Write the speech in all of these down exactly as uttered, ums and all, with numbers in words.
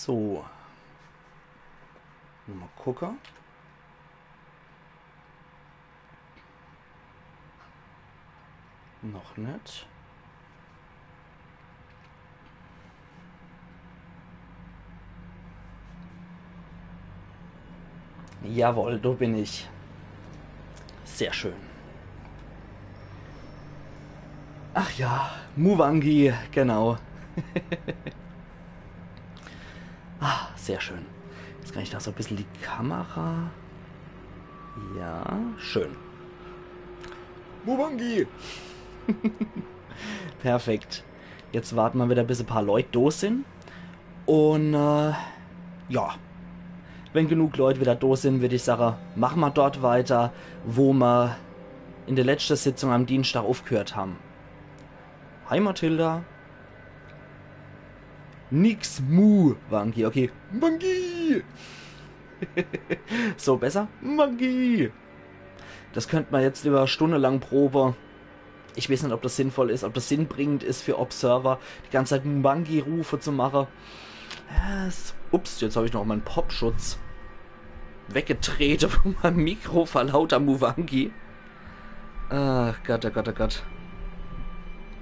So. Mol gucke. Noch net. Jawohl, do bin ich. Sehr schön. Ach ja, Muwangi, genau. Ah, sehr schön. Jetzt kann ich do so e bissel die Kamera. Ja, schön. Muwangi! Perfekt. Jetzt warte mer wieder, bis e paar Leut do sin. Un, äh, ja. Wenn genug Leut wieder do sin, würd ich sage, mache mer dort weiter, wo mer in de letschte Sitzung am Dienstag uffgehört ham. Hi Mathilda. Nix Muwangi, okay. Muwangi! So, besser? Muwangi! Das könnt mer jetzt über Stunde lang probe. Ich weeß net, ob das sinnvoll is, ob das sinnbringend is für Observer, die ganze Zeit Muwangi-Rufe zu mache. Ja, es, ups, jetzt hab ich noch mein Popschutz weggetrete von meinem Mikro vor lauter Muwangi. Ach Gott, oh Gott, oh Gott.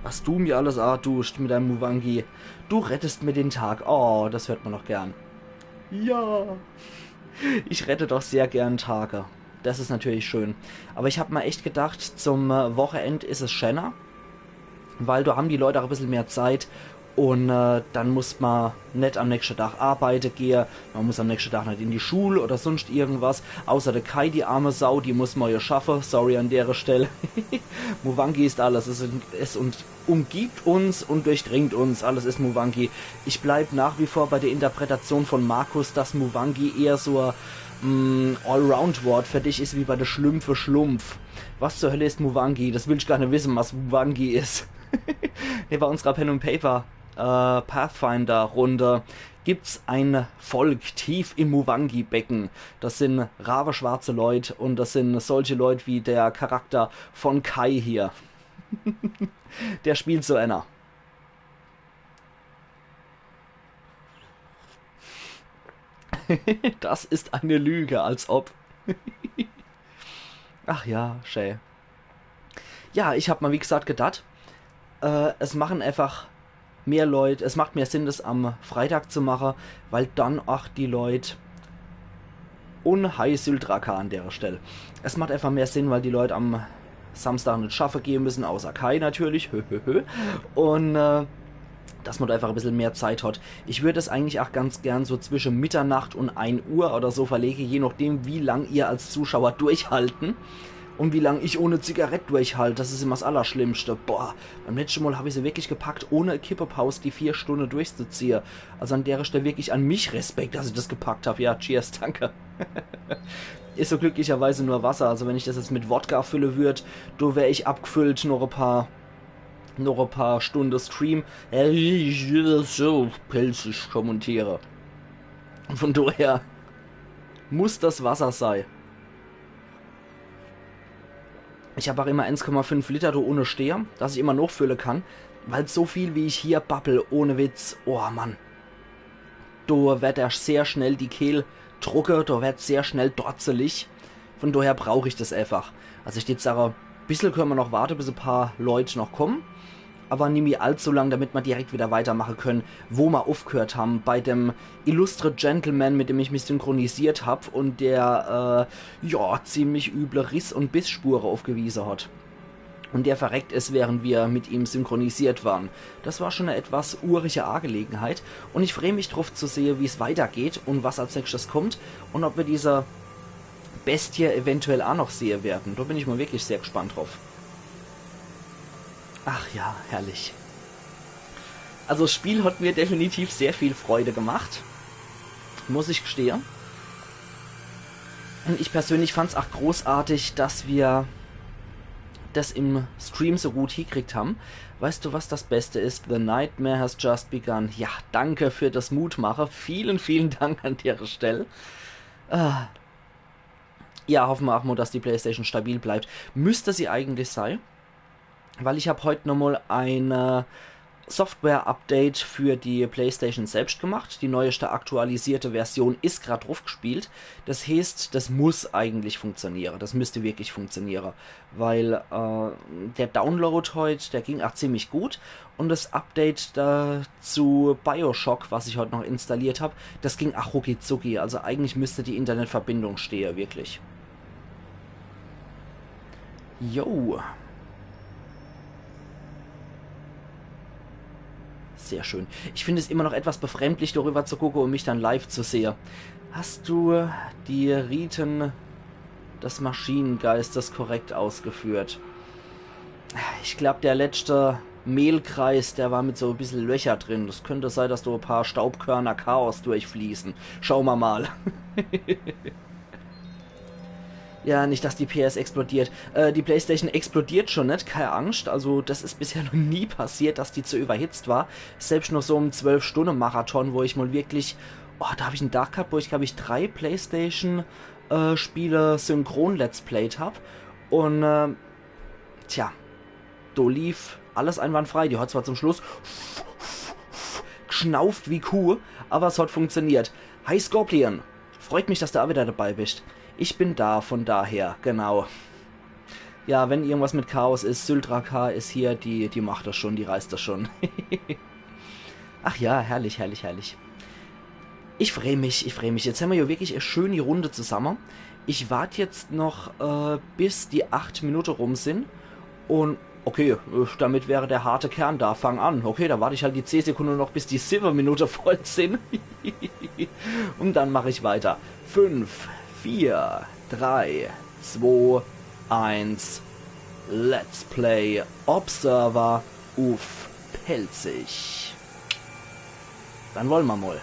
Was du mir alles antust mit deinem Muwangi. Du rettest mir den Tag. Oh, das hört man doch gern. Ja. Ich rette doch sehr gern Tage. Das is natürlich schön. Aber ich hab mer echt gedacht, zum, äh, Wochenend is es schöner. Weil do ham die Leut auch e bissel mehr Zeit. Un, äh, dann muss mer net am nächschte Tag arbeite gehe. Mer muss am nächschte Tag net in die Schul oder sunscht irgendwas. Außer de Kai, die arme Sau, die muss morje schaffe. Sorry an dere Stell. Muwangi ist alles. Es, es und umgibt uns und durchdringt uns. Alles is Muwangi. Ich bleib nach wie vor bei der Interpretation von Markus, dass Muwangi eher so e, mm, Allround-Wort für dich is wie bei de Schlümpfe Schlumpf. Was zur Hölle is Muwangi? Das will ich gar net wisse, was Muwangi is. Hier bei unserer Pen and Paper, äh, Pathfinder-Runde gibt's ein Volk tief im Muwangi-Becken. Das sin raweschwarze Leut un das sin solche Leut wie der Charakter von Kai hier. Der spielt so einer. Das ist eine Lüge, als ob. Ach ja, schä. Ja, ich hab mer, wie gesagt, gedacht, äh, es machen einfach mehr Leut, es macht mehr Sinn, das am Freitag zu mache, weil dann auch die Leut un hi Syldraka an dere Stell. Es macht einfach mehr Sinn, weil die Leut am Samstag net schaffe gehe müssen, außer Kai natürlich. Hö, hö, hö. Un, äh, dass mer do einfach e bissel mehr Zeit hat. Ich würd es eigentlich auch ganz gern so zwische Mitternacht un ein Uhr oder so verlege, je nachdem, wie lang ihr als Zuschauer durchhalten. Un wie lang ich ohne Zigarett durchhalt, das is immer das Allerschlimmste. Boah, beim letschte Mal hab ich se wirklich gepackt, ohne Kippepaus die vier Stunde durchzuziehe. Also an dere Stell wirklich an mich Respekt, dass ich das gepackt hab. Ja, cheers, danke. Is so glücklicherweise nur Wasser. Also wenn ich das jetzt mit Wodka fülle würd, do wär ich abgefüllt noch e paar, noch e paar Stunde Stream. Äh, ich würd das so pälzisch kommentiere. Von daher muss das Wasser sei. Ich hab auch immer eins Komma fünf Liter do unne stehe, dass ich immer nochfülle kann, weil so viel wie ich hier babbel, ohne Witz, oh Mann. Do werd er sehr schnell die Kehl drucke, do werd sehr schnell dorzelig. Von daher brauch ich das einfach. Also ich würd sage, bissel könne mer noch warte, bis e paar Leut noch kommen. Aber nimmi allzu lang, damit mer direkt wieder weitermache können, wo mer uffgehört ham, bei dem illustre Gentleman, mit dem ich mich synchronisiert hab und der, äh, ja, ziemlich üble Riss- und Bissspure aufgewiese hat. Und der verreckt is, während wir mit ihm synchronisiert waren. Das war schon eine etwas urige Angelegenheit und ich freu mich drauf zu sehe, wie's weitergeht und was als nächstes kommt und ob wir diese Bestie eventuell auch noch sehe werden. Da bin ich mal wirklich sehr gespannt drauf. Ach ja, herrlich. Also das Spiel hat mir definitiv sehr viel Freude gemacht, muss ich gestehe. Und ich persönlich fand's auch großartig, dass wir das im Stream so gut hiekriegt haben. Weißt du, was das Beste ist? The nightmare has just begun. Ja, danke für das Mutmache. Vielen, vielen Dank an der Stelle. Ah. Ja, hoffe mer auch mal, dass die Playstation stabil bleibt. Müsste sie eigentlich sei. Weil ich hab heut nochmal eine Software-Update für die PlayStation selbst gemacht. Die neueste aktualisierte Version is grad druffgespielt. Das heeßt, das muss eigentlich funktioniere. Das müsst wirklich funktioniere. Weil äh, der Download heut, der ging ach ziemlich gut. Und das Update da zu Bioshock, was ich heut noch installiert hab, das ging ach rucki zucki. Also eigentlich müsst die Internetverbindung stehe, wirklich. Jo. Sehr schön. Ich find es immer noch etwas befremdlich, darüber zu gucke und mich dann live zu sehe. Hast du die Riten des Maschinengeistes korrekt ausgeführt? Ich glaub, der letzte Mehlkreis, der war mit so e bissel Löcher drin. Das könnt sei, dass do e paar Staubkörner Chaos durchfließen. Schaue mer mal. Ja, nicht, dass die P S explodiert. Äh, die PlayStation explodiert schon net, kei Angst. Also das is bisher noch nie passiert, dass die zu überhitzt war. Selbst noch so im zwölf Stunde Marathon, wo ich mal wirklich, oh, da hab ich en Tag gehabt, wo ich, glaub ich, drei PlayStation äh, Spiele synchron Let's Played hab. Und äh, tja, do lief alles einwandfrei. Die hat zwar zum Schluss gschnauft wie Kuh, aber es hat funktioniert. Hi Scorpion, freut mich, dass du auch wieder dabei bist. Ich bin da, von daher, genau. Ja, wenn irgendwas mit Chaos is, Syltra K is hier, die, die macht das schon, die reißt das schon. Ach ja, herrlich, herrlich, herrlich. Ich freu mich, ich freu mich. Jetzt hämmer jo wirklich e schöni Runde zusamme. Ich wart jetzt noch, äh, bis die acht Minute rum sin. Und okay, äh, damit wäre der harte Kern da. Fang an. Okay, da wart ich halt die zehn Sekunde noch, bis die siwwe Minute voll sin. Und dann mach ich weiter. Fünf, vier, drei, zwei, eins. Let's Play Observer uff Pälzisch. Dann wolle mer mol.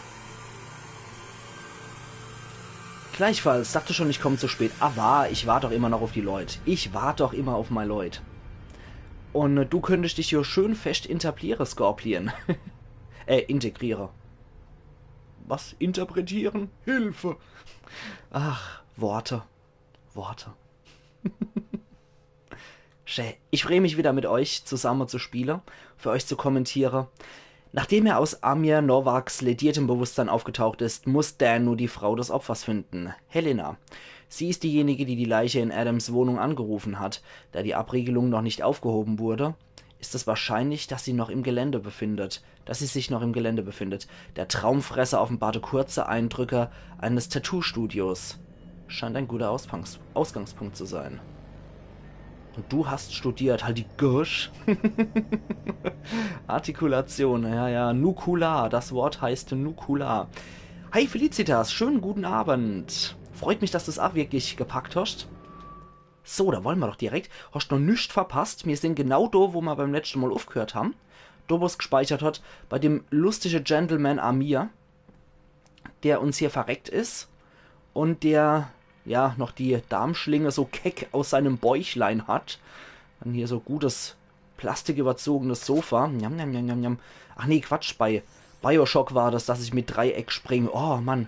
Gleichfalls, dachte schon, ich komm zu spät. Awwer ich wart doch immer noch uff die Leut. Ich wart doch immer uff mei Leut. Und äh, du könntest dich jo schön fescht etabliere, Scorpion. Äh, integriere. Was? Interpretieren? Hilfe! Ach, Worte. Worte. Schä. Ich freu mich wieder mit euch zusamme zu spiele, für euch zu kommentiere. Nachdem er aus Amir Novaks lädiertem Bewusstsein aufgetaucht ist, muss Dan nur die Frau des Opfers finden, Helena. Sie ist diejenige, die die Leiche in Adams Wohnung angerufen hat. Da die Abriegelung noch nicht aufgehoben wurde, ist es wahrscheinlich, dass sie noch im Gelände befindet, dass sie sich noch im Gelände befindet. Der Traumfresser offenbarte kurze Eindrücke eines Tattoo-Studios. Scheint ein guter Ausfangs-, Ausgangspunkt zu sein. Und du hast studiert, halt die Gosch. Artikulation, ja, ja, nukular. Das Wort heißt nukular. Hi Felicitas, schönen guten Abend. Freut mich, dass du's auch wirklich gepackt hast. So, da wolle mer doch direkt. Hast noch nix verpasst. Mir sin genau do, wo mer beim letzte Mol uffgehört ham. Do, wo's gespeichert hat, bei dem lustige Gentleman Amir, der uns hier verreckt is und der, ja, noch die Darmschlinge so keck aus seinem Bäuchlein hat. Dann hier so gutes plastiküberzogenes Sofa. Njam, njam, njam, njam, njam. Ach nee, Quatsch, bei Bioshock war das, dass ich mit Dreieck spring. Oh Mann,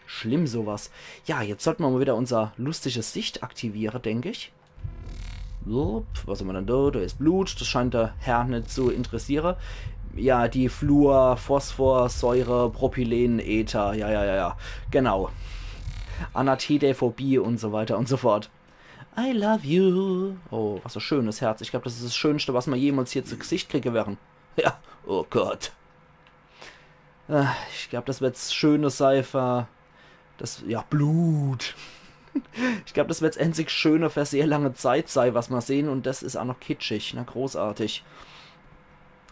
schlimm sowas. Ja, jetzt sollte mer mol wieder unser lustige Sicht aktiviere, denk ich. Upp, was hämmer dann do? Do is Blut, das scheint de Herr net zu interessiere. Ja, die Fluor, Phosphor, Säure, Propylen, Äther, ja, ja, ja, ja, genau. Anatidephobie und so weiter und so fort. I love you. Oh, was e schönes Herz. Ich glaub, das is das Schönste, was mer jemals hier zu Gesicht kriege werre. Ja, oh Gott. Äh, ich glaub, das werd's Schöne sei für das, ja, Blut. Ich glaub, das werd's einzig Schöne für sehr lange Zeit sei, was mer sehn. Und das is auch noch kitschig. Na, großartig.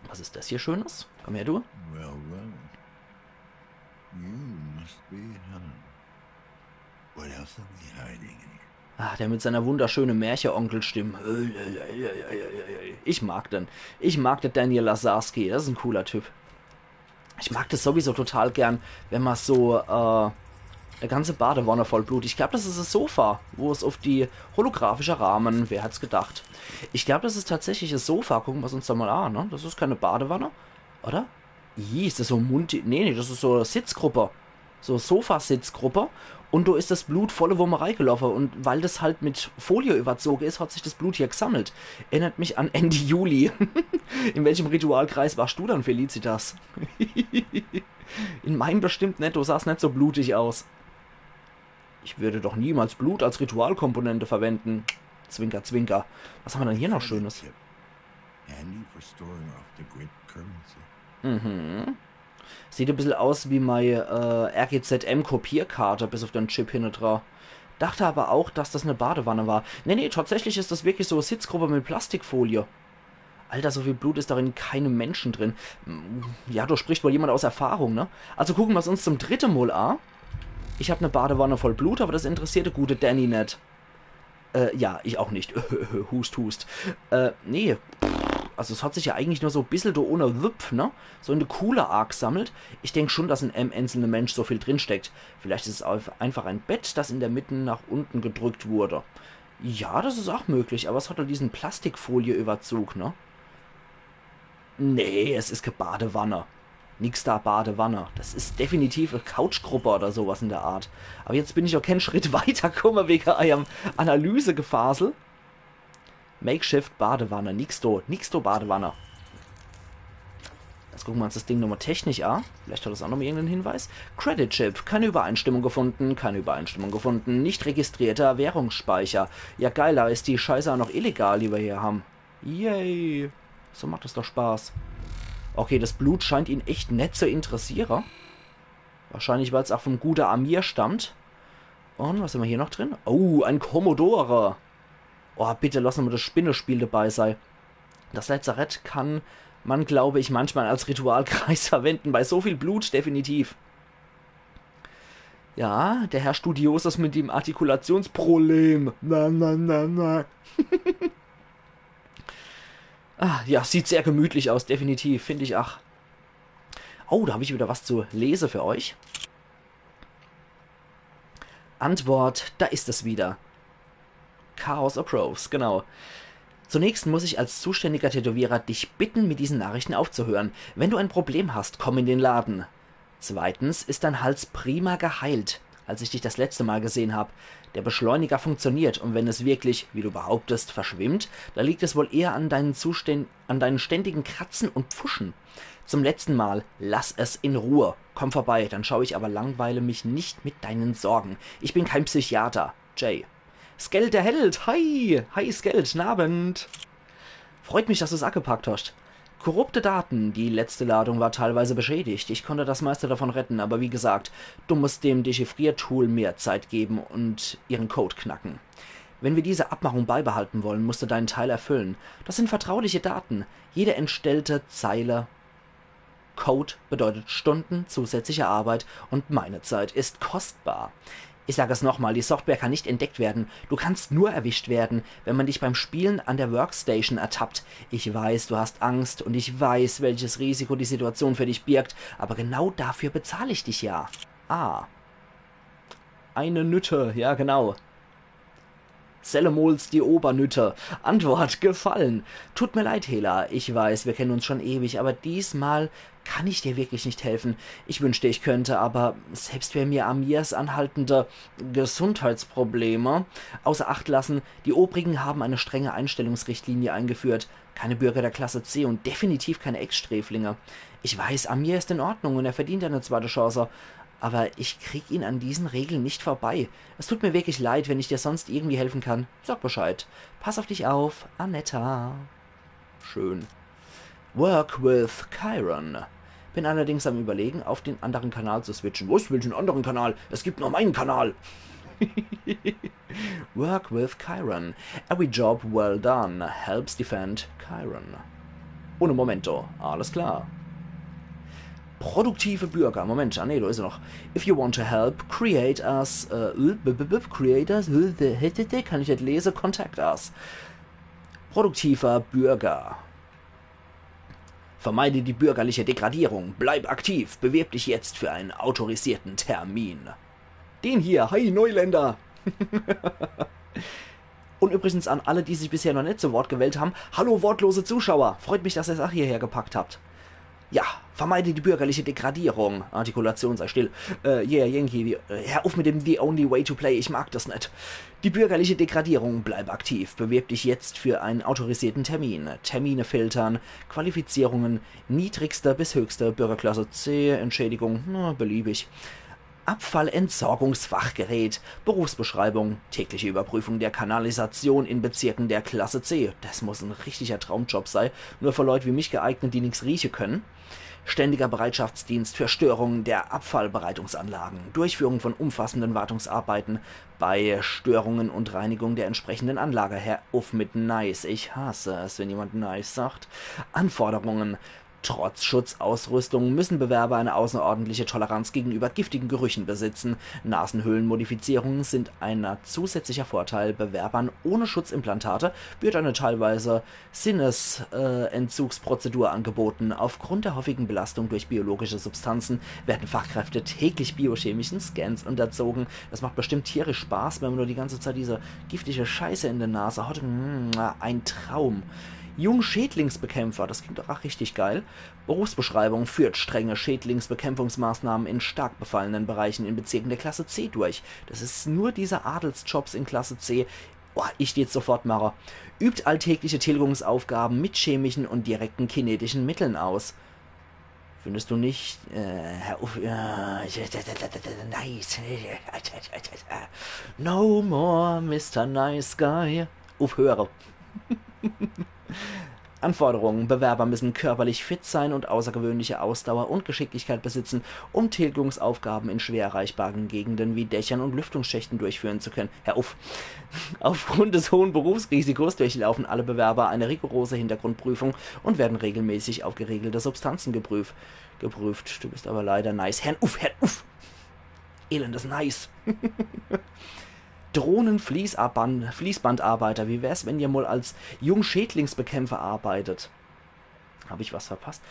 Was is das hier Schönes? Komm her, du. Well, well. You must be Helen. What else are we hiding in here? Ah, der mit seiner wunderschöne Märche-Onkel-Stimm. Ich mag den. Ich mag den Daniel Lazarski. Das is en cooler Typ. Ich mag das sowieso total gern, wenn mer so, äh, e ganze Badewanne voll Blut. Ich glaub, das is das Sofa, wo es uff die holographische Rahme, wer hätt's gedacht? Ich glaub, das is tatsächlich das Sofa. Gucke mer's uns doch mol an, ne? Das is keine Badewanne, oder? Ih, is das so Munti? Nee, nee, das is so Sitzgruppe. So Sofasitzgruppe. Und do is das Blut volle Wumme reigeloffe und weil das halt mit Folie überzoge is, hat sich das Blut hier gesammelt. Erinnert mich an Ende Juli. In welchem Ritualkreis warst du dann, Felicitas? In meinem bestimmt net, du sahst net so blutig aus. Ich würde doch niemals Blut als Ritualkomponente verwenden. Zwinker, zwinker. Was haben wir denn hier noch Schönes? Handy for storing off the grid currency. Mhm. Sieht e bissel aus wie mei äh, R G Z M-Kopierkarte, bis auf den Chip hinne dra. Dachte aber auch, dass das ne Badewanne war. Nee, nee, tatsächlich is das wirklich so Sitzgruppe mit Plastikfolie. Alter, so viel Blut is doch in keinem Menschen drin. Ja, do spricht wohl jemand aus Erfahrung, ne? Also gucken mer's uns zum dritte Mol a. Ich hab ne Badewanne voll Blut, aber das interessiert de gute Danny net. Äh, ja, ich auch nicht. Hust, hust. Äh, nee. Also es hat sich ja eigentlich nur so e bissel do ohne Wüpp, ne? So in de Kuhle a gesammelt. Ich denk schon, dass in em einzelne Mensch so viel drinsteckt. Vielleicht is es auf- einfach ein Bett, das in der Mitte nach unten gedrückt wurde. Ja, das is auch möglich, aber es hat halt diesen Plastikfolie-Überzug, ne? Nee, es is ke Badewanne. Nix da Badewanne. Das is definitiv e Couchgruppe oder sowas in der Art. Aber jetzt bin ich auch kein Schritt weiterkomme wege eierm Analysegefasel. Makeshift Badewanne. Nix do. Nix do Badewanne. Jetzt gucken wir uns das Ding nochmal technisch an. Vielleicht hat das auch nochmal irgendeinen Hinweis. Credit Chip. Keine Übereinstimmung gefunden. Keine Übereinstimmung gefunden. Nicht registrierter Währungsspeicher. Ja geil, da is die Scheiße auch noch illegal, die wir hier haben. Yay. So macht das doch Spaß. Okay, das Blut scheint ihn echt net zu interessiere. Wahrscheinlich, weil's auch vom gute Amir stammt. Und was haben wir hier noch drin? Oh, ein Commodore. Oh, bitte, lass nochmal das Spinnespiel dabei sei. Das Lazarett kann man, glaube ich, manchmal als Ritualkreis verwenden. Bei so viel Blut definitiv. Ja, der Herr Studiosus mit dem Artikulationsproblem. Na, na, na, na. Ah, ja, sieht sehr gemütlich aus, definitiv, finde ich. Ach. Oh, da habe ich wieder was zu lese für euch. Antwort, da ist es wieder. Chaos Approves, genau. Zunächst muss ich als zuständiger Tätowierer dich bitten, mit diesen Nachrichten aufzuhören. Wenn du ein Problem hast, komm in den Laden. Zweitens ist dein Hals prima geheilt, als ich dich das letzte Mal gesehen hab. Der Beschleuniger funktioniert und wenn es wirklich, wie du behauptest, verschwimmt, dann liegt es wohl eher an deinen, Zuständ an deinen ständigen Kratzen und Pfuschen. Zum letzten Mal, lass es in Ruhe. Komm vorbei, dann schau ich aber langweile mich nicht mit deinen Sorgen. Ich bin kein Psychiater. Jay. Skeld der Held, hi! Hi Skeld, Nabend! Freut mich, dass du's agepackt hast. Korrupte Daten, die letzte Ladung war teilweise beschädigt. Ich konnte das meiste davon retten, aber wie gesagt, du musst dem Dechiffriertool mehr Zeit geben und ihren Code knacken. Wenn wir diese Abmachung beibehalten wollen, musst du deinen Teil erfüllen. Das sind vertrauliche Daten. Jede entstellte Zeile Code bedeutet Stunden zusätzlicher Arbeit und meine Zeit ist kostbar. Ich sage es nochmal, die Software kann nicht entdeckt werden. Du kannst nur erwischt werden, wenn man dich beim Spielen an der Workstation ertappt. Ich weiß, du hast Angst und ich weiß, welches Risiko die Situation für dich birgt, aber genau dafür bezahle ich dich ja. Ah. Eine Nütte, ja genau. Sellemols die Obernütte. Antwort, gefallen. Tut mir leid, Hela. Ich weiß, wir kennen uns schon ewig, aber diesmal kann ich dir wirklich nicht helfen. Ich wünschte, ich könnte, aber selbst wenn wir Amirs anhaltende Gesundheitsprobleme außer Acht lassen, die Obrigen haben eine strenge Einstellungsrichtlinie eingeführt. Keine Bürger der Klasse C und definitiv keine Ex-Sträflinge. Ich weiß, Amir ist in Ordnung und er verdient eine zweite Chance, aber ich krieg ihn an diesen Regeln nicht vorbei. Es tut mir wirklich leid, wenn ich dir sonst irgendwie helfen kann. Sag Bescheid. Pass auf dich auf, Anetta. Schön. Work with Chiron. Bin allerdings am Überlegen, auf den anderen Kanal zu switchen. Was? Welchen anderen Kanal? Es gibt nur meinen Kanal. Work with Chiron. Every job well done helps defend Chiron. Ohne Momento. Alles klar. Produktive Bürger. Moment, ah nee, da ist er noch. If you want to help, create us, äh, b- b- b- create us, kann ich nicht lesen, contact us. Produktiver Bürger. Vermeide die bürgerliche Degradierung. Bleib aktiv. Bewirb dich jetzt für einen autorisierten Termin. Den hier. Hi, Neuländer. Und übrigens an alle, die sich bisher noch nicht zu Wort gewählt haben. Hallo, wortlose Zuschauer. Freut mich, dass ihr es auch hierher gepackt habt. Ja, Vermeide die bürgerliche Degradierung. Artikulation, sei still. Äh, yeah, Yankee, die, äh, hör uff mit dem The Only Way to Play, ich mag das net. Die bürgerliche Degradierung, bleib aktiv. Bewirb dich jetzt für einen autorisierten Termin. Termine filtern, Qualifizierungen, niedrigste bis höchste Bürgerklasse C, Entschädigung, na, beliebig. Abfallentsorgungsfachgerät, Berufsbeschreibung, tägliche Überprüfung der Kanalisation in Bezirken der Klasse C. Das muss ein richtiger Traumjob sei, nur für Leute wie mich geeignet, die nix rieche können. Ständiger Bereitschaftsdienst für Störungen der Abfallbereitungsanlagen, Durchführung von umfassenden Wartungsarbeiten bei Störungen und Reinigung der entsprechenden Anlage. Hör uff mit nice, ich hasse es, wenn jemand nice sagt. Anforderungen: Trotz Schutzausrüstung müssen Bewerber eine außerordentliche Toleranz gegenüber giftigen Gerüchen besitzen. Nasenhöhlenmodifizierungen sind ein zusätzlicher Vorteil. Bewerbern ohne Schutzimplantate wird eine teilweise Sinnesentzugsprozedur angeboten. Aufgrund der häufigen Belastung durch biologische Substanzen werden Fachkräfte täglich biochemischen Scans unterzogen. Das macht bestimmt tierisch Spaß, wenn man nur die ganze Zeit diese giftige Scheiße in der Nase hat. Mm, ein Traum. Jungschädlingsbekämpfer, das klingt doch auch richtig geil. Berufsbeschreibung: Führt strenge Schädlingsbekämpfungsmaßnahmen in stark befallenen Bereichen in Bezirken der Klasse C durch. Das ist nur diese Adelsjobs in Klasse C. Boah, ich jetzt sofort mache. Übt alltägliche Tilgungsaufgaben mit chemischen und direkten kinetischen Mitteln aus. Findest du nicht? Äh, Herr Uff, ja, nice. No more, Mister Nice Guy. Uffhöre. Anforderungen: Bewerber müssen körperlich fit sein und außergewöhnliche Ausdauer und Geschicklichkeit besitzen, um Tilgungsaufgaben in schwer erreichbaren Gegenden wie Dächern und Lüftungsschächten durchführen zu können. Hör uff. Aufgrund des hohen Berufsrisikos durchlaufen alle Bewerber eine rigorose Hintergrundprüfung und werden regelmäßig auf geregelte Substanzen geprüft. Geprüft. Du bist aber leider nice. Hör uff, hör uff. Elendes Nice. Drohnen-Fließaban-, Fließbandarbeiter. Wie wär's, wenn ihr mal als Jungschädlingsbekämpfer arbeitet? Hab ich was verpasst?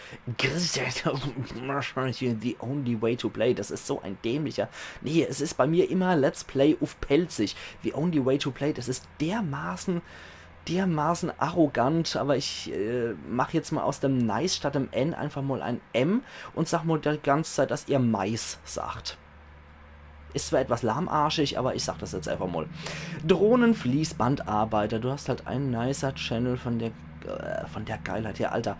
Wahrscheinlich The Only Way to Play. Das ist so ein dämlicher. Nee, es ist bei mir immer Let's Play uff Pälzisch. The Only Way to Play, das ist dermaßen, dermaßen arrogant, aber ich äh, mach jetzt mal aus dem Nice statt dem N einfach mal ein M und sag mal die ganze Zeit, dass ihr Mais sagt. Ist zwar etwas lahmarschig, aber ich sag das jetzt einfach mal. Drohnenfließbandarbeiter, du hast halt einen nicer Channel von der, äh, von der Geilheit her, Alter.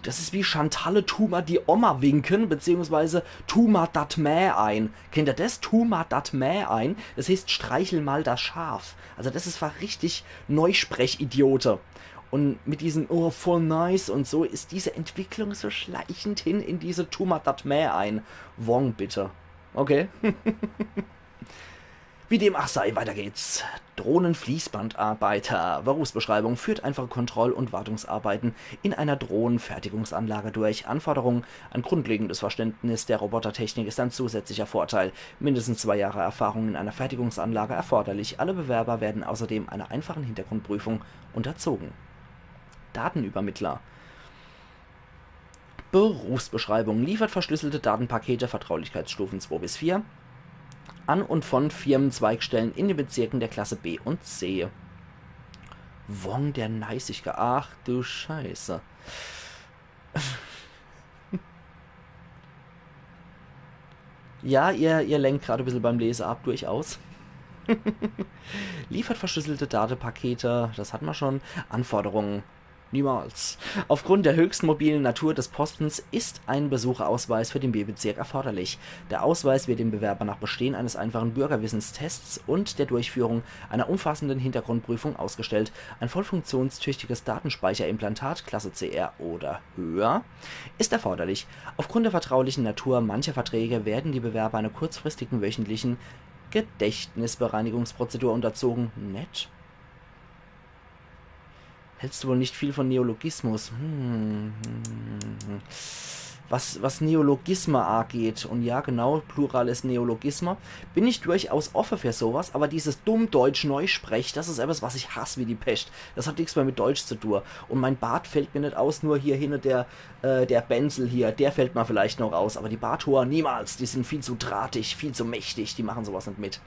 Das ist wie Chantalle, tu ma die Oma winken, beziehungsweise tu ma dat Mäh ein. Kennt ihr das? Tu ma dat Mäh ein. Das heißt, streichel mal das Schaf. Also das ist war richtig Neusprechidiote. Und mit diesem, oh, voll nice und so, ist diese Entwicklung so schleichend hin in diese tu ma dat Mäh ein. Wong, bitte. Okay. Wie dem ach sei, weiter geht's. Drohnenfließbandarbeiter. Berufsbeschreibung: Führt einfache Kontroll- und Wartungsarbeiten in einer Drohnenfertigungsanlage durch. Anforderungen: Ein grundlegendes Verständnis der Robotertechnik ist ein zusätzlicher Vorteil. Mindestens zwei Jahre Erfahrung in einer Fertigungsanlage erforderlich. Alle Bewerber werden außerdem einer einfachen Hintergrundprüfung unterzogen. Datenübermittler. Berufsbeschreibung: Liefert verschlüsselte Datenpakete, Vertraulichkeitsstufen zwei bis vier, an und von Firmenzweigstellen in den Bezirken der Klasse B und C. Wong der Neißiger. Ach du Scheiße. Ja, ihr, ihr lenkt gerade ein bisschen beim Lesen ab, durchaus. Liefert verschlüsselte Datenpakete, das hat man schon. Anforderungen: Niemals. Aufgrund der höchst mobilen Natur des Postens ist ein Besucherausweis für den B-Bezirk erforderlich. Der Ausweis wird dem Bewerber nach Bestehen eines einfachen Bürgerwissenstests und der Durchführung einer umfassenden Hintergrundprüfung ausgestellt. Ein vollfunktionstüchtiges Datenspeicherimplantat Klasse C R oder höher ist erforderlich. Aufgrund der vertraulichen Natur mancher Verträge werden die Bewerber einer kurzfristigen wöchentlichen Gedächtnisbereinigungsprozedur unterzogen. Nett. Hältst du wohl nicht viel von Neologismus? Hm. Was, was Neologisme angeht, und ja, genau, Plural ist Neologisme, bin ich durchaus offen für sowas, aber dieses Dummdeutsch-Neusprech, das ist etwas, was ich hasse wie die Pest. Das hat nichts mehr mit Deutsch zu tun. Und mein Bart fällt mir nicht aus, nur hier hinne der, äh, der Benzel hier, der fällt mir vielleicht noch aus, aber die Barthoer niemals, die sind viel zu drahtig, viel zu mächtig, die machen sowas nicht mit.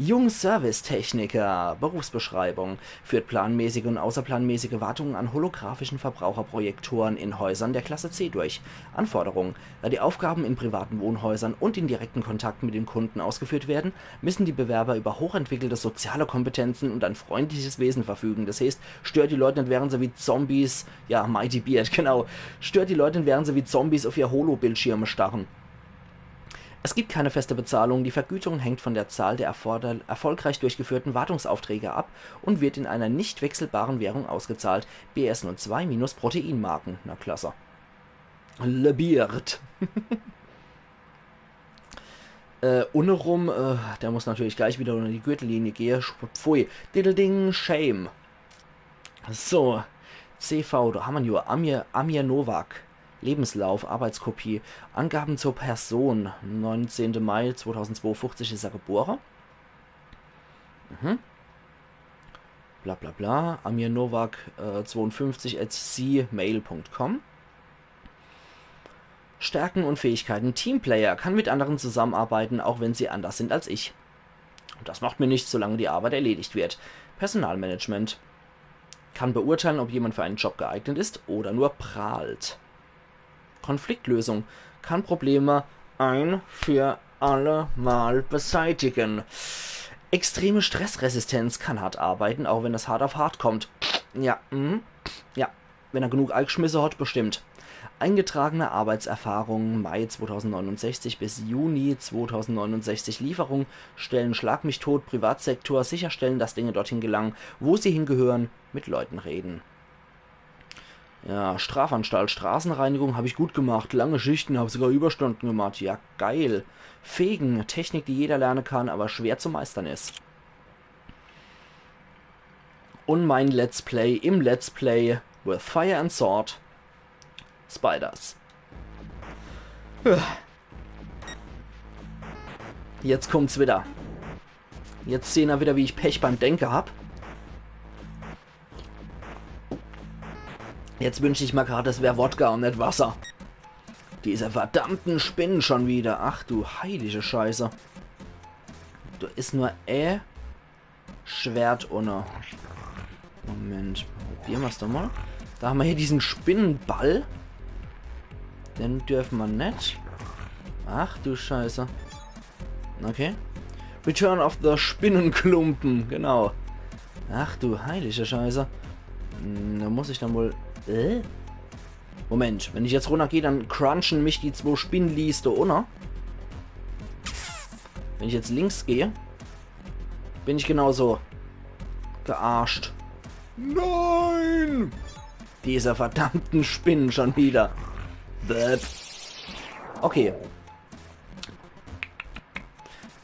Jung Servicetechniker, Berufsbeschreibung, führt planmäßige und außerplanmäßige Wartungen an holographischen Verbraucherprojektoren in Häusern der Klasse C durch. Anforderung: Da die Aufgaben in privaten Wohnhäusern und in direkten Kontakt mit den Kunden ausgeführt werden, müssen die Bewerber über hochentwickelte soziale Kompetenzen und ein freundliches Wesen verfügen. Das heißt, stört die Leute nicht, während sie wie Zombies, ja, Mighty Beard, genau, stört die Leute nicht, während sie wie Zombies auf ihr Holo-Bildschirme starren. Es gibt keine feste Bezahlung, die Vergütung hängt von der Zahl der erforder-, erfolgreich durchgeführten Wartungsaufträge ab und wird in einer nicht wechselbaren Währung ausgezahlt. B S null zwei minus Proteinmarken. Na klasse. Le Beard. Äh, unnerum, äh, der muss natürlich gleich wieder unter die Gürtellinie gehe. Sch-, pfui. Diddleding, shame. So, C V, da haben wir nur Amir, Amir Novak. Lebenslauf, Arbeitskopie, Angaben zur Person. Neunzehnte Mai zweitausendzweiundfünfzig ist er geboren. Mhm. Bla bla bla. Amir Novak, äh, zweiundfünfzig at c mail punkt com. Stärken und Fähigkeiten. Teamplayer, kann mit anderen zusammenarbeiten, auch wenn sie anders sind als ich. Und das macht mir nichts, solange die Arbeit erledigt wird. Personalmanagement. Kann beurteilen, ob jemand für einen Job geeignet ist oder nur prahlt. Konfliktlösung. Kann Probleme ein für alle Mal beseitigen. Extreme Stressresistenz, kann hart arbeiten, auch wenn das hart auf hart kommt. Ja, mhm. Ja, wenn er genug eingeschmissen hat, bestimmt. Eingetragene Arbeitserfahrung, Mai zweitausendneunundsechzig bis Juni zweitausendneunundsechzig, Lieferung, Stellen, schlag mich tot, Privatsektor, sicherstellen, dass Dinge dorthin gelangen, wo sie hingehören, mit Leuten reden. Ja, Strafanstalt, Straßenreinigung habe ich gut gemacht, lange Schichten, habe sogar Überstunden gemacht, ja geil. Fegen, Technik, die jeder lernen kann, aber schwer zu meistern ist. Und mein Let's Play im Let's Play with Fire and Sword. Spiders. Jetzt kommt's wieder. Jetzt sehen er wieder, wie ich Pech beim Denken hab. Jetzt wünschte ich mir gerade, es wär Wodka und nicht Wasser. Diese verdammten Spinnen schon wieder. Ach du heilige Scheiße. Da ist nur e Schwert unne. Moment, probieren wir's doch mal. Da haben wir hier diesen Spinnenball. Den dürfen wir nicht. Ach du Scheiße. Okay. Return of the Spinnenklumpen, genau. Ach du heilige Scheiße. Hm, da muss ich dann wohl... Äh? Moment, wenn ich jetzt runtergehe, dann crunchen mich die zwei Spinnenlies da unne. Wenn ich jetzt links gehe, bin ich genauso gearscht. Nein! Diese verdammten Spinnen schon wieder. Bäh. Okay.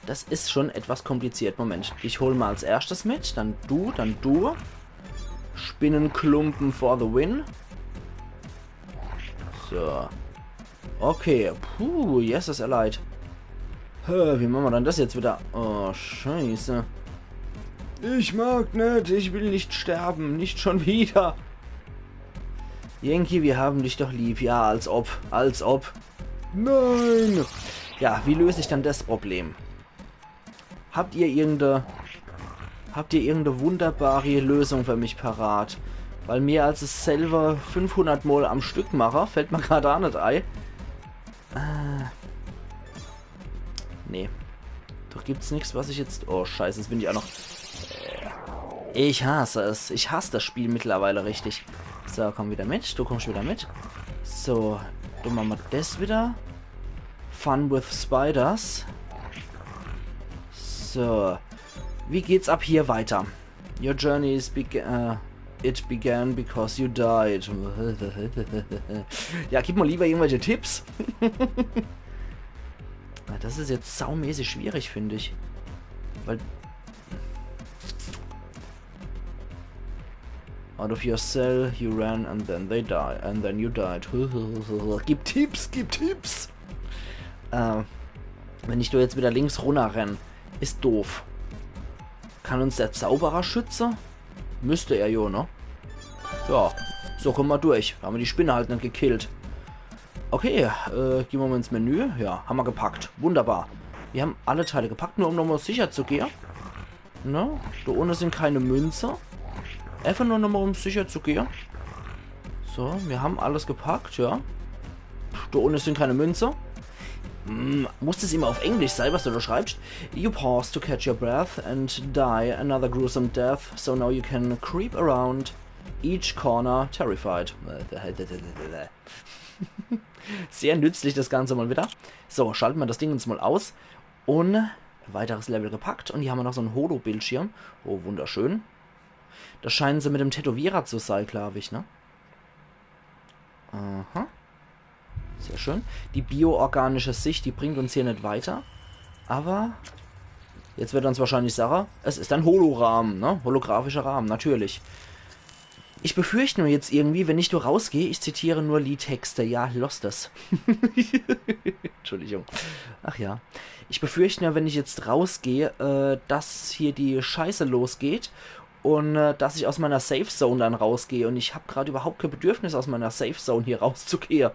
Das ist schon etwas kompliziert. Moment, ich hol mal als erstes mit, dann du, dann du. Spinnenklumpen for the win. So. Okay, puh, yes, das ist leid. Hä, wie machen wir dann das jetzt wieder? Oh, Scheiße. Ich mag nicht, ich will nicht sterben, nicht schon wieder. Yankee, wir haben dich doch lieb. Ja, als ob, als ob. Nein! Ja, wie löse ich dann das Problem? Habt ihr irgende... Habt ihr irgende wunderbare Lösung für mich parat? Weil mehr als es selber fünfhundert Mal am Stück mache, fällt mir gerade auch nicht ein. Äh, nee. Doch gibt's nichts, was ich jetzt... Oh, Scheiße, jetzt bin ich auch noch... Ich hasse es. Ich hasse das Spiel mittlerweile richtig. So, komm wieder mit. Du kommst wieder mit. So, du machen wir das wieder. Fun with Spiders. So. Wie geht's ab hier weiter? Your journey is beg äh, it began because you died. Ja, gib mal lieber irgendwelche Tipps. Na, das ist jetzt saumäßig schwierig, finde ich. Weil... Out of your cell, you ran and then they died. And then you died. Gib Tipps, gib Tipps! Äh, wenn ich da jetzt wieder links runterrenn, ist doof. Kann uns der Zauberer schützen? Müsste er jo, ne? Ja, so kommen wir durch. Da haben wir die Spinne halt nicht gekillt. Okay, äh, gehen wir mal ins Menü. Ja, haben wir gepackt. Wunderbar. Wir haben alle Teile gepackt, nur um nochmal sicher zu gehen. Ne? Do unne sin keine Münze. Einfach nur nochmal, um sicher zu gehe. So, mir ham alles gepackt, ja. Do unne sin keine Münze. Hm, muss das immer auf Englisch sei, was du da schreibst? You pause to catch your breath and die another gruesome death, so now you can creep around each corner terrified. Sehr nützlich das Ganze mal wieder. So, schalten wir das Ding uns mal aus. Und weiteres Level gepackt. Und hier haben wir noch so ein Holo-Bildschirm. Oh, wunderschön. Das scheinen se mit dem Tätowierer zu sein, glaube ich, ne? Aha. Sehr schön. Die bioorganische Sicht, die bringt uns hier nicht weiter. Aber jetzt wird er uns wahrscheinlich sagen, es ist ein Holorahmen, ne? Holographischer Rahmen, natürlich. Ich befürchte nur jetzt irgendwie, wenn ich do rausgehe, ich zitiere nur Liedtexte, ja, lost es. Entschuldigung. Ach ja. Ich befürchte nur, wenn ich jetzt rausgehe, äh, dass hier die Scheiße losgeht und äh, dass ich aus meiner Safe Zone dann rausgehe. Und ich hab grad überhaupt kein Bedürfnis, aus meiner Safe Zone hier rauszugehen.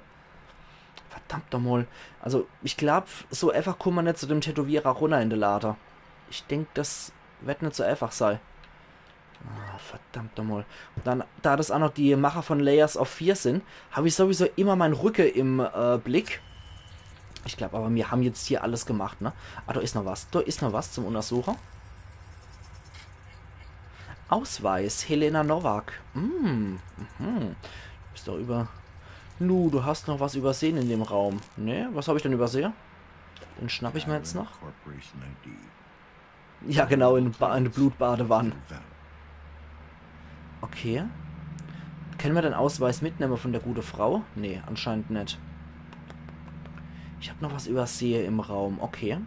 Verdammt nochmal. Also, ich glaub, so einfach kummt man nicht zu dem Tätowierer runner in de Lade. Ich denk, das wird nicht so einfach sei. Ah, verdammt nochmal. Dann, da das auch noch die Macher von Layers of Fear sind, hab ich sowieso immer mein Rücke im äh, Blick. Ich glaub aber, mir haben jetzt hier alles gemacht, ne? Ah, da ist noch was. Da ist noch was zum Untersuchen. Ausweis, Helena Novak. Hm, mhm. Bist doch über... Nu, du hast noch was übersehen in dem Raum. Ne? Was hab ich denn übersehen? Den schnapp ich mir jetzt noch. Ja, genau, in, ba in de Blutbadewann. Okay. Kenne mir den Ausweis mitnemme von der gute Frau? Nee, anscheinend net. Ich hab noch was übersehe im Raum. Okay.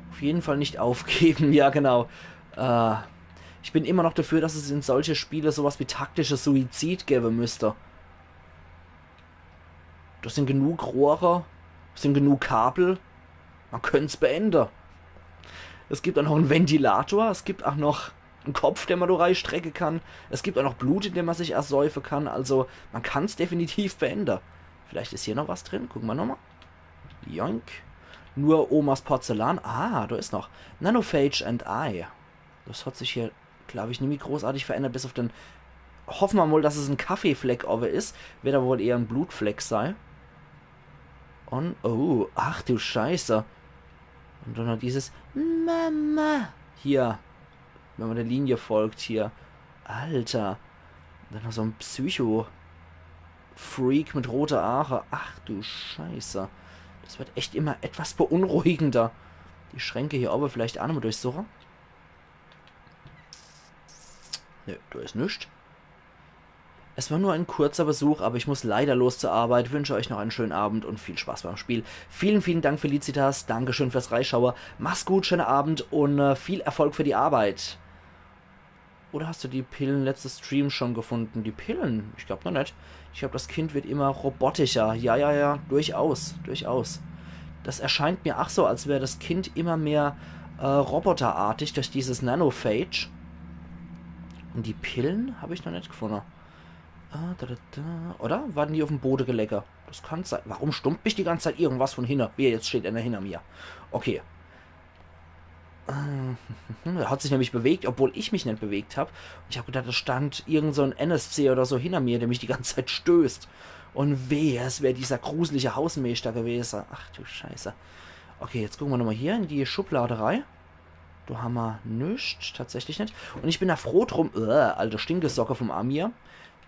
Auf jeden Fall nicht aufgeben. Ja, genau. Äh, ich bin immer noch dafür, dass es in solche Spiele sowas wie taktischer Suizid geben müsste. Das sind genug Rohre, das sind genug Kabel. Man könnt's beende. Es gibt auch noch einen Ventilator, es gibt auch noch einen Kopf, den man da reistrecke kann. Es gibt auch noch Blut, in dem man sich ersäufe kann. Also, man kann's definitiv beende. Vielleicht ist hier noch was drin. Gucken wir nochmal. Joink. Nur Omas Porzellan. Ah, da ist noch. Nanophage and I. Das hat sich hier, glaub ich, nimmi großartig verändert, bis auf den... Hoffen wir mal, dass es ein Kaffeefleck owwe ist. Wird aber wohl eher ein Blutfleck sei. Und, oh, ach du Scheiße. Und dann noch dieses Mama hier. Wenn man der Linie folgt hier. Alter. Dann noch so ein Psycho-Freak mit roter Aache. Ach du Scheiße. Das wird echt immer etwas beunruhigender. Die Schränke hier owwe vielleicht auch nochmal durchsuche. Nö, da ist nix. Es war nur ein kurzer Besuch, aber ich muss leider los zur Arbeit. Wünsche euch noch einen schönen Abend und viel Spaß beim Spiel. Vielen, vielen Dank, Felicitas. Dankeschön fürs Reischaue. Mach's gut, schönen Abend und äh, viel Erfolg für die Arbeit. Oder hast du die Pillen letztes Stream schon gefunden? Die Pillen? Ich glaub noch net. Ich glaub, das Kind wird immer robotischer. Ja, ja, ja, durchaus, durchaus. Das erscheint mir ach so, als wäre das Kind immer mehr äh, roboterartig durch dieses Nanophage. Und die Pillen hab ich noch net gefunden. Ah, da, da, da. Oder? Waren die auf dem Boden gelegen? Das kann sein. Warum stumpt mich die ganze Zeit irgendwas von hinne? Wie, jetzt steht einer hinter mir. Okay. Äh, er hat sich nämlich bewegt, obwohl ich mich net bewegt hab. Und ich hab gedacht, da stand irgend so ein N S C oder so hinter mir, der mich die ganze Zeit stößt. Und wehe, es wär dieser gruselige Hausmeister gewesen. Ach du Scheiße. Okay, jetzt gucken wir nochmal hier in die Schublade rein. Da haben wir nix, tatsächlich net. Und ich bin da froh drum, äh, alte Stinkesocke vom Amir,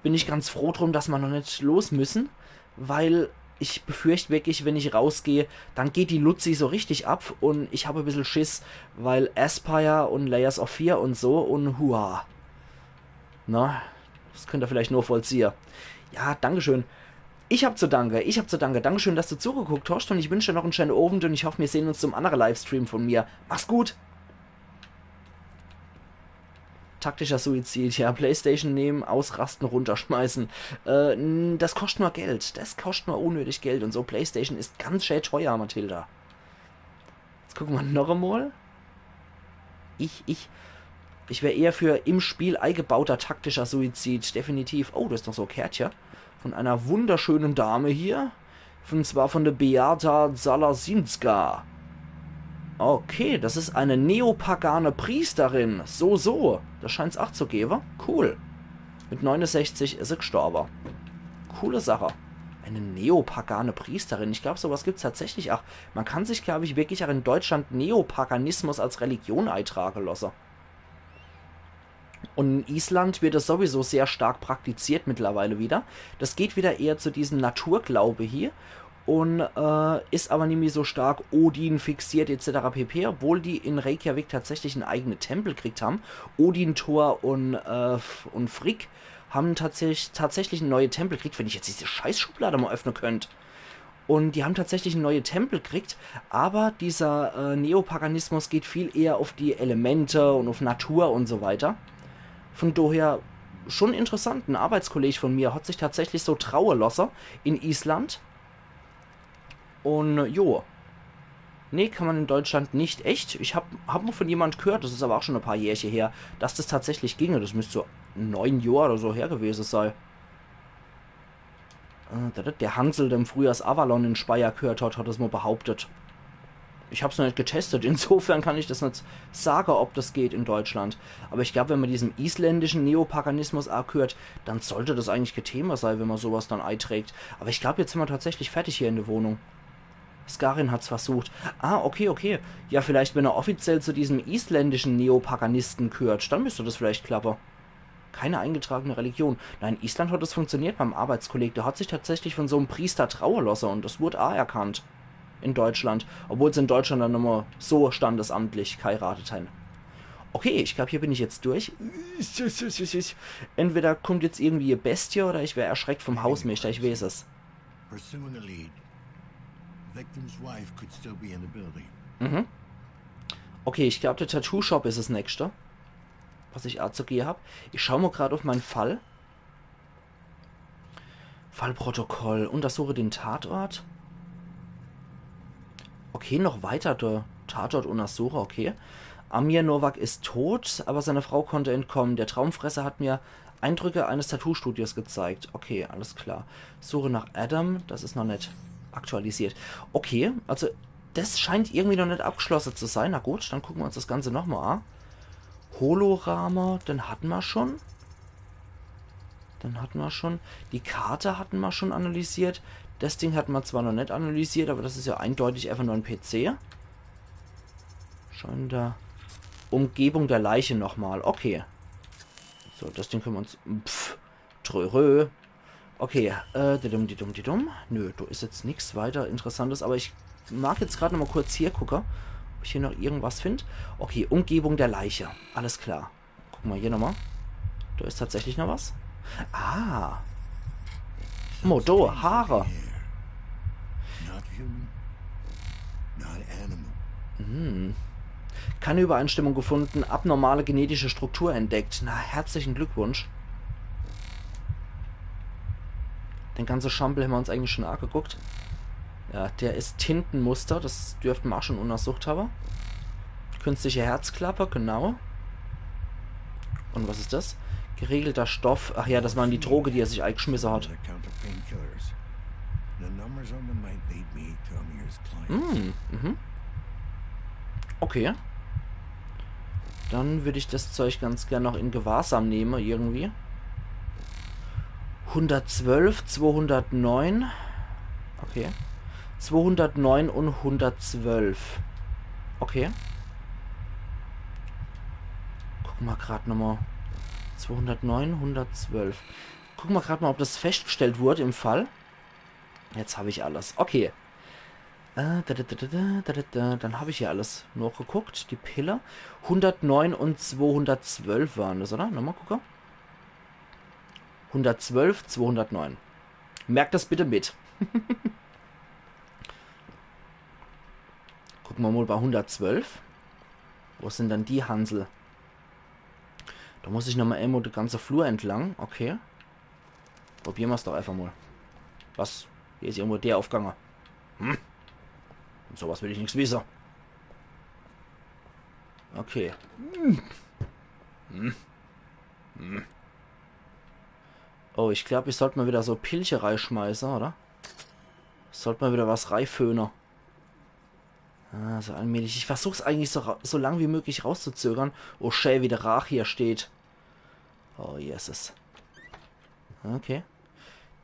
bin ich ganz froh drum, dass wir noch net los müssen, weil ich befürcht wirklich, wenn ich rausgehe, dann geht die Luzi so richtig ab und ich hab e bissel Schiss, weil Aspyr und Layers of Fear und so und hua. Na, das könnt ihr vielleicht nur vollziehe. Ja, Dankeschön. Ich hab zu danke, ich hab zu danke. Dankeschön, dass du zugeguckt hast und ich wünsche dir noch einen schönen Abend und ich hoffe, wir sehen uns zum anderen Livestream von mir. Mach's gut! Taktischer Suizid, ja, Playstation nehmen, ausrasten, runterschmeißen. Äh, n- das kostet nur Geld. Das kostet nur unnötig Geld und so. Playstation ist ganz schön teuer, Mathilda. Jetzt gucken wir noch einmal. Ich, ich, ich wäre eher für im Spiel eingebauter taktischer Suizid, definitiv. Oh, da ist noch so ein Kärtchen von einer wunderschönen Dame hier. Und zwar von der Beata Zalasinska. Okay, das is eine neopagane Priesterin. So, so. Das scheint's ach zu gewe. Cool. Mit neunundsechzig is se gstorbe. Coole Sache. Eine neopagane Priesterin. Ich glaub, sowas gibt's tatsächlich ach. Man kann sich, glaub ich, wirklich ach in Deutschland Neopaganismus als Religion eitrage losse. Und in Island wird das sowieso sehr stark praktiziert mittlerweile wieder. Das geht wieder eher zu diesem Naturglaube hier und äh, is aber nimmi so stark Odin fixiert et cetera pp., obwohl die in Reykjavik tatsächlich en eigene Tempel kriegt haben. Odin, Thor und, äh, F- und Frigg haben tatsächlich, tatsächlich en neue Tempel kriegt, wenn ich jetzt diese Scheißschublade mal öffne könnt. Und die haben tatsächlich en neue Tempel kriegt, aber dieser äh, Neopaganismus geht viel eher auf die Elemente und auf Natur und so weiter. Von daher schon interessant. En Arbeitskollege von mir hat sich tatsächlich so traue losse in Island. Und äh, jo. Nee, kann man in Deutschland nicht echt. Ich hab, hab mal von jemand gehört, das is aber auch schon e paar Jährche her, dass das tatsächlich ginge. Das müsst so neun Jahr oder so her gewese sei. Äh, der, der Hansel, dem früher 's Avalon in Speyer gehört hat, hat das mal behauptet. Ich hab's noch net getestet, insofern kann ich das net sage, ob das geht in Deutschland. Aber ich glaub, wenn man diesem isländischen Neopaganismus angehört, dann sollte das eigentlich kein Thema sei, wenn man sowas dann einträgt. Aber ich glaub, jetzt sind wir tatsächlich fertig hier in der Wohnung. Skarin hat's versucht. Ah, okay, okay. Ja, vielleicht, wenn er offiziell zu diesem isländischen Neopaganisten gehört, dann müsste das vielleicht klappe. Keine eingetragene Religion. Na, in Island hat es funktioniert beim Arbeitskolleg. Der hat sich tatsächlich von so einem Priester traue losse und das wurde anerkannt. In Deutschland. Obwohl sie in Deutschland dann nochmal so standesamtlich geheiratet haben. Okay, ich glaub, hier bin ich jetzt durch. Entweder kommt jetzt irgendwie e Bestie oder ich werde erschreckt vom Hausmeister, ich weiß es. Pursuing a lead. Victim's wife could still be in the building. Mhm. Okay, ich glaub, der Tattoo-Shop is das nächste, was ich anzugehen hab. Ich schau mal grad auf meinen Fall. Fallprotokoll. Untersuche den Tatort. Okay, noch weiter der Tatort untersuche, okay. Amir Novak ist tot, aber seine Frau konnte entkommen. Der Traumfresser hat mir Eindrücke eines Tattoo-Studios gezeigt. Okay, alles klar. Suche nach Adam, das is noch net aktualisiert. Okay, also das scheint irgendwie noch net abgeschlosse zu sein. Na gut, dann gucke mer uns das Ganze nochmal an. Holorahme, den hatten mer schon. Den hatten mer schon. Die Karte hatten mer schon analysiert. Das Ding hatten mer zwar noch net analysiert, aber das is ja eindeutig einfach nur en P C. Schon da. Umgebung der Leiche nochmal. Okay. So, das Ding können wir uns... Pff, trörö. Okay, äh, didum, didum, didum. Nö, da is jetzt nix weiter Interessantes, aber ich mag jetzt grad nochmal kurz hier gucke, ob ich hier noch irgendwas find. Okay, Umgebung der Leiche. Alles klar. Guck mal hier nochmal. Da is tatsächlich noch was. Ah. Modo, Haare. Not human, not animal. Hm. Keine Übereinstimmung gefunden. Abnormale genetische Struktur entdeckt. Na, herzlichen Glückwunsch. Den ganze Schampel hämmer uns eigentlich schon angeguckt. Ja, der is Tintenmuster. Das dürften mer auch schon untersucht haben. Künstliche Herzklappe, genau. Und was is das? Geregelter Stoff. Ach ja, das waren die Droge, die er sich eingeschmisse hat. Counter painkillers. The numbers on them might lead me to Amir's client. Hm, mhm. Okay. Dann würd ich das Zeug ganz gern noch in Gewahrsam nehme, irgendwie. Hundertzwölf, zweihundertneun. Okay. Zweihundertneun und hundertzwölf. Okay. Guck mal grad nochmal. Zweihundertneun, hundertzwölf. Guck mal grad mal, ob das festgestellt wurde im Fall. Jetzt hab ich alles. Okay. Äh, da, da, da, da, da, da, da. Dann hab ich hier alles nachgeguckt. Die Pille. Hundertneun und zweihundertzwölf waren das, oder? Nochmal gucke. Hundertzwölf, zweihundertneun. Merkt das bitte mit. Gucke mer mal bei hundertzwölf. Wo sind dann die Hansel? Da muss ich nochmal irgendwo de ganze Flur entlang. Okay. Probiere mer's doch einfach mal. Was? Hier is irgendwo der aufgange. Hm. Und sowas will ich nix wisse. Okay. Hm. Hm. Hm. Oh, ich glaub, ich sollt mal wieder so Pilche reischmeiße, oder? Sollt mal wieder was reiföhne. Ah, so allmählich. Ich versuch's eigentlich so, ra- so lang wie möglich rauszuzögern. Oh, schä, wie der Raach hier steht. Oh, Jesus. Okay.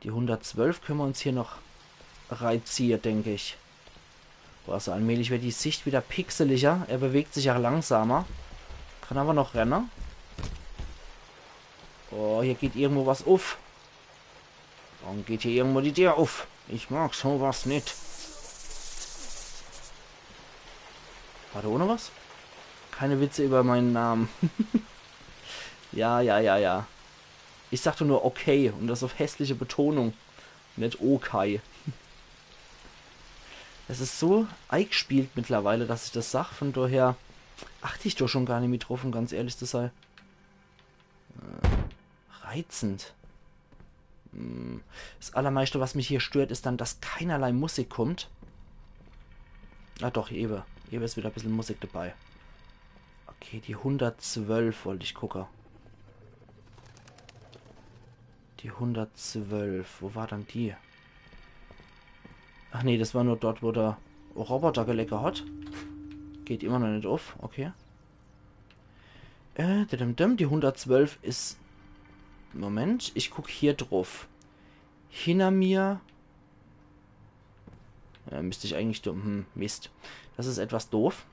Die hundertzwölf könne mer uns hier noch reiziehe, denk ich. Boah, so allmählich wird die Sicht wieder pixeliger. Er bewegt sich ach langsamer. Kann awwer noch renne. Oh, hier geht irgendwo was uff. Warum geht hier irgendwo die Tür uff? Ich mag so was nit. War do ohne was? Keine Witze über meinen Namen. Ja, ja, ja, ja. Ich sagte nur okay und das uff hässliche Betonung. Nit okay. Es is so eigspielt mittlerweile, dass ich das sag. Von daher acht ich do schon gar nimmi druff, um ganz ehrlich zu sei. Äh, reizend. Hm. Das Allermeiste, was mich hier stört, is dann, dass keinerlei Musik kommt. Ah doch, ewe. Ewe is wieder bissel Musik dabei. Okay, die hundertzwölf wollt ich gucke. Die hundertzwölf. Wo war dann die? Ach nee, das war nur dort, wo der Roboter gelegen hat. Geht immer noch nit uff. Okay. Äh, didum, dum, die hundertzwölf is... Moment, ich guck hier druff. Hinner mir. Ja, müsst ich eigentlich do... Hm, Mist. Das is etwas doof.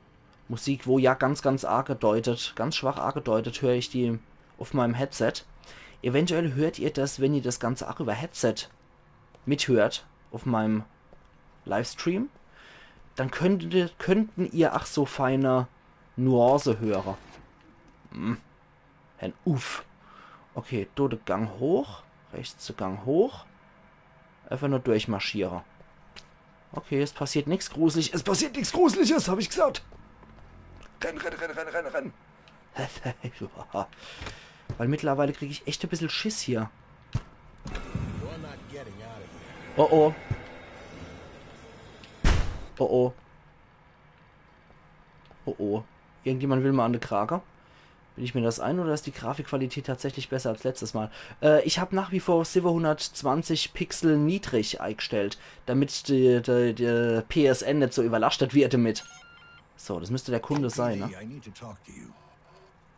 Musik, wo ja ganz, ganz arg gedeutet, ganz schwach arg gedeutet, hör ich die uff meinem Headset. Eventuell hört ihr das, wenn ihr das Ganze ach über Headset mithört, uff meinem Livestream. Dann könnte, könnten ihr ach so feine Nuance höre. Hm. Hen uff. Okay, do de Gang hoch. Rechts de Gang hoch. Einfach nur durchmarschiere. Okay, es passiert nix Gruseliges. Es passiert nix Gruseliges, hab ich gesagt. Renn, renn, renn, renn, renn, renn. Weil mittlerweile krieg ich echt e bissel Schiss hier. You're not getting out of here. Oh oh. Oh oh. Oh oh. Irgendjemand will mir an de Krage. Bild ich mir das ein oder is die Grafikqualität tatsächlich besser als letztes Mal? Äh, ich hab nach wie vor siwwehunnertzwanzig Pixel niedrig eingestellt, damit die, die, die P S N net so überlastet wird damit. So, das müsste der Kunde sein, ne? I need to talk to you.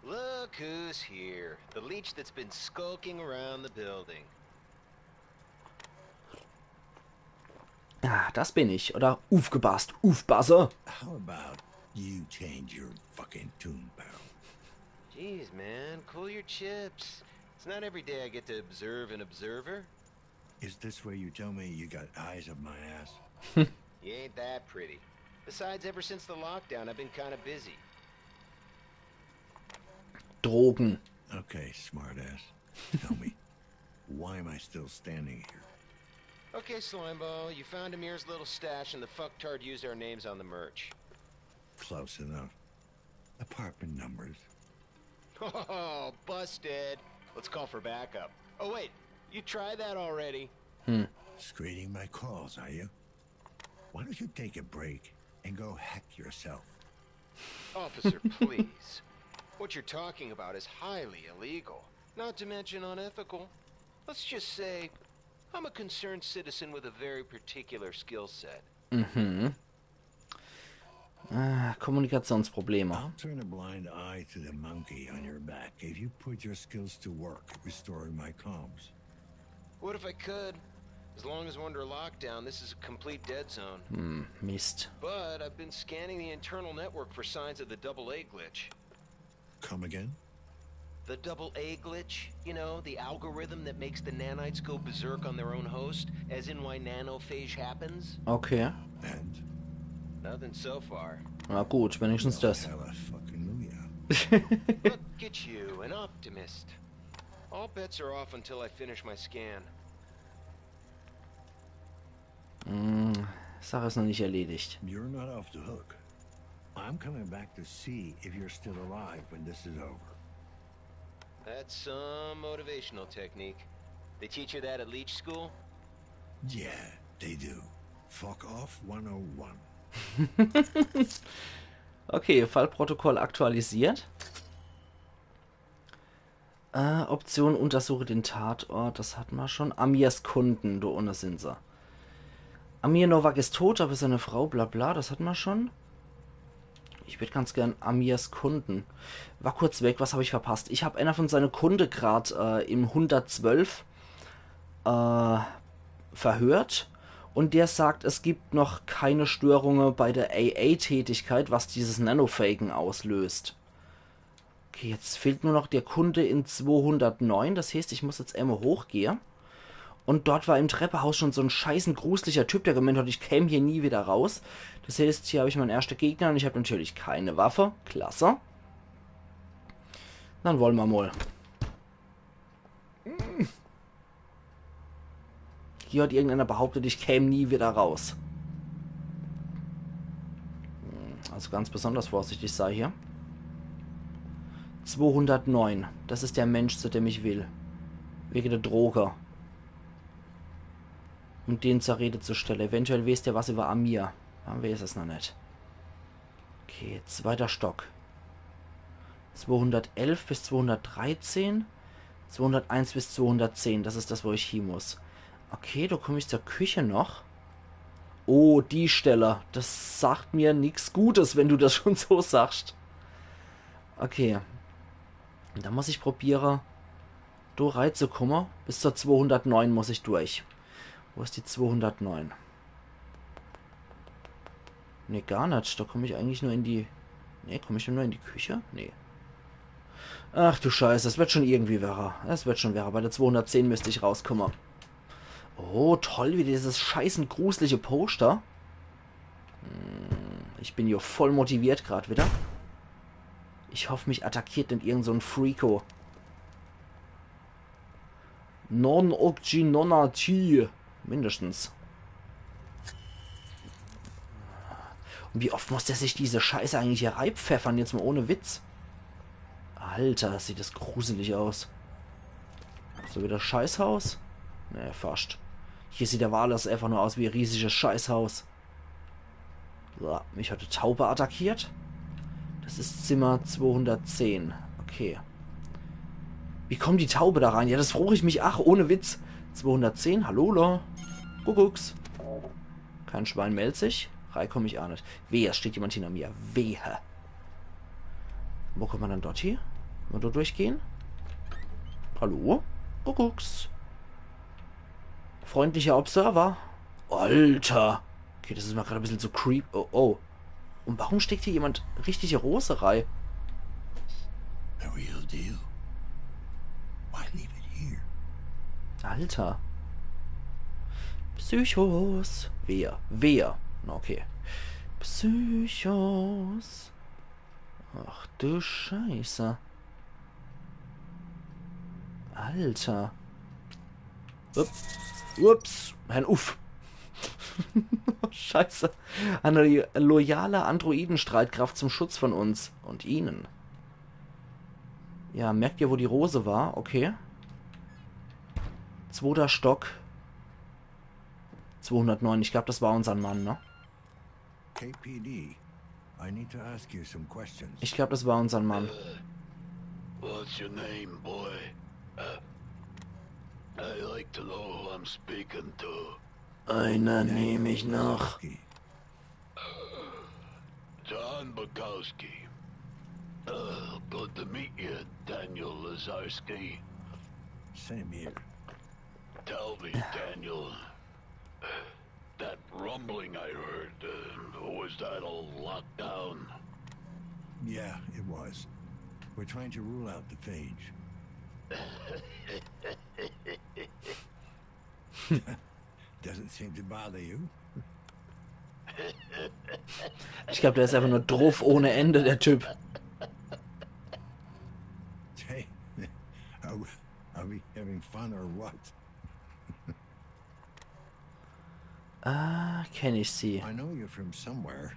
Look who's here. The leech that's been skulking around the building. Ah, das bin ich. Oder uffgepasst, uffpasse. How about you change your fucking tune, pal? Jeez, man, cool your chips. It's not every day I get to observe an observer. Is this where you tell me you got eyes up my ass? You ain't that pretty. Besides, ever since the lockdown, I've been kinda busy. Drogen. Okay, smartass. Tell me, why am I still standing here? Okay, Slimeball, you found Amir's little stash and the fucktard used our names on the merch. Close enough. Apartment numbers. Oh, busted. Let's call for backup. Oh, wait, you tried that already? Screening my calls, are you? Why don't you take a break and go heck yourself? Officer, please. What you're talking about is highly illegal, not to mention unethical. Let's just say I'm a concerned citizen with a very particular skill set. Mhm. Ah, Kommunikationsprobleme. I'll turn a blind eye to the monkey on your back if you put your skills to work restoring my comms. What if I could? As long as we're under lockdown, this is a complete dead zone. Hm, Mist. But I've been scanning the internal network for signs of the double A glitch. Come again? The double A glitch, you know, the algorithm that makes the nanites go berserk on their own host, as in why nanophage happens. Okay. And? Nothing so far. Na gut, wenigstens das. Hallelujah. Look at you, an optimist. All bets are off until I finish my scan. Hm, Sache is noch nicht erledigt. You're not off the hook. I'm coming back to see if you're still alive when this is over. That's some motivational technique. They teach you that at leech school? Yeah, they do. Fuck off one oh one. Okay, Fallprotokoll aktualisiert. Äh, Option, untersuche den Tatort, das hat ma schon. Amirs Kunden, do unne sin se. Amir Novak is tot, aber seine Frau, bla bla, das hat ma schon. Ich würd ganz gern Amirs Kunden. War kurz weg, was hab ich verpasst? Ich hab einer von seine Kunde grad äh, im hundertzwölf äh, verhört und der sagt, es gibt noch keine Störungen bei der A A-Tätigkeit, was dieses Nanophagen auslöst. Okay, jetzt fehlt nur noch der Kunde in zweihundertneun, das heißt, ich muss jetzt einmal hochgehen. Und dort war im Treppehaus schon so ein scheißen gruseliger Typ, der gemeint hat, ich käm hier nie wieder raus. Das heißt, hier habe ich meinen ersten Gegner und ich habe natürlich keine Waffe. Klasse. Dann wollen wir mal. Hier hat irgendeiner behauptet, ich käm nie wieder raus. Hm, also ganz besonders vorsichtig sei hier. Zweihundertneun. Das ist der Mensch, zu dem ich will. Wegen der Droge. Um den zur Rede zu stellen. Eventuell weiß der was über Amir. Dann weiß es noch nicht. Okay, zweiter Stock. Zweihundertelf bis zweihundertdreizehn. Zweihunderteins bis zweihundertzehn. Das ist das, wo ich hin muss. Okay, da komme ich zur Küche noch. Oh, die Stelle. Das sagt mir nix Gutes, wenn du das schon so sagst. Okay. Da muss ich probieren, da reinzukommen. Bis zur zweihundertneun muss ich durch. Wo ist die zweihundertneun? Nee, gar nicht. Da komme ich eigentlich nur in die... Nee, komme ich nur in die Küche? Nee. Ach du Scheiße, es wird schon irgendwie werrer. Es wird schon werrer. Bei der zweihundertzehn müsste ich rauskommen. Oh, toll, wie dieses scheißen gruselige Poster. Hm, ich bin hier voll motiviert grad wieder. Ich hoffe, mich attackiert nicht irgend so ein Freako. Non Okji Nonati. Mindestens. Und wie oft muss der sich diese Scheiße eigentlich hier reinpfeffern? Jetzt mal ohne Witz. Alter, sieht das gruselig aus. So wie das Scheißhaus? Ne, fast. Hier sieht der Wales einfach nur aus wie ein riesiges Scheißhaus. So, mich hat die Taube attackiert. Das ist Zimmer zweihundertzehn. Okay. Wie kommt die Taube da rein? Ja, das frage ich mich. Ach, ohne Witz. Zweihundertzehn, hallo, lo. Kuckucks. Kein Schwein meldet sich. Reinkomme ich auch nicht. Wehe, es steht jemand hinter mir. Wehe. Wo kommt man dann dort hin? Kann man dort durchgehen? Hallo? Kuckucks. Freundlicher Observer. Alter. Okay, das ist mir gerade ein bisschen zu creep. Oh, oh. Und warum steckt hier jemand richtige Rose rein? The real deal. Why leave it here? Alter. Psychos. Wehe. Wehe. Na, okay. Psychos. Ach du Scheiße. Alter. Ups. Ups. Herrn Uff. Scheiße. Eine loyale Androidenstreitkraft zum Schutz von uns und ihnen. Ja, merkt ihr, wo die Rose war? Okay. Zweiter Stock. Zweihundertneun. Ich glaube, das war unser Mann, ne? K P D, I need to ask you some questions. Ich glaube, das war unser Mann. What's your name, boy? Uh, I like to know who I'm speaking to. Einer nehme ich noch. Bukowski. John Bukowski. Uh, good to meet you, Daniel Lazarski. Same here. Tell me, Daniel. That rumbling I heard, uh, was that all locked down? Yeah, it was. We're trying to rule out the phage. Doesn't seem to bother you. Ich glaube, der ist einfach nur druff ohne Ende, der Typ. Hey, are we, are we having fun or what? Ah, kenne ich sie. I know you're from somewhere.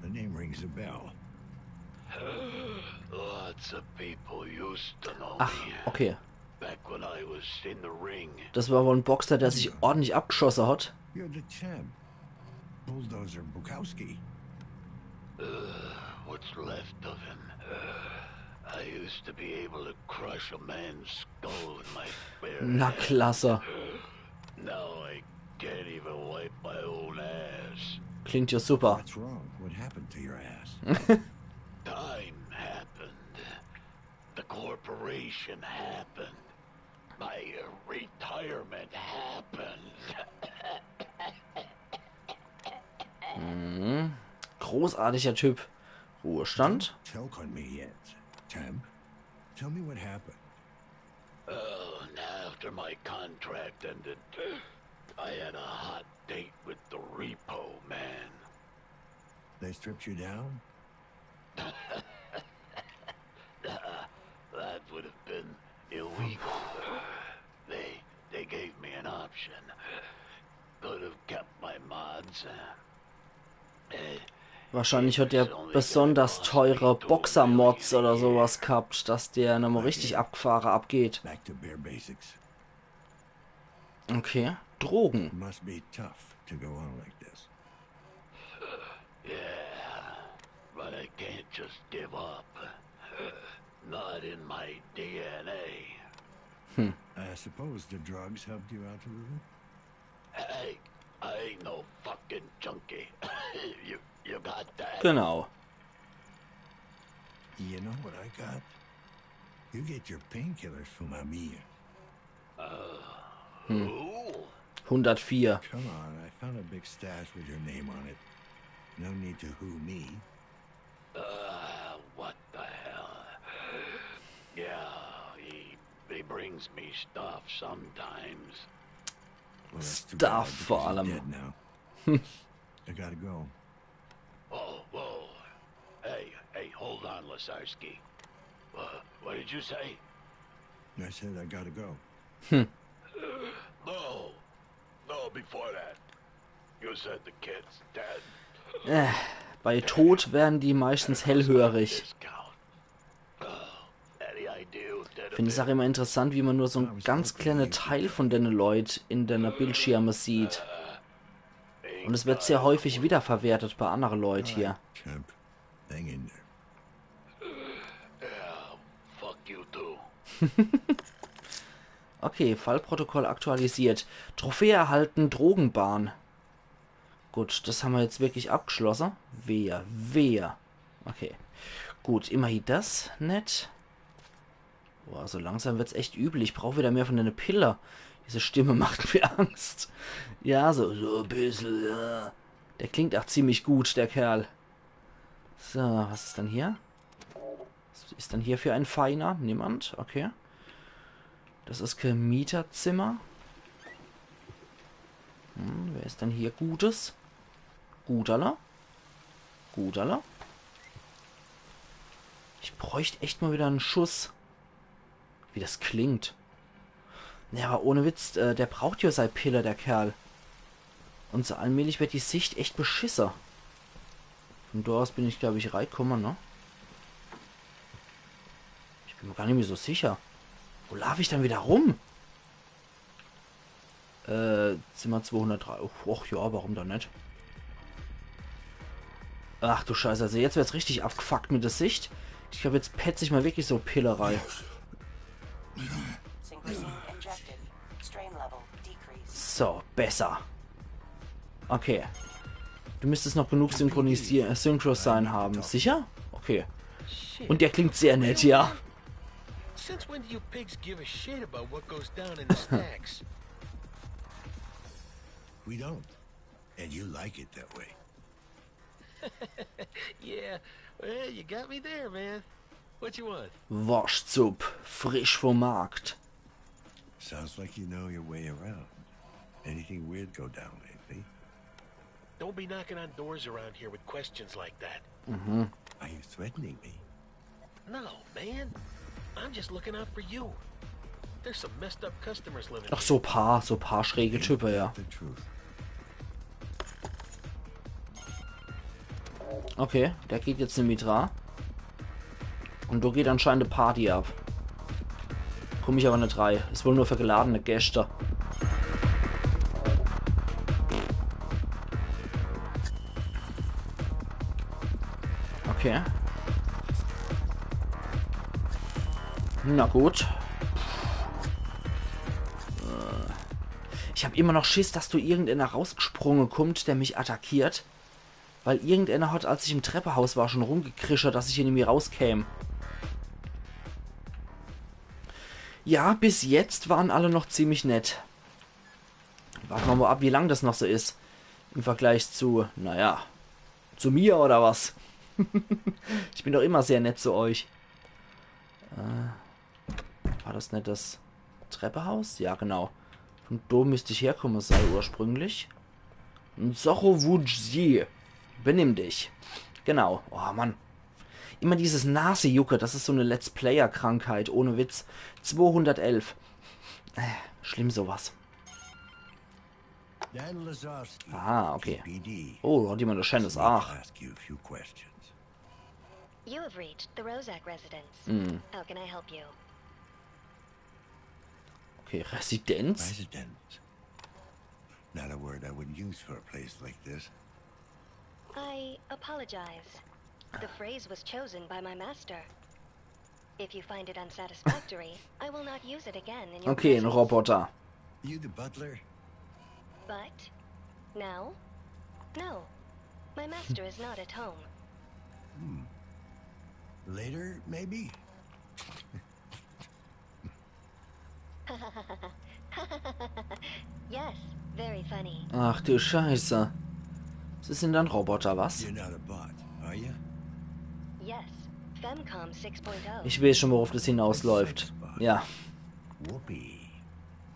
The name rings a bell. Lots of people used to know Ach, me okay. Back when I was in the ring. Das war wohl ein Boxer, der sich ordentlich abgeschossen hat. You're the champ. Bulldozer Bukowski. What's left of him? I used to be able to crush a man's skull with my bare Na hand. Klasse. Now I can't even wipe my own ass. Klingt ja super. What's wrong? What happened to your ass? Time happened. The corporation happened. My retirement happened. Mhm. Großartiger Typ. Ruhestand. Choke on me yet, Temp. Tell me what happened. Oh, and after my contract ended, I had a hot date with the repo man. They stripped you down? That would have been illegal. They they gave me an option. Could have kept my mods. Uh, Wahrscheinlich hat der besonders teure Boxermods oder sowas gehabt, dass der nochmal richtig abgefahre abgeht. Back to bare basics. Okay. Drogen. Must be tough to go on like this. Yeah, but I can't just give up. Not in my D N A. I suppose the drugs helped you out a little? Hey, I ain't no fucking junkie. You you got that? Genau. You know what I got? You get your painkillers from Amir. Who? hundertvier. Come on, I found a big stash with your name on it. No need to who me. Uh, what the hell? Yeah, he he brings me stuff sometimes. Well, that's too bad, Stuff vor because he's allem. Dead now. I gotta go. Oh, whoa. Hey, hey, hold on, Lazarski. Uh, what did you say? I said I gotta go. No. No, before that. You said the kid's dead. Äh, bei Tod werden die meistens hellhörig. Discount. Oh, any idea who did Ich finde es auch immer interessant, wie man nur so einen ganz kleinen Teil von den Leuten in den Bildschirmen sieht. Und es wird sehr häufig wiederverwertet bei anderen Leuten hier. Temp, hang in there. Yeah, fuck you too. Okay, Fallprotokoll aktualisiert. Trophäe erhalten, Drogenbahn. Gut, das haben wir jetzt wirklich abgeschlossen. Wehe, wehe. Okay. Gut, immerhin das. Nett. Boah, so langsam wird's echt übel. Ich brauch wieder mehr von der Pille. Diese Stimme macht mir Angst. Ja, so, so ein bisschen, ja. Der klingt auch ziemlich gut, der Kerl. So, was ist denn hier? Was ist denn hier für ein Feiner? Niemand? Okay. Das ist kein Mieterzimmer. Hm, wer ist denn hier Gutes? Guterler? Guterler? Ich bräuchte echt mal wieder einen Schuss. Wie das klingt. Ja, aber ohne Witz, äh, der braucht ja sei Pille, der Kerl. Und so allmählich wird die Sicht echt beschisser. Von dort aus bin ich, glaube ich, reingekommen, ne? Ich bin mir gar nicht mehr so sicher. Wo laufe ich dann wieder rum? Äh, Zimmer zweihundertdrei. Och, och ja, warum dann nicht? Ach du Scheiße, also jetzt wird's richtig abgefuckt mit der Sicht. Ich glaube, jetzt petze ich mal wirklich so Pille rein. Synchrozine injected. Strain level decreased. So, besser. Okay. Du müsstest noch genug Synchronisier äh, Synchro-Sign haben. Sicher? Okay. Shit. Und der klingt sehr nett, ja. Since when do you pigs give a shit about what goes down in the stacks? We don't. And you like it that way. Yeah, well, you got me there, man. What you want? Wurstsupp, frisch vom Markt. Sounds like you know your way around. Anything weird go down lately? Don't be knocking on doors around here with questions like that. Are you threatening me? No, man. I'm just looking out for you. There's some messed up customers living Ach, so paar, so paar schräge Typen, ja. The truth. Okay, der geht jetzt in Mitra. Und da geht anscheinend eine Party ab. Komm ich aber nicht rein. Ist wohl nur für geladene Gäste. Okay. Na gut. Äh, ich hab immer noch Schiss, dass da irgendeiner rausgesprungen kommt, der mich attackiert. Weil irgendeiner hat, als ich im Treppehaus war, schon rumgekrischert, dass ich hier nimmi rauskäm. Ja, bis jetzt waren alle noch ziemlich nett. Warte ma mal ab, wie lang das noch so is. Im Vergleich zu, naja, zu mir oder was? Ich bin doch immer sehr nett zu euch. Äh, war das net das Treppehaus? Ja, genau. Von do müsst ich herkomme sei ursprünglich. Sochowuji, benimm dich. Genau. Oh Mann. Immer dieses Nasejucke, das is so ne Let's-Player-Krankheit, ohne Witz. Zweihundertelf. Äh, schlimm sowas. Dan Lazarski, Ah, okay. P D. Oh, hat jemand was Schönes. Ach. Ask you a few questions. You have reached the Rozak residence. Hm. How can I help you? Okay, Residenz? Residence. Not a word I would use for a place like this. I apologize. The phrase was chosen by my master. If you find it unsatisfactory, I will not use it again in your Okay, ein presence. Roboter. You the butler? But now? No. My master is not at home. Hmm. Later, maybe? Yes, very funny. Ach du Scheiße. Sie sind ein Roboter, was? You're not a bot, are you? Yes, Femcom six point oh. Ich weiß schon, worauf das hinausläuft. Ja. Whoopee.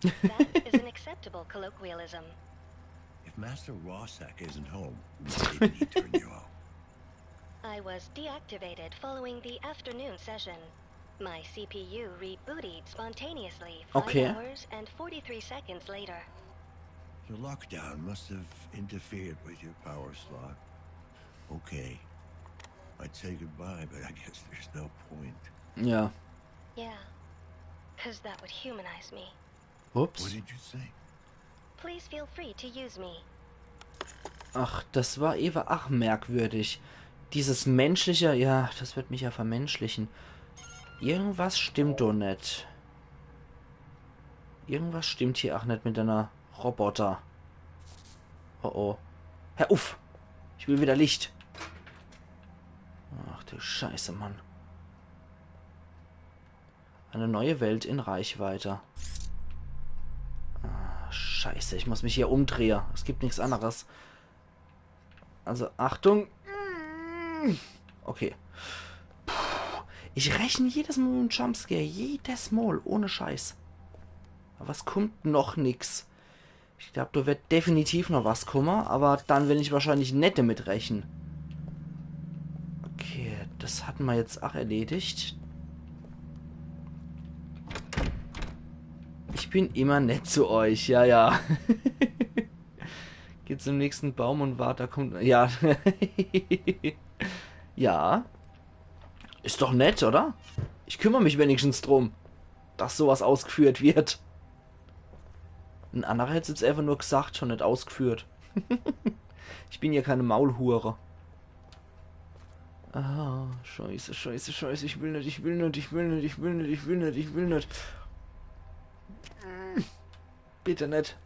That is an acceptable colloquialism. If Master Rozak isn't home, maybe he turned you off. I was deactivated following the afternoon session. My C P U rebooted spontaneously five Okay. hours and forty-three seconds later. The lockdown must have interfered with your power slot. Okay. I'd say goodbye, but I guess there's no point. Ja. Yeah, because that would humanize me. What Ups. did you say? Please feel free to use me. Ach, das war ewe ach merkwürdig. Dieses menschliche, ja, das wird mich ja vermenschlichen. Irgendwas stimmt doch net. Irgendwas stimmt hier ach net mit einer Roboter. Oh oh. Hör uff! Ich will wieder Licht. Ach du Scheiße, Mann. Eine neue Welt in Reichweite. Ah, Scheiße, ich muss mich hier umdrehe. Es gibt nichts anderes. Also, Achtung. Okay. Puh, ich rechne jedes Mal mit dem Jumpscare. Jedes Mal. Ohne Scheiß. Aber es kommt noch nix. Ich glaub, da wird definitiv noch was kommen, aber dann will ich wahrscheinlich net damit rechnen. Okay, das hatten wir jetzt auch erledigt. Ich bin immer nett zu euch, ja, ja. Geht zum nächsten Baum und wart, da kommt, ja. Ja. Ist doch nett, oder? Ich kümmere mich wenigstens drum, dass sowas ausgeführt wird. Ein anderer hätt's jetzt einfach nur gesagt und net ausgeführt. Ich bin ja keine Maulhure. Ah, Scheiße, Scheiße, Scheiße, ich will net, ich will net, ich will net, ich will net, ich will net, ich will net. Bitte net.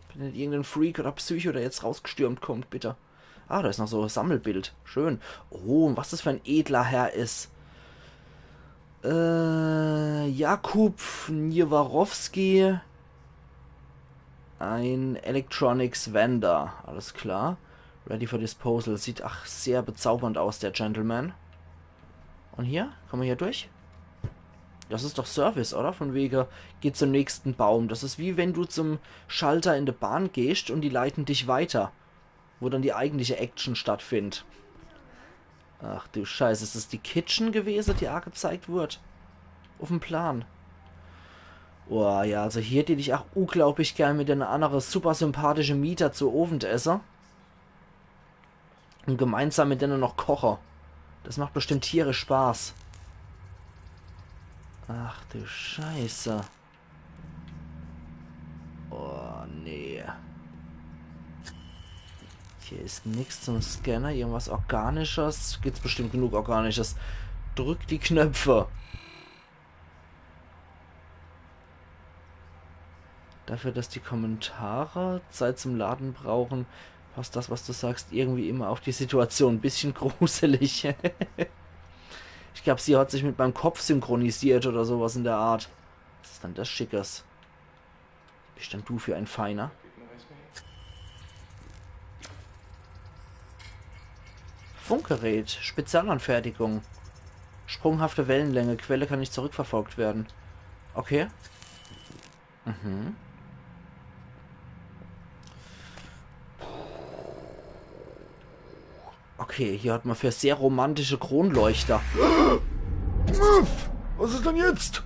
Bitte net irgendein Freak oder Psycho, der jetzt rausgestürmt kommt, bitte. Ah, da ist noch so ein Sammelbild. Schön. Oh, und was das für ein edler Herr ist. Äh, Jakub Niewarowski. Ein Electronics Vendor. Alles klar. Ready for disposal. Sieht ach sehr bezaubernd aus, der Gentleman. Und hier? Kann man hier durch? Das ist doch Service, oder? Von wege, geh zum nächsten Baum. Das ist wie wenn du zum Schalter in der Bahn gehst und die leiten dich weiter. Wo dann die eigentliche Action stattfindet. Ach du Scheiße, ist das die Kitchen gewesen, die angezeigt wird? Auf dem Plan. Boah, ja, also hier tät ich auch unglaublich gern mit einer anderen super sympathischen Mieter zu Abend esse. Und gemeinsam mit denen noch koche. Das macht bestimmt tierisch Spaß. Ach du Scheiße. Oh, nee. Hier ist nix zum Scanner. Irgendwas Organisches. Gibt's bestimmt genug Organisches. Drück die Knöpfe. Dafür, dass die Kommentare Zeit zum Laden brauchen, Passt das, was du sagst, irgendwie immer auf die Situation. Ein bisschen gruselig. Ich glaub, sie hat sich mit meinem Kopf synchronisiert oder sowas in der Art. Was ist denn das Schickes? Bist denn du für ein Feiner? Funkgerät, Spezialanfertigung. Sprunghafte Wellenlänge, Quelle kann nicht zurückverfolgt werden. Okay. Mhm. Okay, hier hat man für sehr romantische Kronleuchter. Uff, was ist denn jetzt?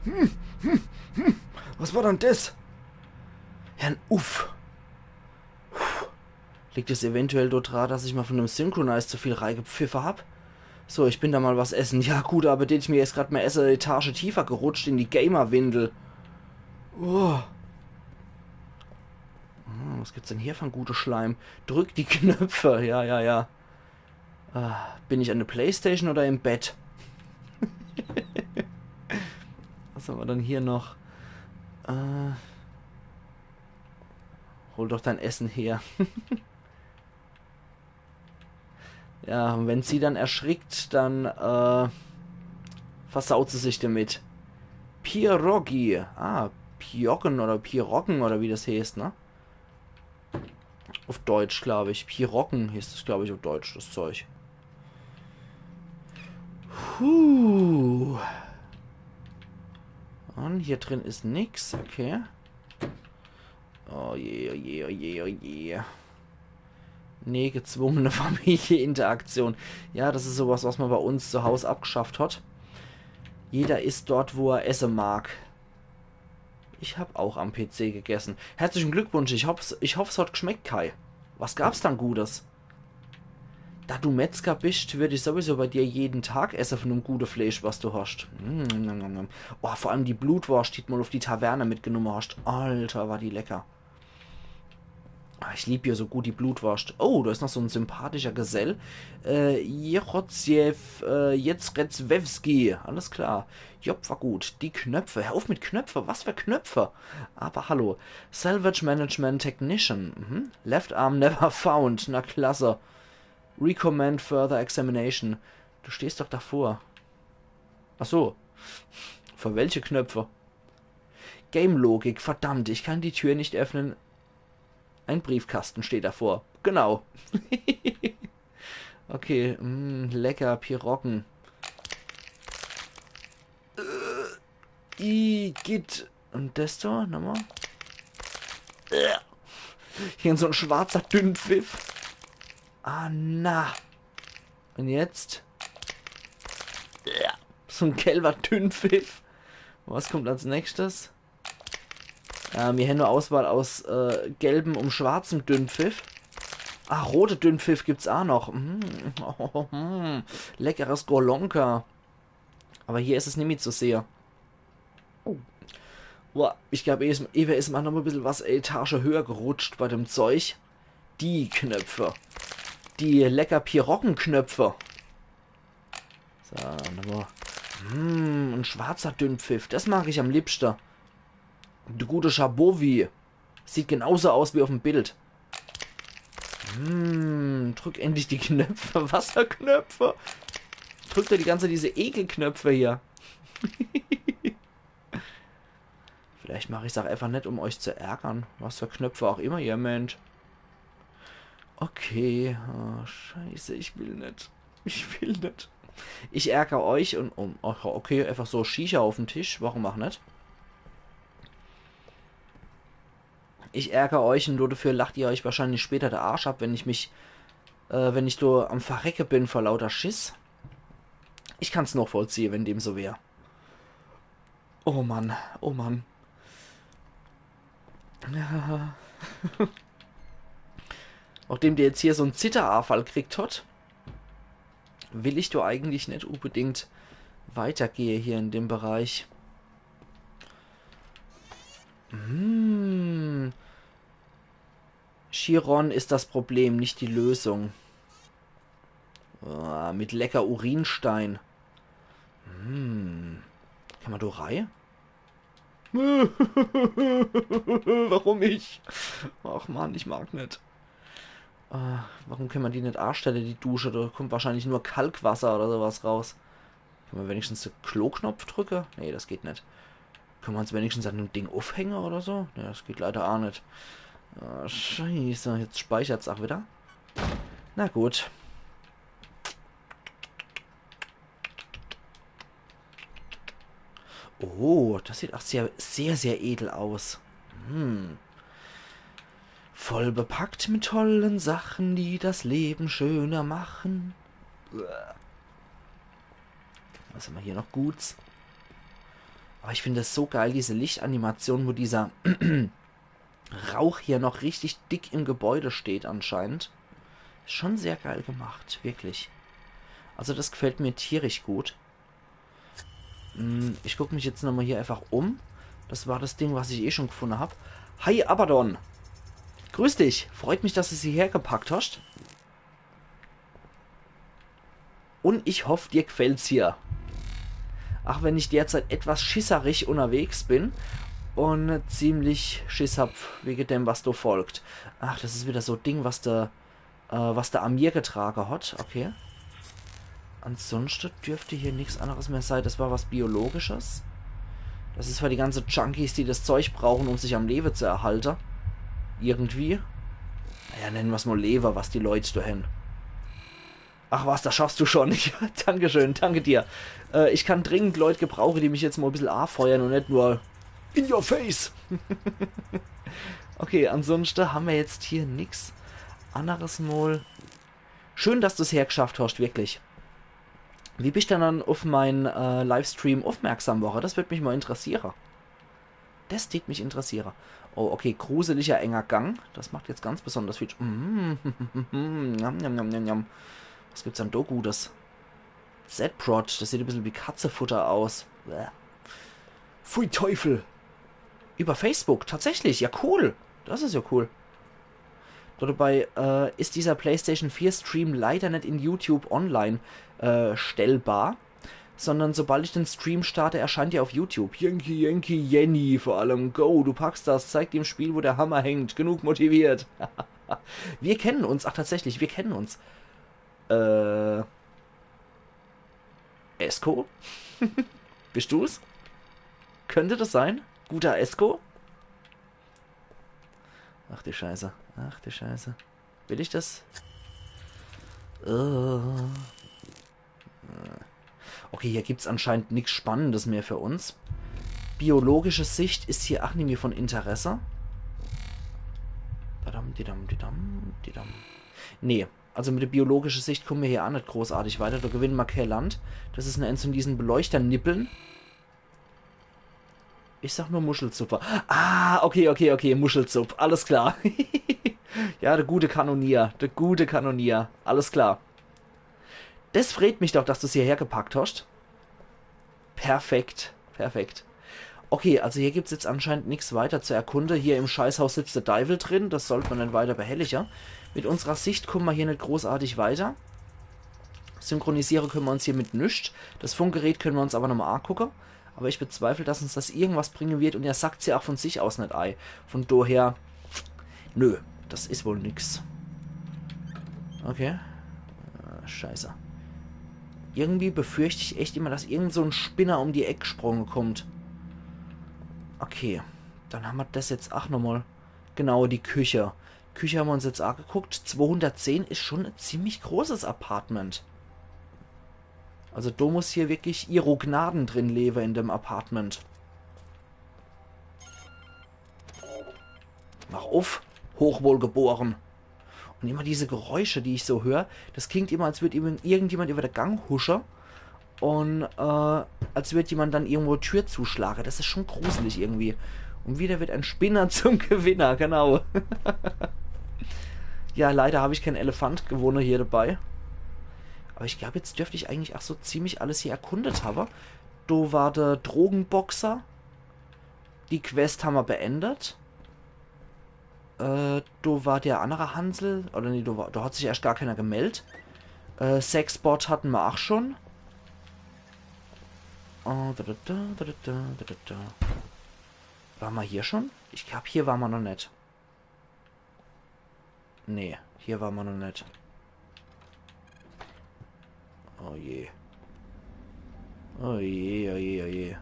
Hm, hm, hm. Was war denn das? Herrn Uff. Puh. Liegt es eventuell dort dran, dass ich mal von dem Synchronize zu viel reigepfiffe hab? So, ich bin da mal was essen. Ja, gut, aber den ich mir jetzt grad mal esse, Etage tiefer gerutscht in die Gamer-Windel. Oh. Hm, was gibt's denn hier für en gute Schleim? Drück die Knöpfe. Ja, ja, ja. Ah, bin ich an der Playstation oder im Bett? Was haben wir denn hier noch? Äh, hol doch dein Essen her. Ja, und wenn sie dann erschrickt, dann äh, versaut sie sich damit. Pierogi. Ah, Piocken oder Pierocken oder wie das heißt, ne? Auf Deutsch, glaube ich. Pierocken heißt es, glaube ich, auf Deutsch, das Zeug. Puh. Und hier drin ist nix, okay. Oh je, oh je, oh je, oh je. Nee, gezwungene Familieninteraktion. Ja, das ist sowas, was man bei uns zu Hause abgeschafft hat. Jeder isst dort, wo er essen mag. Ich hab auch am P C gegessen. Herzlichen Glückwunsch, ich hoff's, ich hoff's hat geschmeckt, Kai. Was gab's dann Gutes? Da du Metzger bist, würd ich sowieso bei dir jeden Tag essen von dem gute Fleisch, was du hast. Mm, nom, nom, nom. Oh, vor allem die Blutwurst, die mal auf die Taverne mitgenommen hast. Alter, war die lecker. Ah, ich lieb hier so gut die Blutwurst. Oh, da ist noch so ein sympathischer Gesell. Äh, Jerotzjew, äh, Jetzretzwewski. Alles klar. Jopp, war gut. Die Knöpfe. Hör auf mit Knöpfe. Was für Knöpfe? Aber hallo. Salvage Management Technician. Mhm. Left arm never found. Na klasse. Recommend further examination. Du stehst doch davor. Ach so. Für welche Knöpfe? Game-Logik, verdammt, ich kann die Tür nicht öffnen. Ein Briefkasten steht davor. Genau. Okay, mm, lecker, Pierocken. Äh, igitt. Und das da, nochmal. Äh. Hier so ein schwarzer Dünnpfiff. Ah, na. Und jetzt? Äh. So ein gelber Dünnpfiff. Was kommt als nächstes? Äh, mir hänn nur Auswahl aus äh, gelbem und schwarzem Dünnpfiff. Ah, rote Dünnpfiff gibt's auch noch. Mm. Leckeres Golonka. Aber hier ist es nimmi zu sehen. Oh. Boah, ich glaub, ich, ich wär erstmal noch ein bisschen was Etage höher gerutscht bei dem Zeug. Die Knöpfe. Die lecker Pierocken-Knöpfe. So, nochmal. Mm, ein schwarzer Dünnpfiff. Das mag ich am liebsten. Der gute Schabowi. Sieht genauso aus wie auf dem Bild. Mm, drück endlich die Knöpfe. Was für Knöpfe? Drückt ihr die ganze Zeit diese Ekelknöpfe hier? Vielleicht mach ich's auch einfach net, um euch zu ärgern. Was für Knöpfe auch immer ihr meint. Okay. Oh, scheiße, ich will net. Ich will net. Ich ärger euch und... Um, ach, okay, einfach so Shisha auf dem Tisch. Warum auch net? Ich ärger euch und nur dafür lacht ihr euch wahrscheinlich später der Arsch ab, wenn ich mich... Äh, wenn ich do am Verrecke bin vor lauter Schiss. Ich kann's noch vollziehe, wenn dem so wär. Oh Mann, oh Mann. Ja. Nachdem der jetzt hier so en Zitterafall kriegt hat, will ich doch eigentlich net unbedingt weitergehe hier in dem Bereich. Hm. Chiron ist das Problem, nicht die Lösung. Ah, mit lecker Urinstein. Hm. Kann man do rei? Warum ich? Ach Mann, ich mag net. Äh, warum kann ma die net aastelle, die Dusche? Do kommt wahrscheinlich nur Kalkwasser oder so was raus. Kann ma wenigstens de Kloknopf drücke? Nee, das geht net. Kann ma uns wenigstens an dem Ding uffhänge oder so? Nee, das geht leider aa net. Äh, scheiße, jetzt speichert's aa wieder. Na gut. Oh, das sieht aa sehr, sehr, sehr edel aus. Hm. Voll bepackt mit tollen Sachen, die das Leben schöner machen. Uah. Was hammer hier noch Guts? Aber ich find das so geil, diese Lichtanimation, wo dieser Rauch hier noch richtig dick im Gebäude steht anscheinend. Is schon sehr geil gemacht, wirklich. Also das gefällt mir tierisch gut. Hm, ich guck mich jetzt nochmal hier einfach um. Das war das Ding, was ich eh schon gefunde hab. Hi, Abaddon! Grüß dich! Freut mich, dass du's hierher gepackt hast. Und ich hoff, dir gefällt's hier. Ach wenn ich derzeit etwas schisserig unterwegs bin und ziemlich Schiss hab wege dem, was do folgt. Ach, das is wieder so e Ding, was der, äh, was der an mir getrage hat. Okay. Ansonsten dürfte hier nix anderes mehr sein. Das war was Biologisches. Das is für die ganze Junkies, die das Zeug brauchen, um sich am Lewe zu erhalte. Irgendwie. Naja, nenne mer's mal Lewe, was die Leut do hen. Ach was, das schaffst du schon. Ich, Dankeschön, danke dir. Äh, ich kann dringend Leut gebrauche, die mich jetzt mal e bissel afeuern und net nur in your face. Okay, ansonsten hammer jetzt hier nix anderes mal. Schön, dass du's hergeschafft hast, wirklich. Wie bist du dann auf mein, äh, Livestream aufmerksam worre? Das würd mich mal interessiere. Das tät mich interessiere. Oh, okay, gruseliger enger Gang. Das macht jetzt ganz besonders viel Sch-, mm, njam, njam, njam, njam, njam. Was gibt's dann do Gutes? Z-Prot, das sieht e bissel wie Katzefutter aus. Bäh. Pfui Teufel. Über Facebook, tatsächlich. Ja, cool. Das is ja cool. Dabei, äh, is dieser PlayStation vier Stream leider net in YouTube online, äh, stellbar, sondern sobald ich den Stream starte, erscheint er auf YouTube. Yankee, Yankee, Jenny vor allem. Go, du packst das. Zeig dem Spiel, wo der Hammer hängt. Genug motiviert. Wir kennen uns. Ach, tatsächlich, wir kennen uns. Äh. Esko? Bist du's? Könnte das sein? Guter Esko? Ach die Scheiße. Ach die Scheiße. Will ich das? Äh. Okay, hier gibt's anscheinend nix Spannendes mehr für uns. Biologische Sicht is hier ach nimmi von Interesse. Badam, didam, didam, didam. Nee, also mit der biologischen Sicht kommen wir hier ach net großartig weiter. Da gewinnen wir kein Land. Das is nur eins von diesen Beleuchternippeln. Ich sag nur Muschelsuppe. Ah, okay, okay, okay, Muschelsupp. Alles klar. Ja, der gute Kanonier. Der gute Kanonier. Alles klar. Das freut mich doch, dass du's hierher gepackt hast. Perfekt. Perfekt. Okay, also hier gibt's jetzt anscheinend nix weiter zu erkunde. Hier im Scheißhaus sitzt der Deiwel drin. Das sollt man net weiter behellige. Mit unserer Sicht kommen wir hier net großartig weiter. Synchronisiere können wir uns hier mit nix. Das Funkgerät können wir uns aber nochmal angucke. Aber ich bezweifle, dass uns das irgendwas bringen wird. Und er sagt's ja auch von sich aus net ei. Von daher, nö, das is wohl nix. Okay. Ah, Scheiße. Irgendwie befürcht ich echt immer, dass irgend so en Spinner um die Eck gesprunge kommt. Okay, dann hammer das jetzt ach nochmal. Genau, die Küche. Küche hammer uns jetzt ach geguckt. Zweihundertzehn is schon e ziemlich großes Apartment. Also do muss hier wirklich ihre Gnaden drin lewe in dem Apartment. Mach uff, Hochwohlgeboren. Und immer diese Geräusche, die ich so hör, das klingt immer, als würd irgend-, irgendjemand über de Gang husche. Und, äh, als würd jemand dann irgendwo Tür zuschlage. Das is schon gruselig irgendwie. Und wieder wird ein Spinner zum Gewinner, genau. Ja, leider hab ich kein Elefant gewonne hier dabei. Aber ich glaub, jetzt dürft ich eigentlich ach so ziemlich alles hier erkundet habe. Do war der Drogenboxer. Die Quest hammer beendet. Äh, do war der annere Hansel. Oder nee, do war, do hat sich erscht gar keiner gemeldt. Äh, Sexbot hatten mer ach schon. Äh, da, da, da. War mer hier schon? Ich glaub, hier war mer noch net. Nee, hier war ma noch net. Oh je. Oh je, oh je, oh je.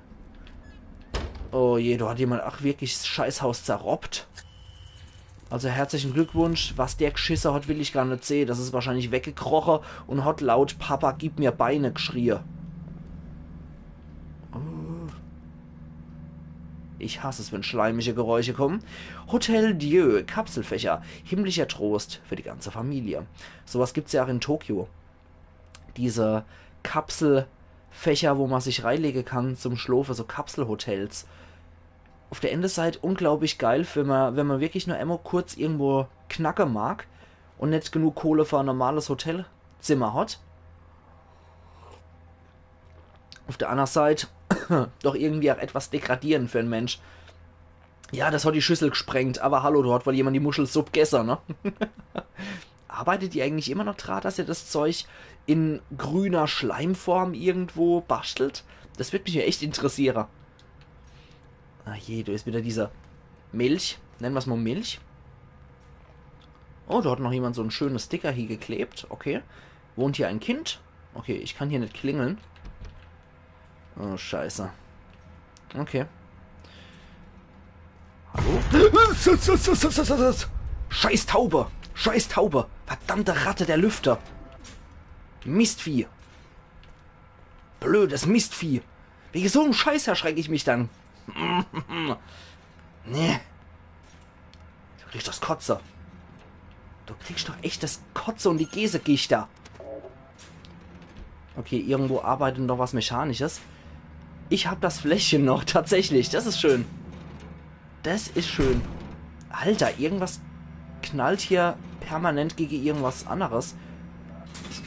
Oh je, do hat jemand ach wirklich 's Scheißhaus zerroppt. Also herzlichen Glückwunsch, was der gschisse hat, will ich gar net sehe. Das is wahrscheinlich weggekroche und hat laut „Papa, gib mir Beine“ gschrie. Oh. Ich hass es, wenn schleimige Geräusche kommen. Hotel Dieu, Kapselfächer, himmlischer Trost für die ganze Familie. Sowas gibt's ja auch in Tokio. Diese Kapselfächer, wo ma sich reilege kann zum Schlofe, so Kapselhotels. Auf der eene Seit unglaublich geil, wenn ma, wenn ma wirklich nur emol kurz irgendwo knacke mag und net genug Kohle für e normales Hotelzimmer hat. Auf der annere Seit doch irgendwie auch etwas degradierend für en Mensch. Ja, das hat die Schüssel gsprengt, aber hallo, do hat wohl jemand die Muschelsupp gesse, ne? Arbeitet die eigentlich immer noch dra, dass ihr das Zeug in grüner Schleimform irgendwo bastelt? Das würd mich ja echt interessiere. Ah je, do is wieder diese Milch. Nenne ma's mal Milch. Oh, do hat noch jemand so en schöne Sticker hiegeklebt. Okay. Wohnt hier ein Kind? Okay, ich kann hier net klingeln. Oh, scheiße. Okay. Hallo? Scheiß Taube! Scheiß Taube! Verdammte Ratte der Lüfter! Mistvieh! Blödes Mistvieh! Wege so em Scheiß erschreck ich mich dann. Nee. Du kriegst das Kotze. Du kriegst doch echt das Kotze und die Gesegichter. Okay, irgendwo arbeitet noch was Mechanisches. Ich hab das Fläschchen noch, tatsächlich. Das is schön. Das is schön. Alter, irgendwas knallt hier permanent gege irgendwas anneres.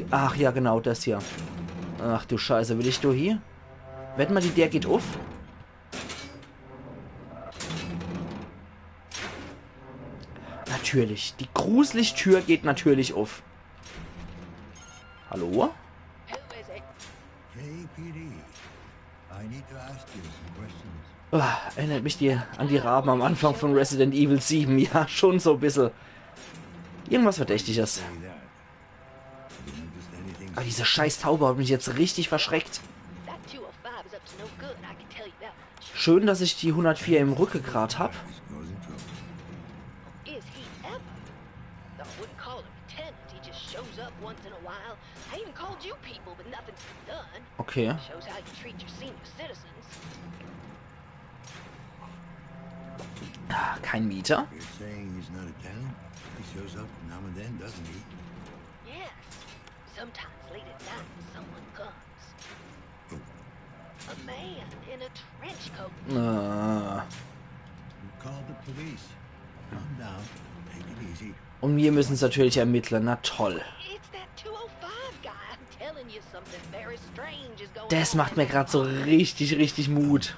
Ach ja, genau, das hier. Ach du Scheiße, will ich do hie? Wett ma, die Deer geht uff? Natürlich. Die gruselig Tür geht natürlich uff. Hallo? K P D, I need to ask you some questions. Ah, erinnert mich die, an die Raben am Anfang von Resident Evil sieben. Ja, schon so e bissel. Irgendwas Verdächtiges. Say that. You noticed anything? Ah, diese scheiß Taube hat mich jetzt richtig verschreckt. That two oh five is up to no good, I can tell you that much. Schön, dass ich die hundertvier im Rückegrat hab. He's causing trouble. Is he ever? I wouldn't call him a tenant, he just shows up once in a while. I even called you people, but nothing's been done. Okay. Shows how you treat your senior citizens. Ah, kein Mieter. You're saying he's not a tenant? He shows up now and then, doesn't he? Yes. Sometimes late at night, someone comes. A man in a trench coat. Äh, You called the police. Calm down. Take it easy. Und wir müssen es natürlich ermitteln. Na toll. It's that two oh five guy. I'm telling you something very strange is going Das on. macht mir grad so richtig, richtig Mut.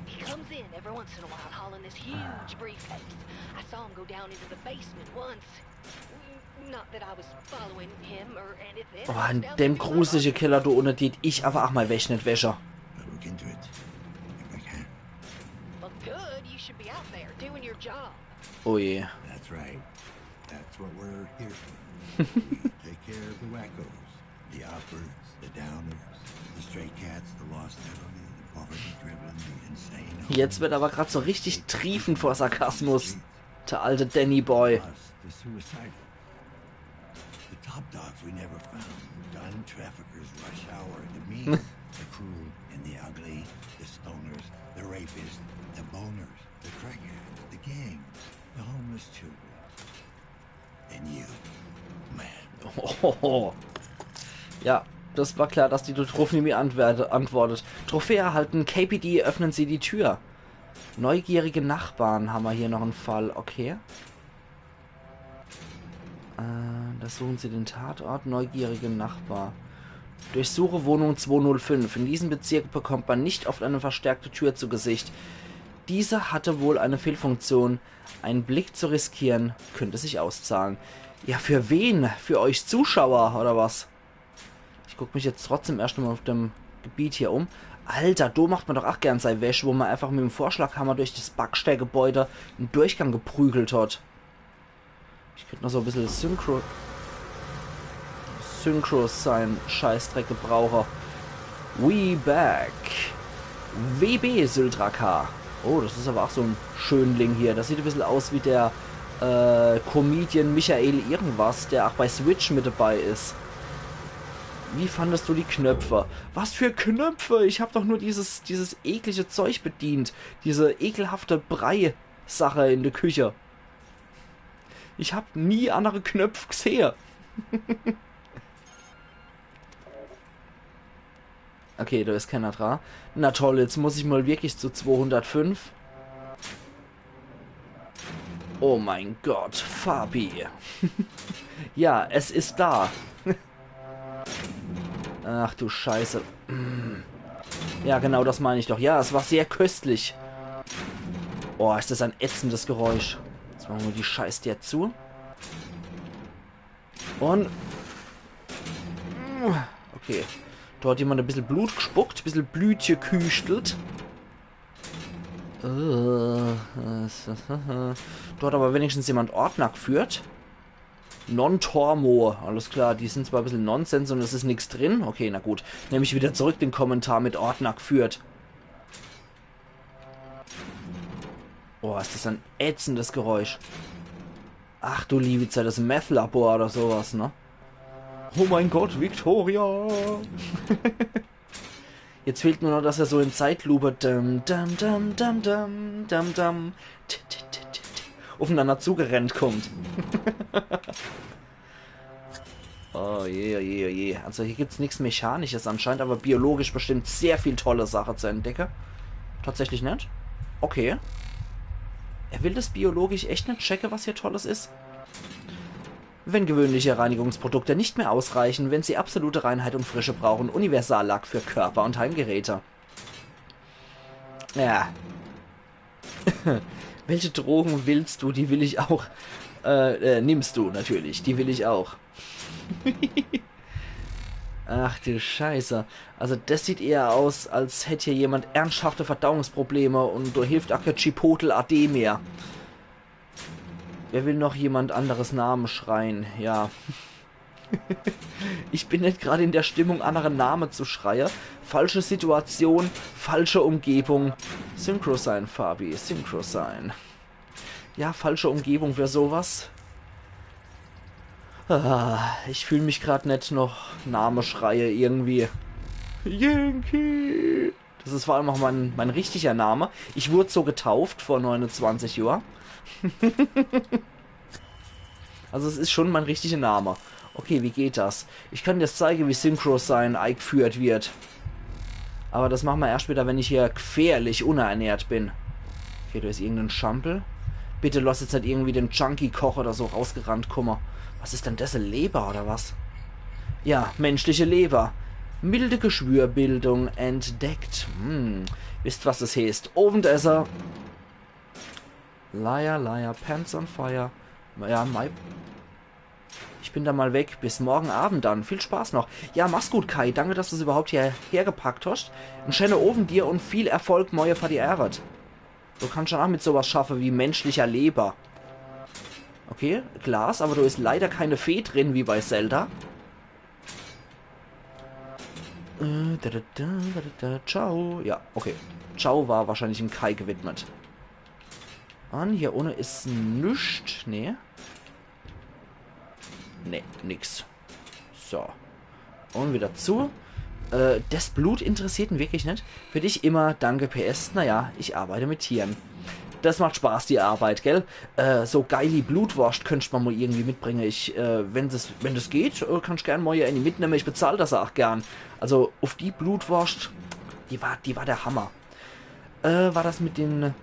He comes in every once in a while hauling this huge briefcase. I saw him go down into the basement once. Not that I was following him or anything. Oh, an dem gruselige Keller do unne deet ich aber ach mei Wäsch net wäsche. I'll look into it if I can. Well, good. You should be out there doing your job. Oh je. That's right. That's what we're here for. We take care of the wackos, the uppers, the downers, the stray cats, the lost elderly, the poverty-driven, the insane. Jetzt wird aber grad so richtig triefend vor Sarkasmus. Der alte Danny Boy. Plus the suicidal. The top dogs we never found. Gun traffickers, rush hour, the mean, the cruel, and the ugly. The stoners, the rapists, the boners, the crackheads, the gangs, the homeless children. And you, man. Ohoho. Ja, das war klar, dass die do druff nimmi antwert-, antwortet. Trophäe erhalten, K P D, öffnen Sie die Tür. Neugierige Nachbarn hammer hier noch en Fall, okay. Äh, untersuchen Sie den Tatort, neugierige Nachbar. Durchsuche Wohnung zweihundertfünf. In diesem Bezirk bekommt man nicht oft eine verstärkte Tür zu Gesicht. Diese hatte wohl eine Fehlfunktion. Einen Blick zu riskieren, könnte sich auszahlen. Ja, für wen? Für euch Zuschauer, oder was? Ich guck mich jetzt trotzdem erscht mal auf dem Gebiet hier um. Alter, do macht man doch ach gern sei Wäsch, wo man einfach mit dem Vorschlaghammer durch das Backsteingebäude en Durchgang geprügelt hat. Ich könnt noch so e bissel Synchro... Synchro sein, Scheißdreck gebrauche. We back. W B Syldraka. Oh, das is aber auch so en Schönling hier. Das sieht e bissel aus wie der äh, Comedian Michael irgendwas, der auch bei Switch mit dabei is. Wie fandest du die Knöpfe? Was für Knöpfe? Ich hab doch nur dieses, dieses eklige Zeug bedient. Diese ekelhafte Brei-Sache in der Küche. Ich hab nie andere Knöpfe gesehe. Okay, da is keiner dra. Na toll, jetzt muss ich mal wirklich zu zweihundertfünf. Oh mein Gott, Fabi. Ja, es is da. Ach du Scheiße. Ja, genau, das mein ich doch. Ja, es war sehr köstlich. Oh, is das ein ätzendes Geräusch. Jetzt mache mer die Scheißtür zu. Und... Okay. Da hat jemand e bissel Blut gespuckt, e bissel Blütche geküstelt. Äh, äh, da hat aber wenigstens jemand Ordner geführt. Non tormo, alles klar, die sind zwar e bissel Nonsens und es is nix drin. Okay, na gut. Nehm ich wieder zurück den Kommentar mit Ordner geführt. Oh, is das ein ätzendes Geräusch. Ach du liebe Zeit, das Meth-Labor oder sowas, ne? Oh mein Gott, Victoria! Jetzt fehlt nur noch, dass er so in Zeitlupe dam, dam, dam, dam, dam, dam, dam, t, t, t, t, t, aufeinander zugerennt kommt. Oh je, oh je, oh je. Also hier gibt's nix Mechanisches anscheinend, aber biologisch bestimmt sehr viel tolle Sache zu entdecke. Tatsächlich net. Okay. Er will das biologisch echt net checke, was hier Tolles is. Wenn gewöhnliche Reinigungsprodukte nicht mehr ausreichen, wenn Sie absolute Reinheit und Frische brauchen, Universallack für Körper und Heimgeräte. Ja. Welche Drogen willst du? Die will ich auch. Äh, äh, nimmst du natürlich. Die will ich auch. Ach du Scheiße. Also das sieht eher aus, als hätt hier jemand ernsthafte Verdauungsprobleme und da hilft auch kein Chipotle A D mehr. Wer will noch jemand anderes Name schreien? Ja. Ich bin net grad in der Stimmung, andere Name zu schreie. Falsche Situation, falsche Umgebung. Synchro sein, Fabi, Synchro sein. Ja, falsche Umgebung für sowas. Ah, ich fühl mich grad net noch Name schreie irgendwie. Yankee. Das is vor allem auch mein, mein richtiger Name. Ich wurd so getauft vor neunundzwanzig Johr. Also es is schon mein richtiger Name. Okay, wie geht das? Ich kann dir zeige, wie Synchro sein eigführt wird. Aber das mache mer erscht wieder, wenn ich hier gefährlich unernährt bin. Okay, da is irgendein Schampel. Bitte lass jetzt net irgendwie den Junkie-Koch oder so rausgerannt kumme. Was is denn das, e Leber oder was? Ja, menschliche Leber. Milde Geschwürbildung entdeckt. Hm. Wisst, was das heeßt? Owendesse. Liar, liar, pants on fire. Ja, Mai. Ich bin dann mal weg. Bis morgen Abend dann. Viel Spaß noch. Ja, mach's gut, Kai. Danke, dass du's überhaupt hierher gepackt hast. En schöne Owend dir und viel Erfolg morje für die Arbeit. Du kannst schon auch mit sowas schaffe wie menschlicher Leber. Okay, Glas, aber da is leider keine Fee drin, wie bei Zelda. Äh, da, da, da, da, da, da, ciao. Ja, okay. Ciao war wahrscheinlich em Kai gewidmet. Und hier unne is nix. Nee. Nee, nix. So. Und wieder zu. Äh, das Blut interessiert ihn wirklich net. Für dich immer, danke P S. Naja, ich arbeite mit Tieren. Das macht Spaß, die Arbeit, gell? Äh, so geili Blutworscht könnt ma mal irgendwie mitbringe. Ich, äh, wenn das, wenn das geht, äh, kannst gern mal hier eine mitnehme. Ich bezahl das auch gern. Also, auf die Blutworscht, die war, die war der Hammer. Äh, war das mit den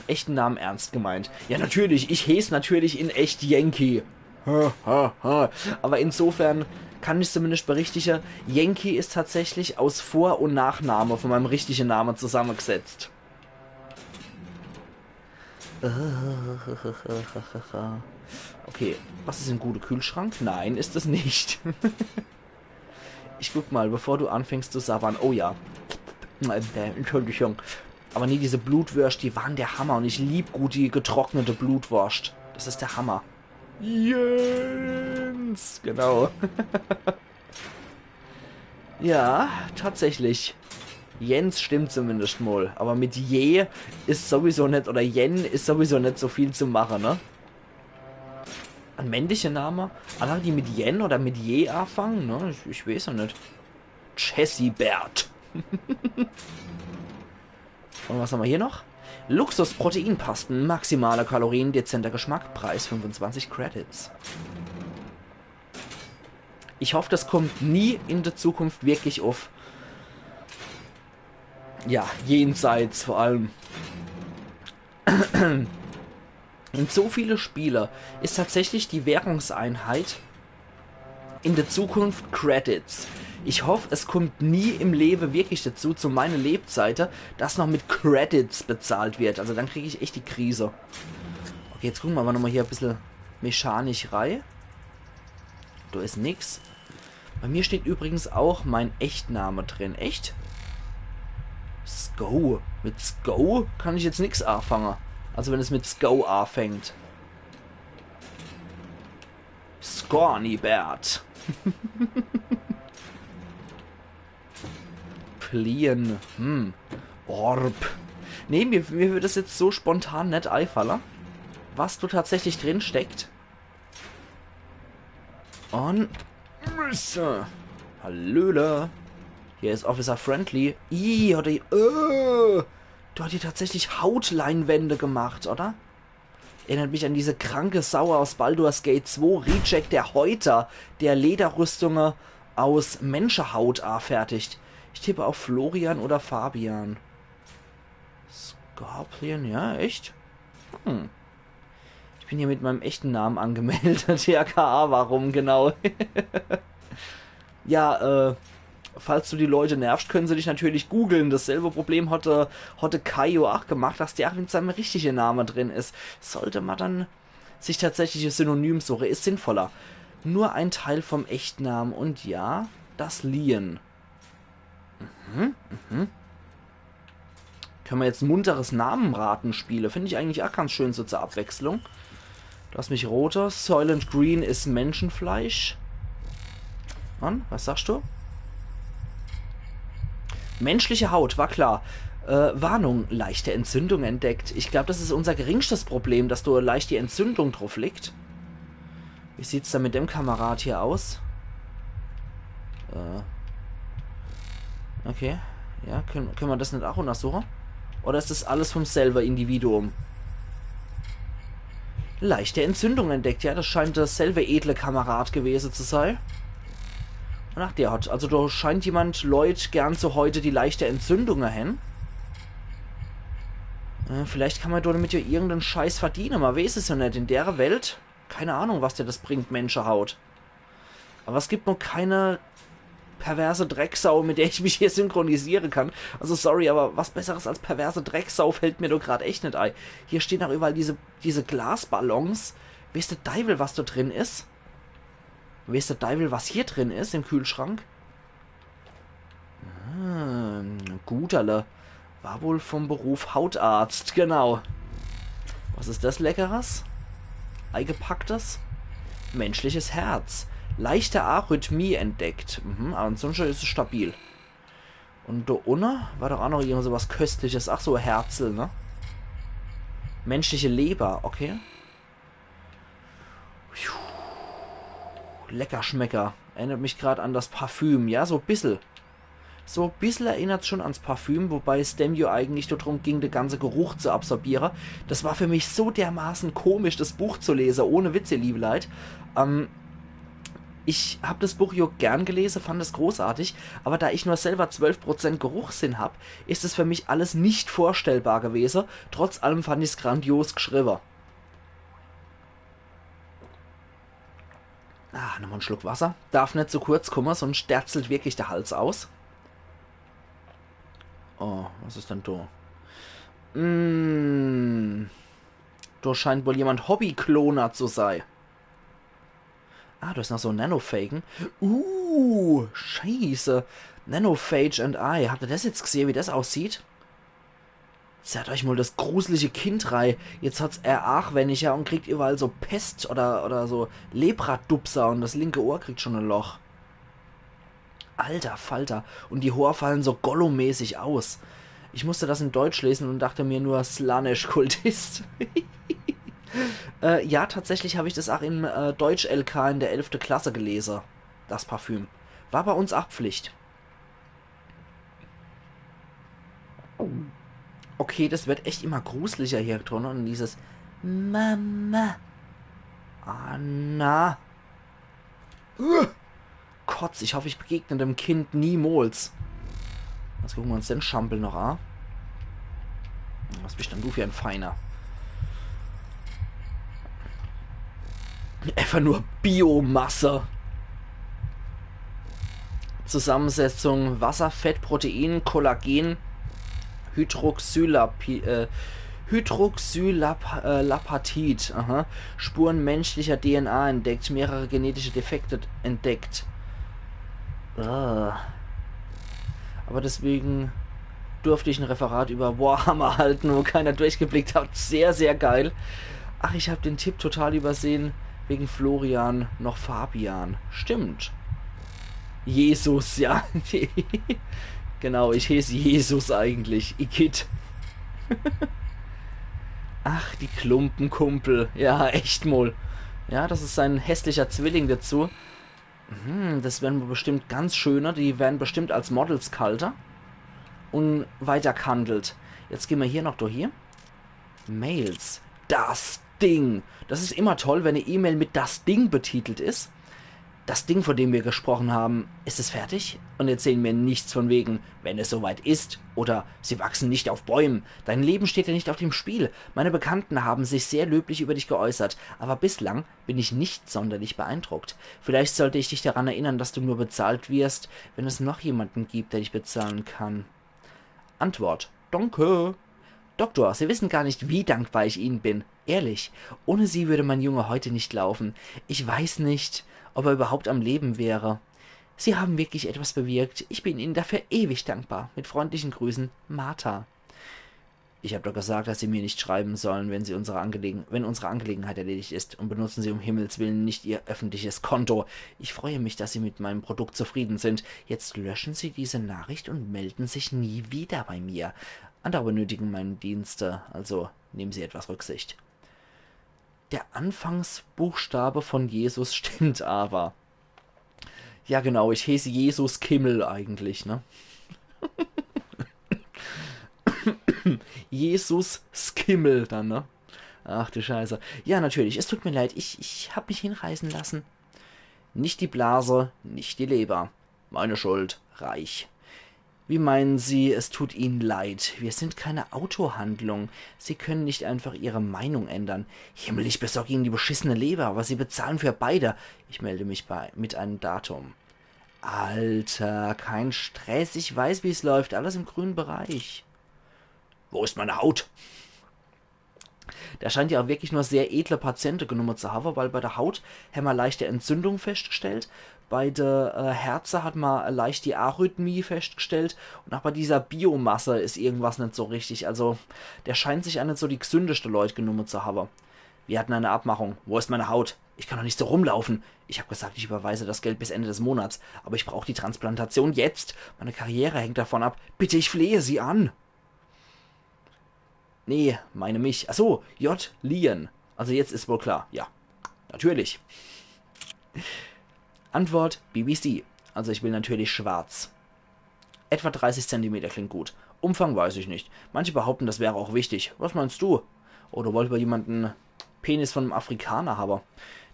echten Namen ernst gemeint? Ja, natürlich. Ich heeß natürlich in echt Yankee. Ha, ha, ha. Aber insofern kann ich zumindest berichtige, Yankee is tatsächlich aus Vor- und Nachname von meinem richtigen Name zusammengesetzt. Okay, was is im gute Kühlschrank? Nein, is es nicht. Ich guck mal, bevor du anfängst zu sabbern. Oh ja. Äh, Entschuldigung. Aber nee, diese Blutwörscht, die waren der Hammer. Und ich lieb gut die getrocknete Blutworscht. Das is der Hammer. Jens, genau. Ja, tatsächlich. Jens stimmt zumindest mol. Aber mit J is sowieso net, oder Jen is sowieso net so viel zu mache, ne? En männliche Name? Alle, die mit Jen oder mit J anfangen, ne? Ich, ich weeß ja net. Jessibert. Und was haben wir hier noch? Luxus-Proteinpasten, maximale Kalorien, dezenter Geschmack, Preis fünfundzwanzig Credits. Ich hoff, das kommt nie in der Zukunft wirklich auf. Ja, jenseits vor allem. In so viele Spiele ist tatsächlich die Währungseinheit in der Zukunft Credits. Ich hoff, es kommt nie im Leben wirklich dazu, zu meiner Lebzeite, dass noch mit Credits bezahlt wird. Also dann krieg ich echt die Krise. Okay, jetzt gucken wir aber nochmal hier ein bisschen mechanisch rei. Da ist nix. Bei mir steht übrigens auch mein Echtname drin. Echt? Sko. Mit Sko kann ich jetzt nix anfangen. Also wenn es mit Sko anfängt. Scornybert. Plien. Hm. Orb. Nee, mir, mir würde das jetzt so spontan net einfallen, was da tatsächlich drin steckt. Und... Hallöle. Hier ist Officer Friendly. Ih, hat er... Äh, da hat die tatsächlich Hautleinwände gemacht, oder? Erinnert mich an diese kranke Sau aus Baldur's Gate zwei, Rejek der Häuter, der Lederrüstunge aus Menschehaut anfertigt. Ich tippe auf Florian oder Fabian. Scorpion, ja, echt? Hm. Ich bin hier mit meinem echten Namen angemeldet. Ja, K A, warum, genau. Ja, äh, falls du die Leute nervst, können sie dich natürlich googeln. Dasselbe Problem hatte, hatte Kaio auch gemacht, dass der auch mit seinem richtigen Namen drin ist. Sollte man dann sich tatsächlich ein Synonym suchen, ist sinnvoller. Nur ein Teil vom Echtnamen und ja, das Lien. Mhm, mhm. Können wir jetzt munteres Namenraten spielen? Finde ich eigentlich auch ganz schön so zur Abwechslung. Du hast mich roter. Soylent Green ist Menschenfleisch. Mann, was sagst du? Menschliche Haut, war klar. Äh, Warnung, leichte Entzündung entdeckt. Ich glaub, das ist unser geringstes Problem, dass da leicht die Entzündung drauf liegt. Wie sieht's denn mit dem Kamerad hier aus? Äh. Okay. Ja, können, können wir das nicht auch untersuchen? Oder ist das alles vom selben Individuum? Leichte Entzündung entdeckt. Ja, das scheint dasselbe edle Kamerad gewesen zu sein. Und ach, der hat, also da scheint jemand Leut gern zu heute die leichte Entzündung erhängen. Äh, vielleicht kann man damit ja irgendeinen Scheiß verdienen. Man weiß es ja nicht. In der Welt, keine Ahnung, was dir das bringt, Menschehaut. Aber es gibt noch keine perverse Drecksau, mit der ich mich hier synchronisieren kann. Also sorry, aber was Besseres als perverse Drecksau fällt mir doch grad echt nicht ein. Hier stehen auch überall diese, diese Glasballons. Weiß der Deiwel, was da drin ist? Weiß der Deiwel, was hier drin ist im Kühlschrank? Ah, Guterle. War wohl vom Beruf Hautarzt, genau. Was ist das Leckeres? Eigepacktes? Menschliches Herz. Leichte Arrhythmie entdeckt. Mhm, aber ansonsten ist es stabil. Und da unne war doch auch noch irgend so was Köstliches. Ach so, Herzel, ne? Menschliche Leber, okay. Puh. Lecker Schmecker. Erinnert mich grad an das Parfüm, ja, so bissel. So bissel erinnert's schon ans Parfüm, wobei es dem ja eigentlich nur drum ging, den ganzen Geruch zu absorbieren. Das war für mich so dermaßen komisch, das Buch zu lesen, ohne Witz, ihr liebe Leit. Ähm, ich hab das Buch ja gern gelesen, fand es großartig, aber da ich nur selber zwölf Prozent Geruchssinn hab, ist es für mich alles nicht vorstellbar gewesen. Trotz allem fand ich's grandios geschrieben. Ah, nochmal en Schluck Wasser. Darf net zu kurz kommen, sonst sterzelt wirklich der Hals aus. Oh, was ist denn da? Mm, da scheint wohl jemand Hobbykloner zu sein. Ah, da ist noch so Nanophagen. Uh, scheiße. Nanophage and I. Habt ihr das jetzt gesehen, wie das aussieht? Zerrt euch mol das gruselige Kind rei. Jetzt hat's er aach weniger und kriegt überall so Pest oder, oder so Lepradupser und das linke Ohr kriegt schon e Loch. Alter Falter. Und die Hoor fallen so Gollum-mäßig aus. Ich musste das in Deutsch lesen und dachte mir nur, Slaanesh-Kultist. Äh, ja, tatsächlich hab ich das aach im äh, Deutsch-L K in der elfte Klasse gelese. Das Parfüm. War bei uns aach Pflicht. Okay, das wird echt immer gruseliger hier drin. Und dieses Mama. Anna. Uah. Kotz, ich hoff, ich begegne dem Kind niemals. Jetzt gucke mer uns den Schampel noch a. Was bist denn du für ein Feiner? Einfach nur Biomasse. Zusammensetzung Wasser, Fett, Protein, Kollagen, Hydroxylapi äh, Hydroxylapatid, aha. Spuren menschlicher D N A entdeckt, mehrere genetische Defekte entdeckt. Ah. Aber deswegen durfte ich ein Referat über Warhammer halten, wo keiner durchgeblickt hat. Sehr, sehr geil. Ach, ich hab den Tipp total übersehen. Wegen Florian noch Fabian. Stimmt. Jesus, ja. Genau, ich heeß Jesus eigentlich. Igitt. Ach, die Klumpenkumpel. Ja, echt mol. Ja, das is sein hässlicher Zwilling dazu. Hm, das wären bestimmt ganz schöne. Die wären bestimmt als Models gehalte. Und weitergehandelt. Jetzt gehn mer hier noch durch hier. Mails. Das Ding. Das is immer toll, wenn e E-Mail mit das Ding betitelt is. Das Ding, von dem wir gesprochen haben, ist es fertig? Und erzählen mir nichts von wegen, wenn es soweit ist, oder sie wachsen nicht auf Bäumen. Dein Leben steht ja nicht auf dem Spiel. Meine Bekannten haben sich sehr löblich über dich geäußert, aber bislang bin ich nicht sonderlich beeindruckt. Vielleicht sollte ich dich daran erinnern, dass du nur bezahlt wirst, wenn es noch jemanden gibt, der dich bezahlen kann. Antwort: Danke. Doktor, Sie wissen gar nicht, wie dankbar ich Ihnen bin. Ehrlich, ohne Sie würde mein Junge heute nicht laufen. Ich weiß nicht, ob er überhaupt am Leben wäre. Sie haben wirklich etwas bewirkt. Ich bin Ihnen dafür ewig dankbar. Mit freundlichen Grüßen, Martha. Ich hab doch gesagt, dass Sie mir nicht schreiben sollen, wenn Sie unsere Angelegen wenn unsere Angelegenheit erledigt ist. Und benutzen Sie um Himmels Willen nicht Ihr öffentliches Konto. Ich freue mich, dass Sie mit meinem Produkt zufrieden sind. Jetzt löschen Sie diese Nachricht und melden sich nie wieder bei mir. Andere benötigen meine Dienste, also nehmen Sie etwas Rücksicht. Der Anfangsbuchstabe von Jesus stimmt aber. Ja, genau, ich heeß Jesus Kimmel eigentlich, ne? Jesus Skimmel dann, ne? Ach du Scheiße. Ja, natürlich, es tut mir leid, ich, ich hab mich hinreißen lassen. Nicht die Blase, nicht die Leber. Meine Schuld, reich. Wie meinen Sie, es tut Ihnen leid? Wir sind keine Autohandlung. Sie können nicht einfach Ihre Meinung ändern. Himmel, ich besorg Ihnen die beschissene Leber, aber Sie bezahlen für beide. Ich melde mich bei, mit einem Datum. Alter, kein Stress. Ich weiß, wie's läuft. Alles im grünen Bereich. Wo ist meine Haut? Der scheint ja auch wirklich nur sehr edle Patiente genumme zu haben, weil bei der Haut hämmer leichte Entzündung festgestellt, bei der äh, Herze hat man leicht die Arrhythmie festgestellt und auch bei dieser Biomasse ist irgendwas nicht so richtig. Also der scheint sich auch nicht so die gesündeste Leut genumme zu haben. Wir hatten eine Abmachung. Wo ist meine Haut? Ich kann doch nicht so rumlaufen. Ich hab gesagt, ich überweise das Geld bis Ende des Monats, aber ich brauche die Transplantation jetzt. Meine Karriere hängt davon ab. Bitte, ich flehe Sie an. Nee, meine mich. Ach so, J. Lien. Also jetzt ist wohl klar. Ja, natürlich. Antwort: B B C. Also ich will natürlich schwarz. Etwa dreißig Zentimeter klingt gut. Umfang weiß ich nicht. Manche behaupten, das wäre auch wichtig. Was meinst du? Oder wollte jemand einen Penis von einem Afrikaner haben?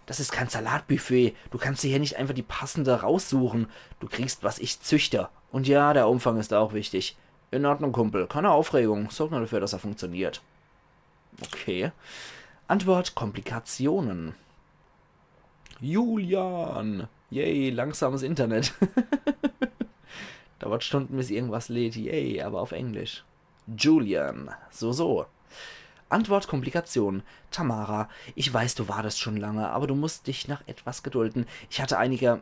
Das ist kein Salatbuffet. Du kannst dir hier nicht einfach die passende raussuchen. Du kriegst, was ich züchte. Und ja, der Umfang ist auch wichtig. In Ordnung, Kumpel. Keine Aufregung. Sorg nur dafür, dass er funktioniert. Okay. Antwort: Komplikationen. Julian. Yay, langsames Internet. Dauert Stunden, bis irgendwas lädt. Yay, aber auf Englisch. Julian. So, so. Antwort: Komplikation. Tamara, ich weiß, du wartest schon lange, aber du musst dich noch etwas gedulden. Ich hatte einige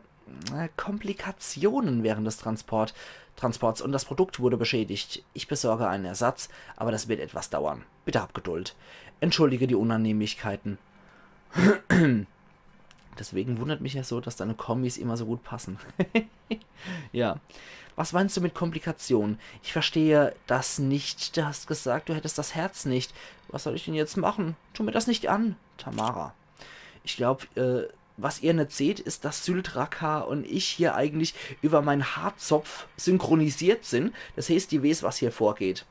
äh, Komplikationen während des Transport, Transports und das Produkt wurde beschädigt. Ich besorge einen Ersatz, aber das wird etwas dauern. Bitte hab Geduld. Entschuldige die Unannehmlichkeiten. Deswegen wundert mich ja so, dass deine Kombis immer so gut passen. Ja. Was meinst du mit Komplikation? Ich verstehe das nicht. Du hast gesagt, du hättest das Herz nicht. Was soll ich denn jetzt machen? Tu mir das nicht an, Tamara. Ich glaub, äh, was ihr net seht, ist, dass Syldraka und ich hier eigentlich über mein Haarzopf synchronisiert sind. Das heißt, die wees, was hier vorgeht.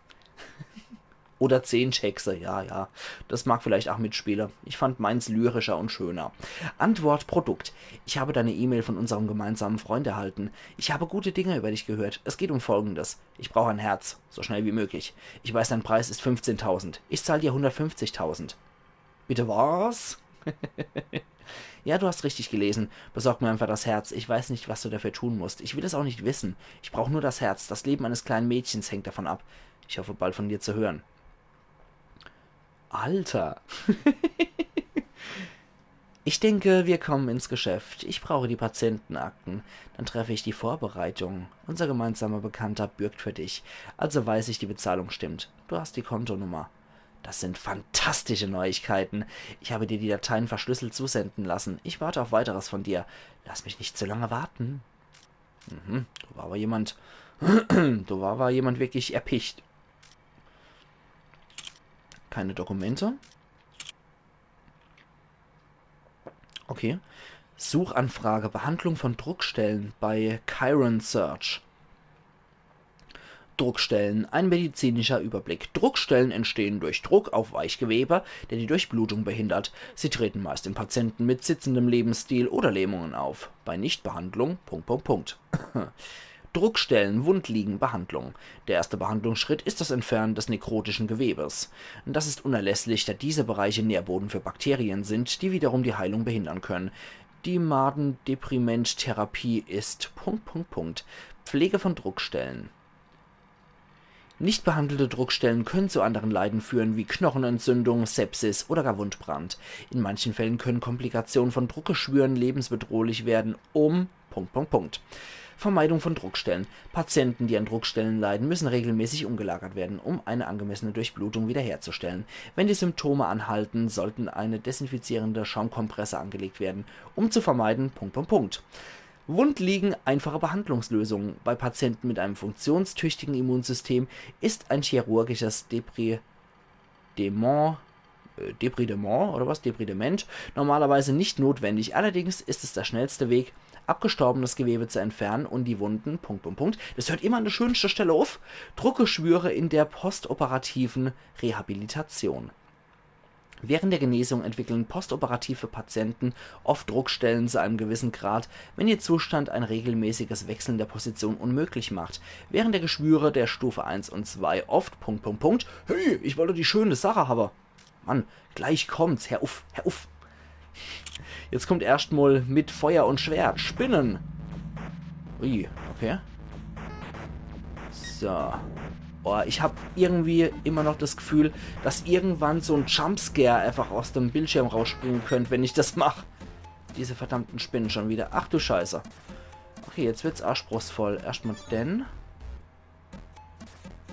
Oder Zehnchexe, ja, ja. Das mag vielleicht auch mitspiele. Ich fand meins lyrischer und schöner. Antwort Produkt. Ich habe deine E-Mail von unserem gemeinsamen Freund erhalten. Ich habe gute Dinge über dich gehört. Es geht um Folgendes. Ich brauche ein Herz. So schnell wie möglich. Ich weiß, dein Preis ist fünfzehntausend. Ich zahl dir hundertfünfzigtausend. Bitte was? Ja, du hast richtig gelesen. Besorg mir einfach das Herz. Ich weiß nicht, was du dafür tun musst. Ich will es auch nicht wissen. Ich brauche nur das Herz. Das Leben eines kleinen Mädchens hängt davon ab. Ich hoffe, bald von dir zu hören. Alter. Ich denke, wir kommen ins Geschäft. Ich brauche die Patientenakten. Dann treffe ich die Vorbereitungen. Unser gemeinsamer Bekannter bürgt für dich. Also weiß ich, die Bezahlung stimmt. Du hast die Kontonummer. Das sind fantastische Neuigkeiten. Ich habe dir die Dateien verschlüsselt zusenden lassen. Ich warte auf weiteres von dir. Lass mich nicht zu lange warten. Mhm, da war aber jemand, da war aber jemand wirklich erpicht. Keine Dokumente. Okay. Suchanfrage, Behandlung von Druckstellen bei Chiron Search. Druckstellen, ein medizinischer Überblick. Druckstellen entstehen durch Druck auf Weichgewebe, der die Durchblutung behindert. Sie treten meist in Patienten mit sitzendem Lebensstil oder Lähmungen auf. Bei Nichtbehandlung, Punkt, Punkt, Punkt. Druckstellen, Wundliegen, Behandlung. Der erste Behandlungsschritt ist das Entfernen des nekrotischen Gewebes. Das ist unerlässlich, da diese Bereiche Nährboden für Bakterien sind, die wiederum die Heilung behindern können. Die Maden-Deprimient-Therapie ist Punkt, Punkt, Punkt. Pflege von Druckstellen. Nicht behandelte Druckstellen können zu anderen Leiden führen, wie Knochenentzündung, Sepsis oder gar Wundbrand. In manchen Fällen können Komplikationen von Druckgeschwüren lebensbedrohlich werden, um Punkt, Punkt, Punkt. Vermeidung von Druckstellen. Patienten, die an Druckstellen leiden, müssen regelmäßig umgelagert werden, um eine angemessene Durchblutung wiederherzustellen. Wenn die Symptome anhalten, sollten eine desinfizierende Schaumkompresse angelegt werden, um zu vermeiden, Punkt, Punkt, Punkt. Wundliegen, einfache Behandlungslösungen. Bei Patienten mit einem funktionstüchtigen Immunsystem ist ein chirurgisches Debridement, äh, Debridement oder was? Debridement normalerweise nicht notwendig. Allerdings ist es der schnellste Weg, abgestorbenes Gewebe zu entfernen und die Wunden, Punkt, Punkt, Punkt. Das hört immer an der schönsten Stelle auf. Druckgeschwüre in der postoperativen Rehabilitation. Während der Genesung entwickeln postoperative Patienten oft Druckstellen zu einem gewissen Grad, wenn ihr Zustand ein regelmäßiges Wechseln der Position unmöglich macht. Während der Geschwüre der Stufe eins und zwei oft Punkt, Punkt, Punkt. Hey, ich wollte die schöne Sache haben. Mann, gleich kommt's. Hör uff, hör uff. Jetzt kommt erscht mal mit Feuer und Schwert. Spinnen. Ui, okay. So. Boah, ich hab irgendwie immer noch das Gefühl, dass irgendwann so ein Jumpscare einfach aus dem Bildschirm rausspringen könnte, wenn ich das mach. Diese verdammten Spinnen schon wieder. Ach du Scheiße. Okay, jetzt wird's anspruchsvoll. Erscht mal den.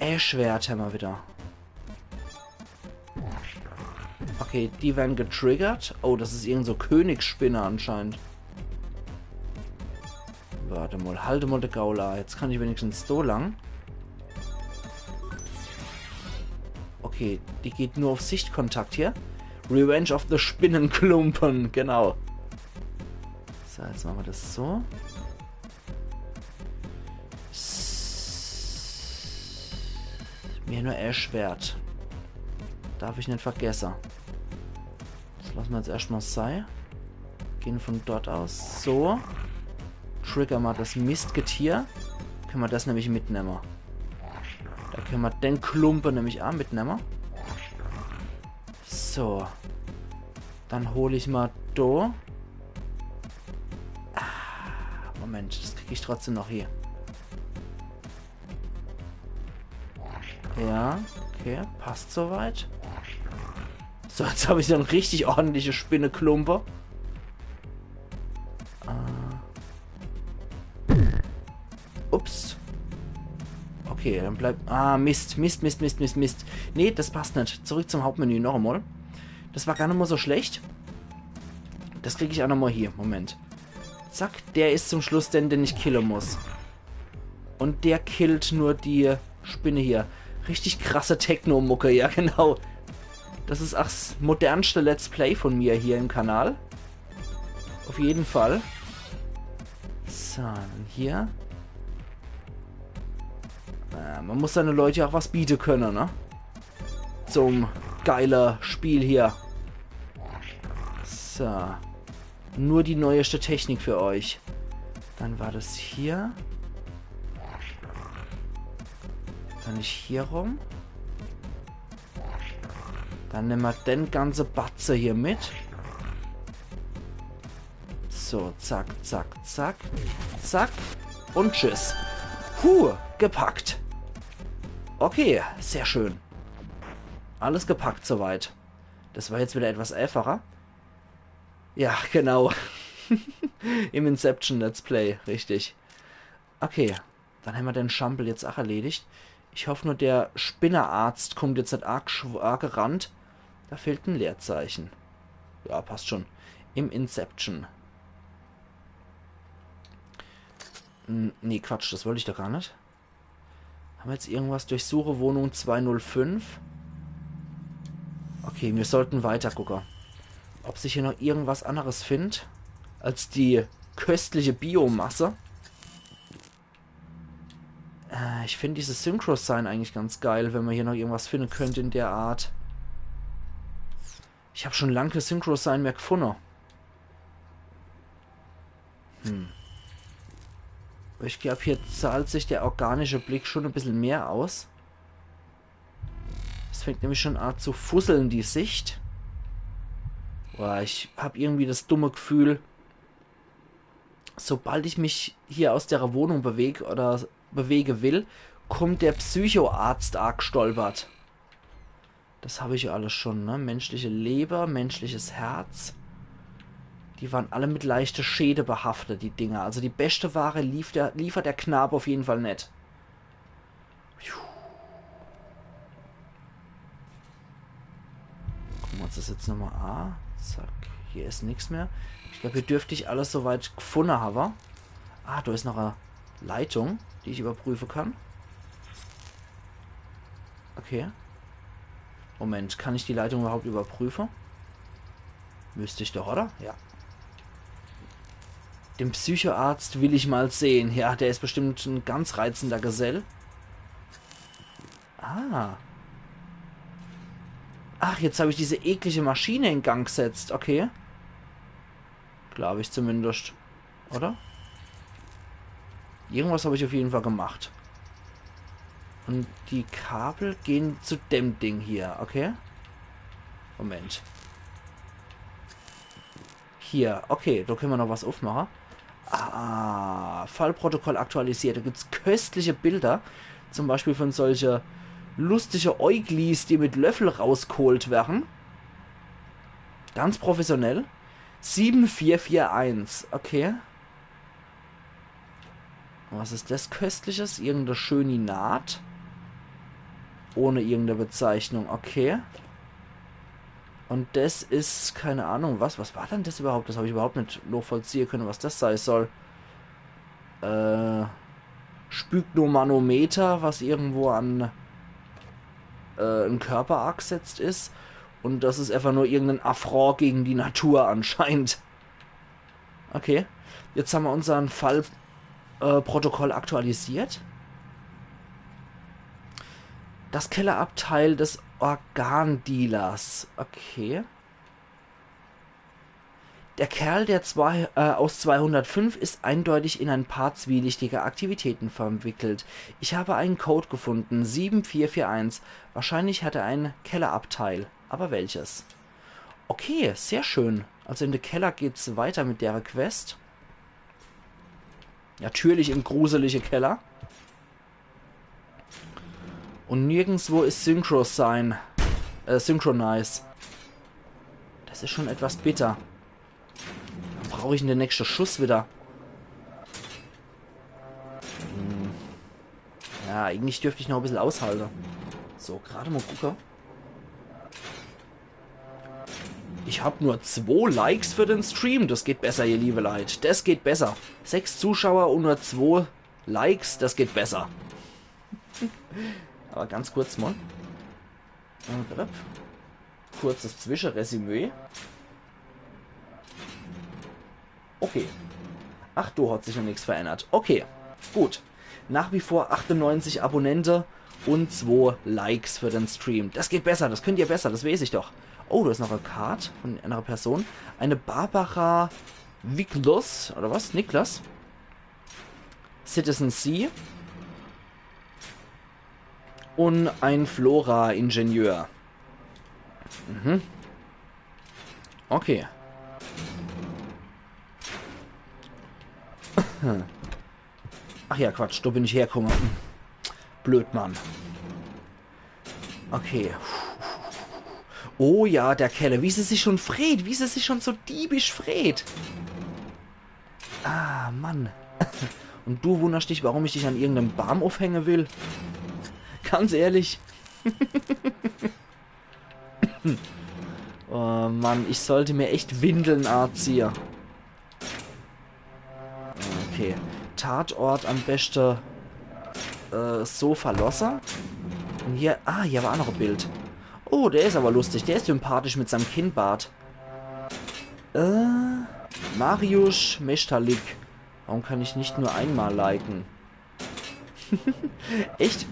Ash-Schwert hämmer wieder. Okay, die werden getriggert. Oh, das ist irgend so Königsspinne anscheinend. Warte mal, halte mal de Gaul a. Jetzt kann ich wenigstens so lang. Okay, die geht nur auf Sichtkontakt hier. Revenge of the Spinnenklumpen, genau. So, jetzt machen wir das so. Mir nur Ash-Schwert. Darf ich net vergesse. Das lassen wir jetzt erscht mal sei. Gehen von dort aus. So. Trigger mal das Mistgetier. Können wir das nämlich mitnehmen. Da können wir den Klumpen nämlich auch mitnehmen. So. Dann hol ich mal do. Ah, Moment, das krieg ich trotzdem noch hier. Ja, okay, passt soweit. So, jetzt hab ich so en richtig ordentliche Spinneklumpe. Äh, Ups. Okay, dann bleibt... Ah, Mist, Mist, Mist, Mist, Mist, Mist. Nee, das passt net. Zurück zum Hauptmenü noch emol. Das war gar net mol so schlecht. Das krieg ich aa noch mol hie. Moment. Zack, der is zum Schluss den, den ich kille muss. Und der killt nur die Spinne hier. Richtig krasse Techno-Mucke, ja genau. Das is aa 's modernste Let's Play von mir hier im Kanal. Auf jeden Fall. So, dann hier. Äh, man muss seine Leute aa was biete könne, ne? Zum geile Spiel hier. So. Nur die neueste Technik für euch. Dann war das hier. Dann ich hier rum. Dann nemme mer den ganze Batze hier mit. So, zack, zack, zack, zack. Und tschüss. Puh, gepackt. Okay, sehr schön. Alles gepackt soweit. Das war jetzt wieder etwas einfacher. Ja, genau. Im Inception Let's Play, richtig. Okay, dann hämmer den Schampel jetzt aa erledigt. Ich hoff nur, der Spinnerarzt kummt jetzt net arg schw-, arg gerannt. Da fehlt e Leerzeichen. Ja, passt schon. Im Inception. N-, nee, Quatsch, das wollt ich doch gar net. Hämmer jetzt irgendwas? Durchsuche Wohnung zwei null fünf. Okay, mir sollten weiter gucke. Ob sich hier noch irgendwas anderes findt als die köstliche Biomasse. Äh, ich find dieses Synchro-Sign eigentlich ganz geil, wenn mer hier noch irgendwas finde könnt in der Art. Ich hab schon lang kä Synchro-Sign mehr gefunne. Hm. Aber ich glaub, hier zahlt sich der organische Blick schon e bissel mehr aus. Es fängt nämlich schon an zu fusseln, die Sicht. Boah, ich hab irgendwie das dumme Gefühl, sobald ich mich hier aus der Wohnung beweg oder bewege will, kommt der Psychoarzt aagestolpert. Das hab ich ja alles schon, ne? Menschliche Leber, menschliches Herz. Die waren alle mit leichte Schäde behaftet, die Dinger. Also die beste Ware lief der, liefert der Knabe auf jeden Fall net. Puh. Gucke mer uns das jetzt nochmal an. Zack, hier is nix mehr. Ich glaub, hier dürft ich alles soweit gefunne hawwe. Ah, da is noch e Leitung, die ich überprüfe kann. Okay. Moment, kann ich die Leitung überhaupt überprüfe? Müsst ich doch, oder? Ja. Den Psychoarzt will ich mal sehen. Ja, der is bestimmt e ganz reizender Gesell. Ah. Ach, jetzt hab ich diese eklige Maschine in Gang gesetzt. Okay. Glaub ich zumindest. Oder? Irgendwas hab ich auf jeden Fall gemacht. Und die Kabel gehen zu dem Ding hier, okay? Moment. Hier, okay, da könne mer noch was aufmache. Ah, Fallprotokoll aktualisiert. Da gibt's köstliche Bilder. Zum Beispiel von solche lustige Äuglis, die mit Löffel rausgeholt werden. Ganz professionell. Sieben vier vier eins, okay. Was is das Köstliches? Irgendeine schöne Naht. Ohne irgendeine Bezeichnung, okay. Und das is, keine Ahnung, was, was war denn das überhaupt? Das hab ich überhaupt net nachvollziehen können, was das sein soll. Äh, Spygmanometer, was irgendwo an, äh, en Körper angesetzt is. Und das is einfach nur irgendein Affront gegen die Natur anscheinend. Okay. Jetzt haben wir unseren Fall, äh, Protokoll aktualisiert. Das Kellerabteil des Organdealers. Okay. Der Kerl, der zwei, äh, aus zweihundertfünf ist eindeutig in ein paar zwielichtige Aktivitäten verwickelt. Ich habe einen Code gefunden, sieben vier vier eins. Wahrscheinlich hat er ein Kellerabteil. Aber welches? Okay, sehr schön. Also in de Keller geht's weiter mit dere Quest. Natürlich im gruselige Keller. Und nirgendswo is Synchro-Sign, äh, Synchronize. Das is schon etwas bitter. Dann brauch ich en de nächste Schuss wieder. Hm, Eigentlich dürft ich noch e bissel aushalte. So, grad mol gucke. Ich hab nur zwo Likes für den Stream. Das geht besser, ihr liebe Leit. Das geht besser. Sechs Zuschauer und nur zwo Likes, das geht besser. Aber ganz kurz mol. Äh, blub. Kurzes Zwischenresümee. Okay. Ach, do hat sich noch nix verändert. Okay, gut. Nach wie vor achtundneunzig Abonnente und zwo Likes für den Stream. Das geht besser, das könnt ihr besser, das weiß ich doch. Oh, do is noch e Card von einer Person. Eine Barbara Wiklos, oder was? Niklas? Citizen C. Und ein Flora-Ingenieur. Mhm. Okay. Ach ja, Quatsch, do bin ich herkomme. Blöd, Mann. Okay. Oh ja, der Keller. Wie se sich schon freet. Wie se sich schon so diebisch freet. Ah, Mann. Und du wunderst dich, warum ich dich an irgendeinem Baum aufhängen will? Ganz ehrlich. Oh Mann, ich sollte mir echt Windeln anziehe. Okay. Tatort am beste, äh, so verlosse. Und hier, ah, hier war noch e Bild. Oh, der is aber lustig. Der is sympathisch mit seinem Kinnbart. Äh, Mariusz Mestalik. Warum kann ich nicht nur einmal liken? Echt?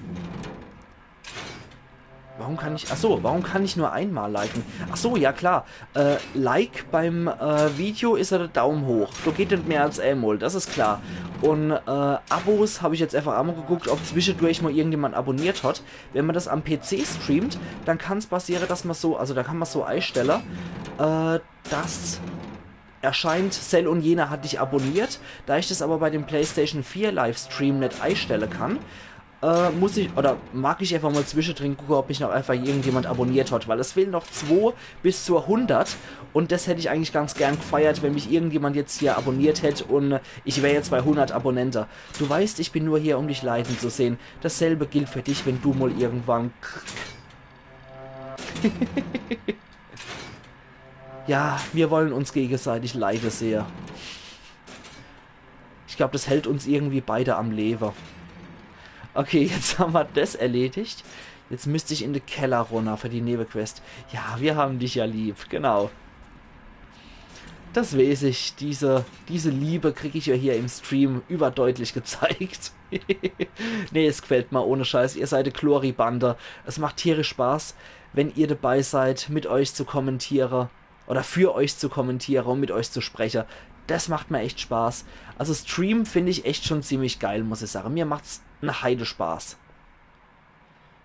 Warum kann ich, ach so, warum kann ich nur einmal liken? Ach so, ja klar. Äh, Like beim, äh, Video is ja der Daumen hoch. Do geht net mehr als einmal, das is klar. Und, äh, Abos hab ich jetzt einfach einmal geguckt, ob zwischendurch mal irgendjemand abonniert hat. Wenn man das am P C streamt, dann kann's passieren, dass man so, also da kann man so einstellen, äh, dass erscheint, Cell und jener hat dich abonniert. Da ich das aber bei dem PlayStation vier Livestream net einstellen kann, äh, muss ich, oder mag ich einfach mal zwischendrin gucken, ob mich noch einfach irgendjemand abonniert hat, weil es fehlen noch zwo bis zur hundert und das hätt ich eigentlich ganz gern gefeiert, wenn mich irgendjemand jetzt hier abonniert hätt und ich wär jetzt bei hundert Abonnente. Du weißt, ich bin nur hier, um dich leiden zu sehen. Dasselbe gilt für dich, wenn du mal irgendwann Ja, wir wollen uns gegenseitig leide sehe. Ich glaub, das hält uns irgendwie beide am Leben. Okay, jetzt haben wir das erledigt. Jetzt müsst ich in de Keller runner für die Nebenquest. Ja, wir haben dich ja lieb, genau. Das weiß ich, diese, diese Liebe krieg ich ja hier im Stream überdeutlich gezeigt. Nee, es gefällt mir ohne Scheiß. Ihr seid e Chlori-Bande. Es macht tierisch Spaß, wenn ihr dabei seid, mit euch zu kommentieren oder für euch zu kommentieren und mit euch zu sprechen. Das macht mir echt Spaß. Also Stream find ich echt schon ziemlich geil, muss ich sagen. Mir macht's ne Heide Spaß.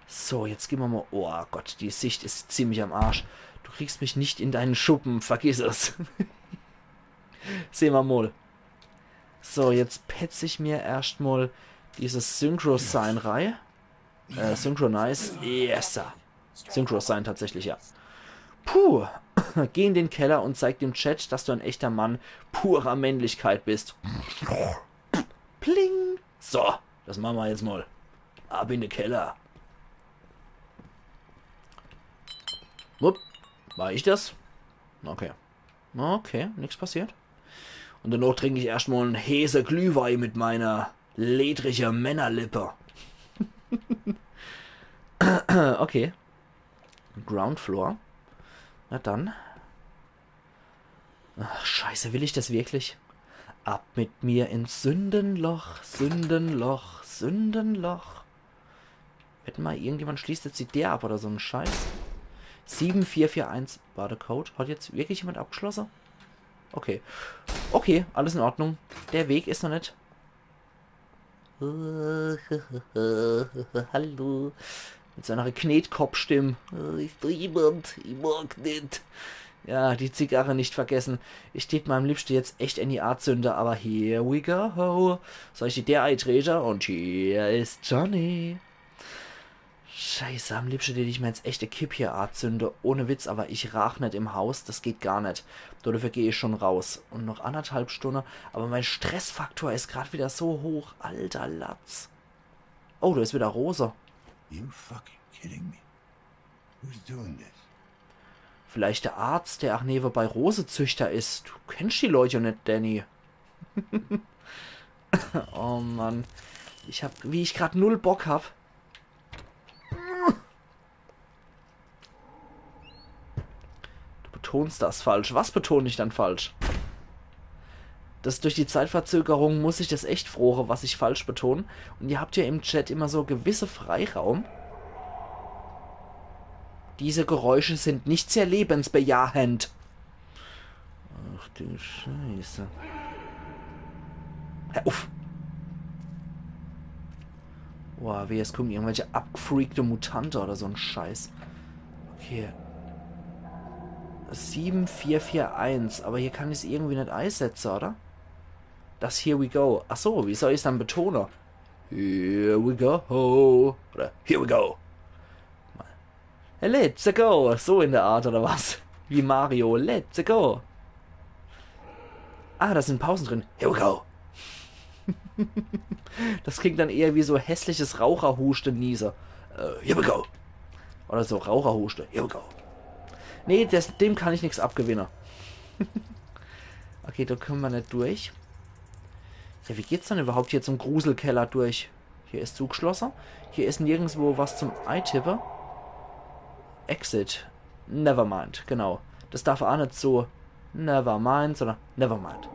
So, jetzt gehen wir mal. Oh Gott, die Sicht is ziemlich am Arsch. Du kriegst mich nicht in deinen Schuppen, vergiss es. Sehen wir mal. So, jetzt petz ich mir erscht mal dieses Synchro-Sign rei. Äh, Synchronize. Yes, sir. Synchro-Sign tatsächlich, ja. Puh. Geh in den Keller und zeig dem Chat, dass du ein echter Mann purer Männlichkeit bist. Pling. So, das machen wir jetzt mal. Ab in den Keller. Wupp. War ich das? Okay. Okay, nix passiert. Und danach trinke ich erscht mal en heße Glühwei mit meiner ledrige Männerlippe. Okay. Ground Floor. Na dann. Ach, scheiße, will ich das wirklich? Ab mit mir ins Sündenloch, Sündenloch, Sündenloch. Wett mal, irgendjemand schließt jetzt die Deer ab oder so en Scheiß. Sieben vier vier eins war der Code. Hat jetzt wirklich jemand abgeschlossen? Okay. Okay, alles in Ordnung. Der Weg is noch net. Hallo. Mit seiner Knetkoppstimm. Äh, is do jemand? Ich mag net. Ja, die Zigarre nicht vergessen. Ich tät mir am liebsten jetzt echt in die Art zünde, aber here we go. Soll ich die Deer eitrete? Und hier is Johnny. Scheiße, am liebsten tät ich mir jetzt echt e Kipp hier anzünde. Ohne Witz, aber ich raach net im Haus. Das geht gar net. Dafür geh ich schon raus. Und noch anderthalb Stunde. Aber mein Stressfaktor is grad wieder so hoch. Alter Latz. Oh, do is wieder Rose. You fucking kidding me? Who's doing this? Vielleicht der Arzt, der ach newebei Rosezüchter is. Du kennst die Leut jo net, Danny. Oh Mann. Ich hab, wie ich grad null Bock hab. Du betonst das falsch. Was beton ich dann falsch? Das, durch die Zeitverzögerung muss ich das echt froche, was ich falsch beton. Und ihr habt ja im Chat immer so gewisse Freiraum. Diese Geräusche sind nicht sehr lebensbejahend. Ach du Scheiße. Hör uff. Boah, wie, es kommen irgendwelche abgefreakte Mutante oder so ein Scheiß. Okay. Sieben vier vier eins, aber hier kann ich's irgendwie net eisetze, oder? Das Here we go. Ach so, wie soll ich's dann betone? Here we go. Oder here we go. Let's go. So in der Art, oder was? Wie Mario. Let's go. Ah, da sind Pausen drin. Here we go. Das klingt dann eher wie so hässliches Raucherhuste, Niese. Äh, here we go. Oder so Raucherhuste. Here we go. Nee, des, dem kann ich nix abgewinne. Okay, da kommen wir net durch. Ja, wie geht's dann überhaupt hier zum Gruselkeller durch? Hier is zugeschlosse. Hier is nirgendswo was zum Eitippe. Exit. Nevermind, genau. Das darf ach net so Nevermind, sondern Nevermind.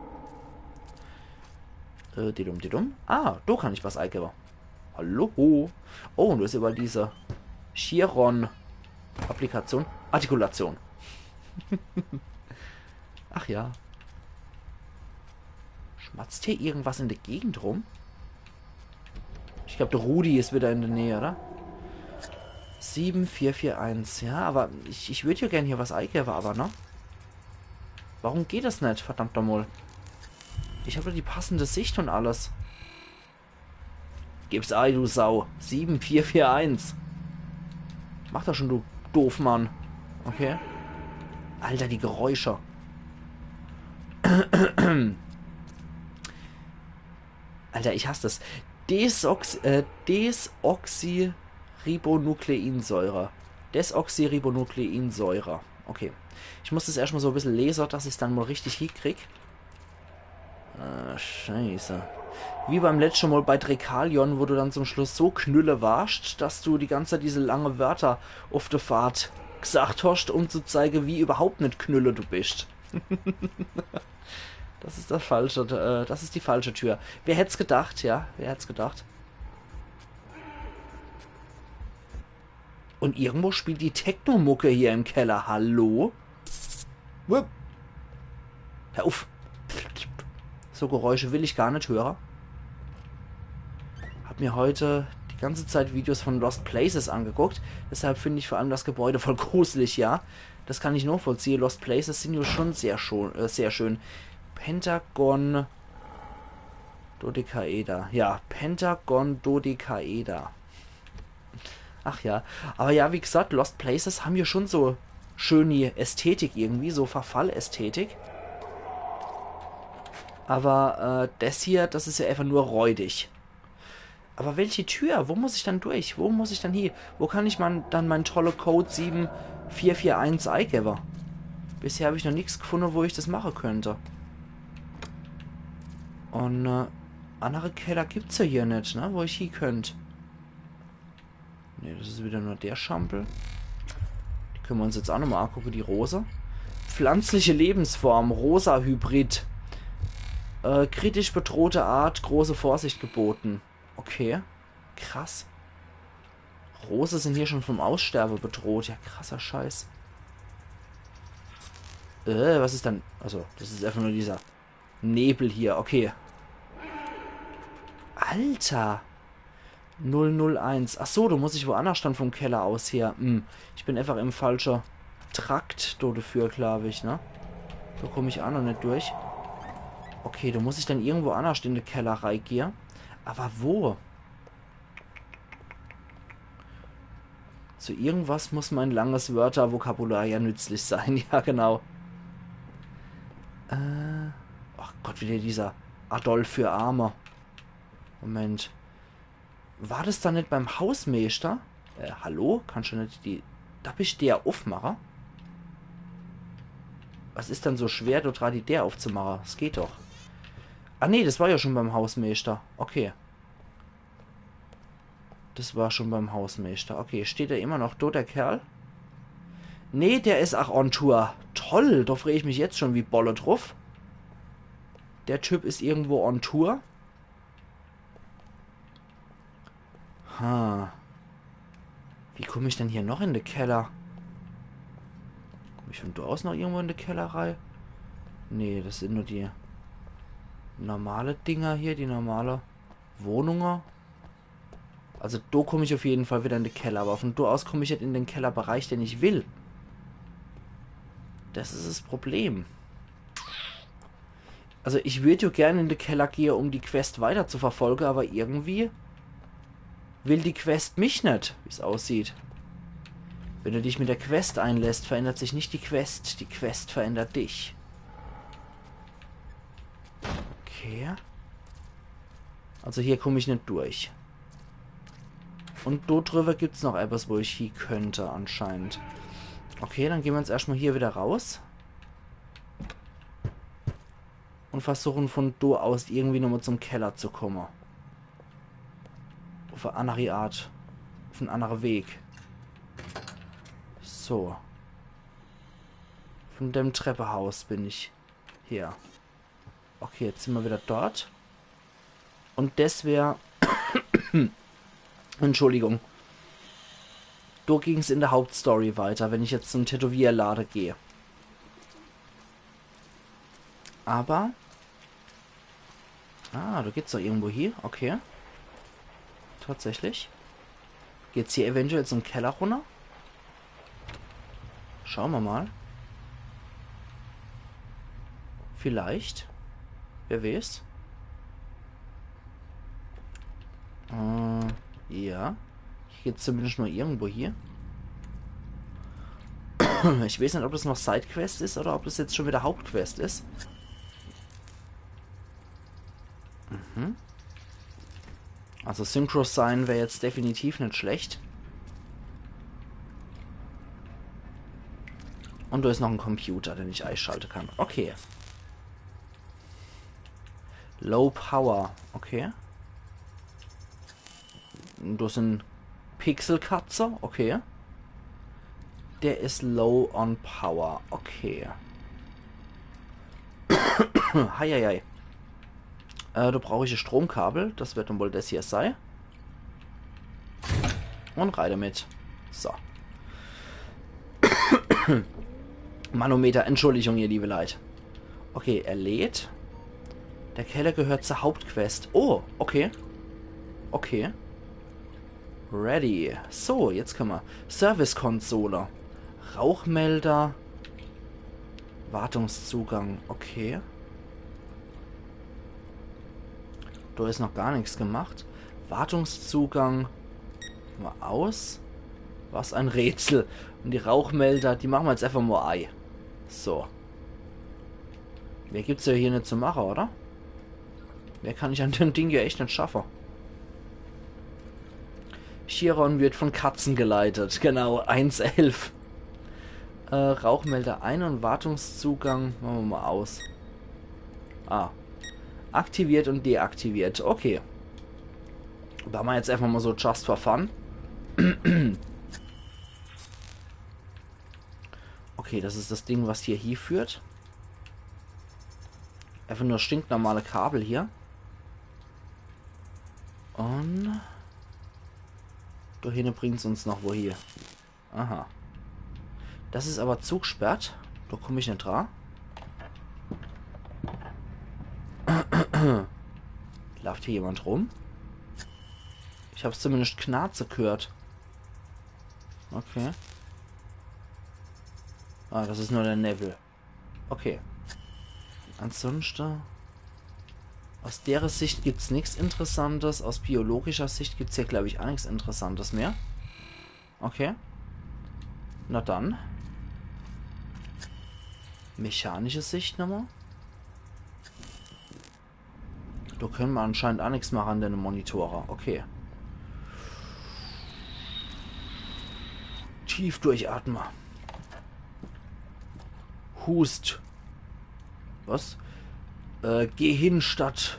Äh, didum, didum. Ah, do kann ich was eigebe. Hallo? Oh, und do is über diese Chiron-Applikation. Artikulation. Ach ja. Schmatzt hier irgendwas in der Gegend rum? Ich glaub, der Rudi is wieder in der Nähe, oder? Sieben vier vier eins, ja, aber ich, ich würd ja gern hier was eigebe, aber, ne? Warum geht das net, verdammt nochmal? Ich hab doch die passende Sicht und alles. Gib's ei, du Sau. Sieben vier vier eins. Mach das schon, du Doofmann. Okay. Alter, die Geräusche. Alter, ich hasse das. Desox äh, Desoxyribonukleinsäure. Desoxyribonukleinsäure. Okay. Ich muss das erstmal so ein bisschen lesen, dass ich's dann mal richtig hinkrieg. Ah, scheiße. Wie beim letzten Mal bei Drekalion, wo du dann zum Schluss so knülle warst, dass du die ganze Zeit diese lange Wörter auf der Fahrt gesagt hast, um zu zeigen, wie überhaupt nicht knülle du bist. Das ist das falsche, äh, das ist die falsche Tür. Wer hätt's gedacht, ja? Wer hätt's gedacht? Und irgendwo spielt die Techno-Mucke hier im Keller. Hallo? Wupp. Hör uff. So Geräusche will ich gar nicht hören. Hab mir heute die ganze Zeit Videos von Lost Places angeguckt. Deshalb finde ich vor allem das Gebäude voll gruselig, ja. Das kann ich nachvollziehen. Lost Places sind ja schon sehr, schon, äh, sehr schön. Pentagon Dodekaeder. Ja, Pentagon Dodekaeder. Ach ja. Aber ja, wie gesagt, Lost Places haben ja schon so schöne Ästhetik irgendwie, so Verfallästhetik. Aber äh, das hier, das ist ja einfach nur räudig. Aber welche Tür? Wo muss ich dann durch? Wo muss ich dann hie? Wo kann ich man, dann mein tolle Code sieben vier vier eins eigebe? Bisher hab ich noch nix gefunden, wo ich das machen könnte. Und äh, andere Keller gibt's ja hier nicht, ne? Wo ich hie könnt. Ne, das ist wieder nur der Schampel. Die können wir uns jetzt auch nochmal angucken, die Rose. Pflanzliche Lebensform, Rosa-Hybrid. Äh, kritisch bedrohte Art, große Vorsicht geboten. Okay. Krass. Rose sind hier schon vom Aussterben bedroht. Ja, krasser Scheiß. Äh, was ist dann? Also, das ist einfach nur dieser Nebel hier. Okay. Alter. Null null eins. Ach so, da muss ich woanders dann vom Keller aus her. Hm. Ich bin einfach im falschen Trakt do dafür, glaub ich, ne? Da komm ich auch noch nicht durch. Okay, da muss ich dann irgendwo anders in den Keller reingehen. Aber wo? Zu irgendwas muss mein langes Wörtervokabular ja nützlich sein. Ja, genau. Äh, ach Gott, wieder dieser Adolf für Arme. Moment. War das dann net beim Hausmeister? Äh, hallo? Kannsch du net die Dappichdeer uffmache? Was is dann so schwer, do dra die Deer uffzumache? Das geht doch. Ah nee, das war ja schon beim Hausmeister. Okay. Das war schon beim Hausmeister. Okay, steht er immer noch do, der Kerl? Nee, der is ach on Tour. Toll, do freu ich mich jetzt schon wie Bolle druff. Der Typ is irgendwo on Tour. Ha. Wie komm ich denn hier noch in de Keller? Komm ich von do aus noch irgendwo in de Keller rei? Nee, das sind nur die normale Dinger hier, die normale Wohnunge. Also do komm ich auf jeden Fall wieder in de Keller, aber von do aus komm ich net in den Kellerbereich, den ich will. Das is das Problem. Also ich würd jo gern in de Keller gehe, um die Quest weiter zu verfolge, aber irgendwie will die Quest mich net, wie's aussieht. Wenn du dich mit der Quest einlässt, verändert sich nicht die Quest. Die Quest verändert dich. Okay. Also hier komm ich net durch. Und do drüber gibt's noch etwas, wo ich hie könnte anscheinend. Okay, dann gehen wir jetzt erstmal hier wieder raus. Und versuchen von do aus irgendwie nochmal zum Keller zu kommen. Auf eine andere Art. Auf einen anderen Weg. So. Von dem Treppehaus bin ich hier. Okay, jetzt sind wir wieder dort. Und das wär Entschuldigung. Do ging's in der Hauptstory weiter, wenn ich jetzt zum Tätowierlade gehe. Aber... Ah, do geht's doch irgendwo hier. Okay. Tatsächlich. Geht's hier eventuell zum Keller runter? Schauen wir mal. Vielleicht. Wer weiß. Äh, ja. Hier geht's zumindest mal irgendwo hier. Ich weiß net, ob das noch Sidequest is oder ob das jetzt schon wieder Hauptquest is. Mhm. Also Synchro sein wär jetzt definitiv net schlecht. Und do is noch en Computer, den ich eischalte kann. Okay. Low Power. Okay. Do sin Pixelkatze. Okay. Der is low on Power. Okay. Heieiei. Äh, do brauch ich e Stromkabel. Das wird dann wohl das hier sei. Und rein damit. So. Manometer, Entschuldigung, ihr liebe Leit. Okay, er lädt. Der Keller gehört zur Hauptquest. Oh, okay. Okay. Ready. So, jetzt können wir. Servicekonsole. Rauchmelder. Wartungszugang. Okay. Do is noch gar nichts gemacht. Wartungszugang. Mal aus. Was ein Rätsel. Und die Rauchmelder, die machen wir jetzt einfach mal ei. So. Mehr gibt's ja hier net zu machen, oder? Mehr kann ich an dem Ding ja echt net schaffe. Chiron wird von Katzen geleitet. Genau, eins elf. Äh, Rauchmelder ein und Wartungszugang machen wir mal aus. Ah. Aktiviert und deaktiviert. Okay. Machen wir jetzt einfach mal so just for fun. Okay, das is das Ding, was hier hieführt. Einfach nur stinknormale Kabel hier. Und do hinne bringt's uns noch wohie. Aha. Das is aber zugsperrt. Do komm ich net dra. Lauft hier jemand rum? Ich hab's zumindest knarze gehört. Okay. Ah, das is nur der Newwel. Okay. Ansonsten, aus dere Sicht gibt's nix Interessantes. Aus biologischer Sicht gibt's hier, glaub ich, aa nix Interessantes mehr. Okay. Na dann. Mechanische Sicht nochmal. Do können wir anscheinend aa nix mache an dene Monitore. Okay. Tief durchatme. Hust. Was? Äh, geh hin statt.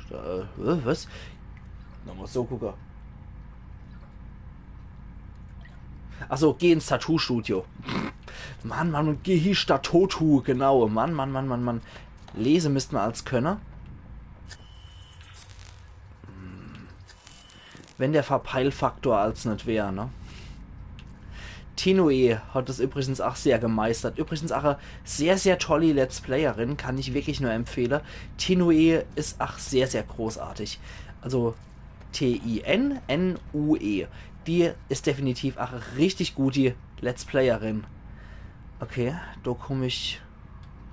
Sta äh, was? Nochmal so gucke. Achso, geh ins Tattoo-Studio. Mann, Mann, und geh hin statt Totu, genau. Mann, Mann, Mann, Mann, Mann. Lese misst mer als könne. Wenn der Verpeilfaktor als net wär, ne? Tinue hat das übrigens ach sehr gemeistert. Übrigens ach e sehr, sehr tolli Let's Playerin, kann ich wirklich nur empfehle. Tinue is ach sehr, sehr großartig. Also T I N N U E. Die is definitiv ach e richtig gudi Let's Playerin. Okay, do komm ich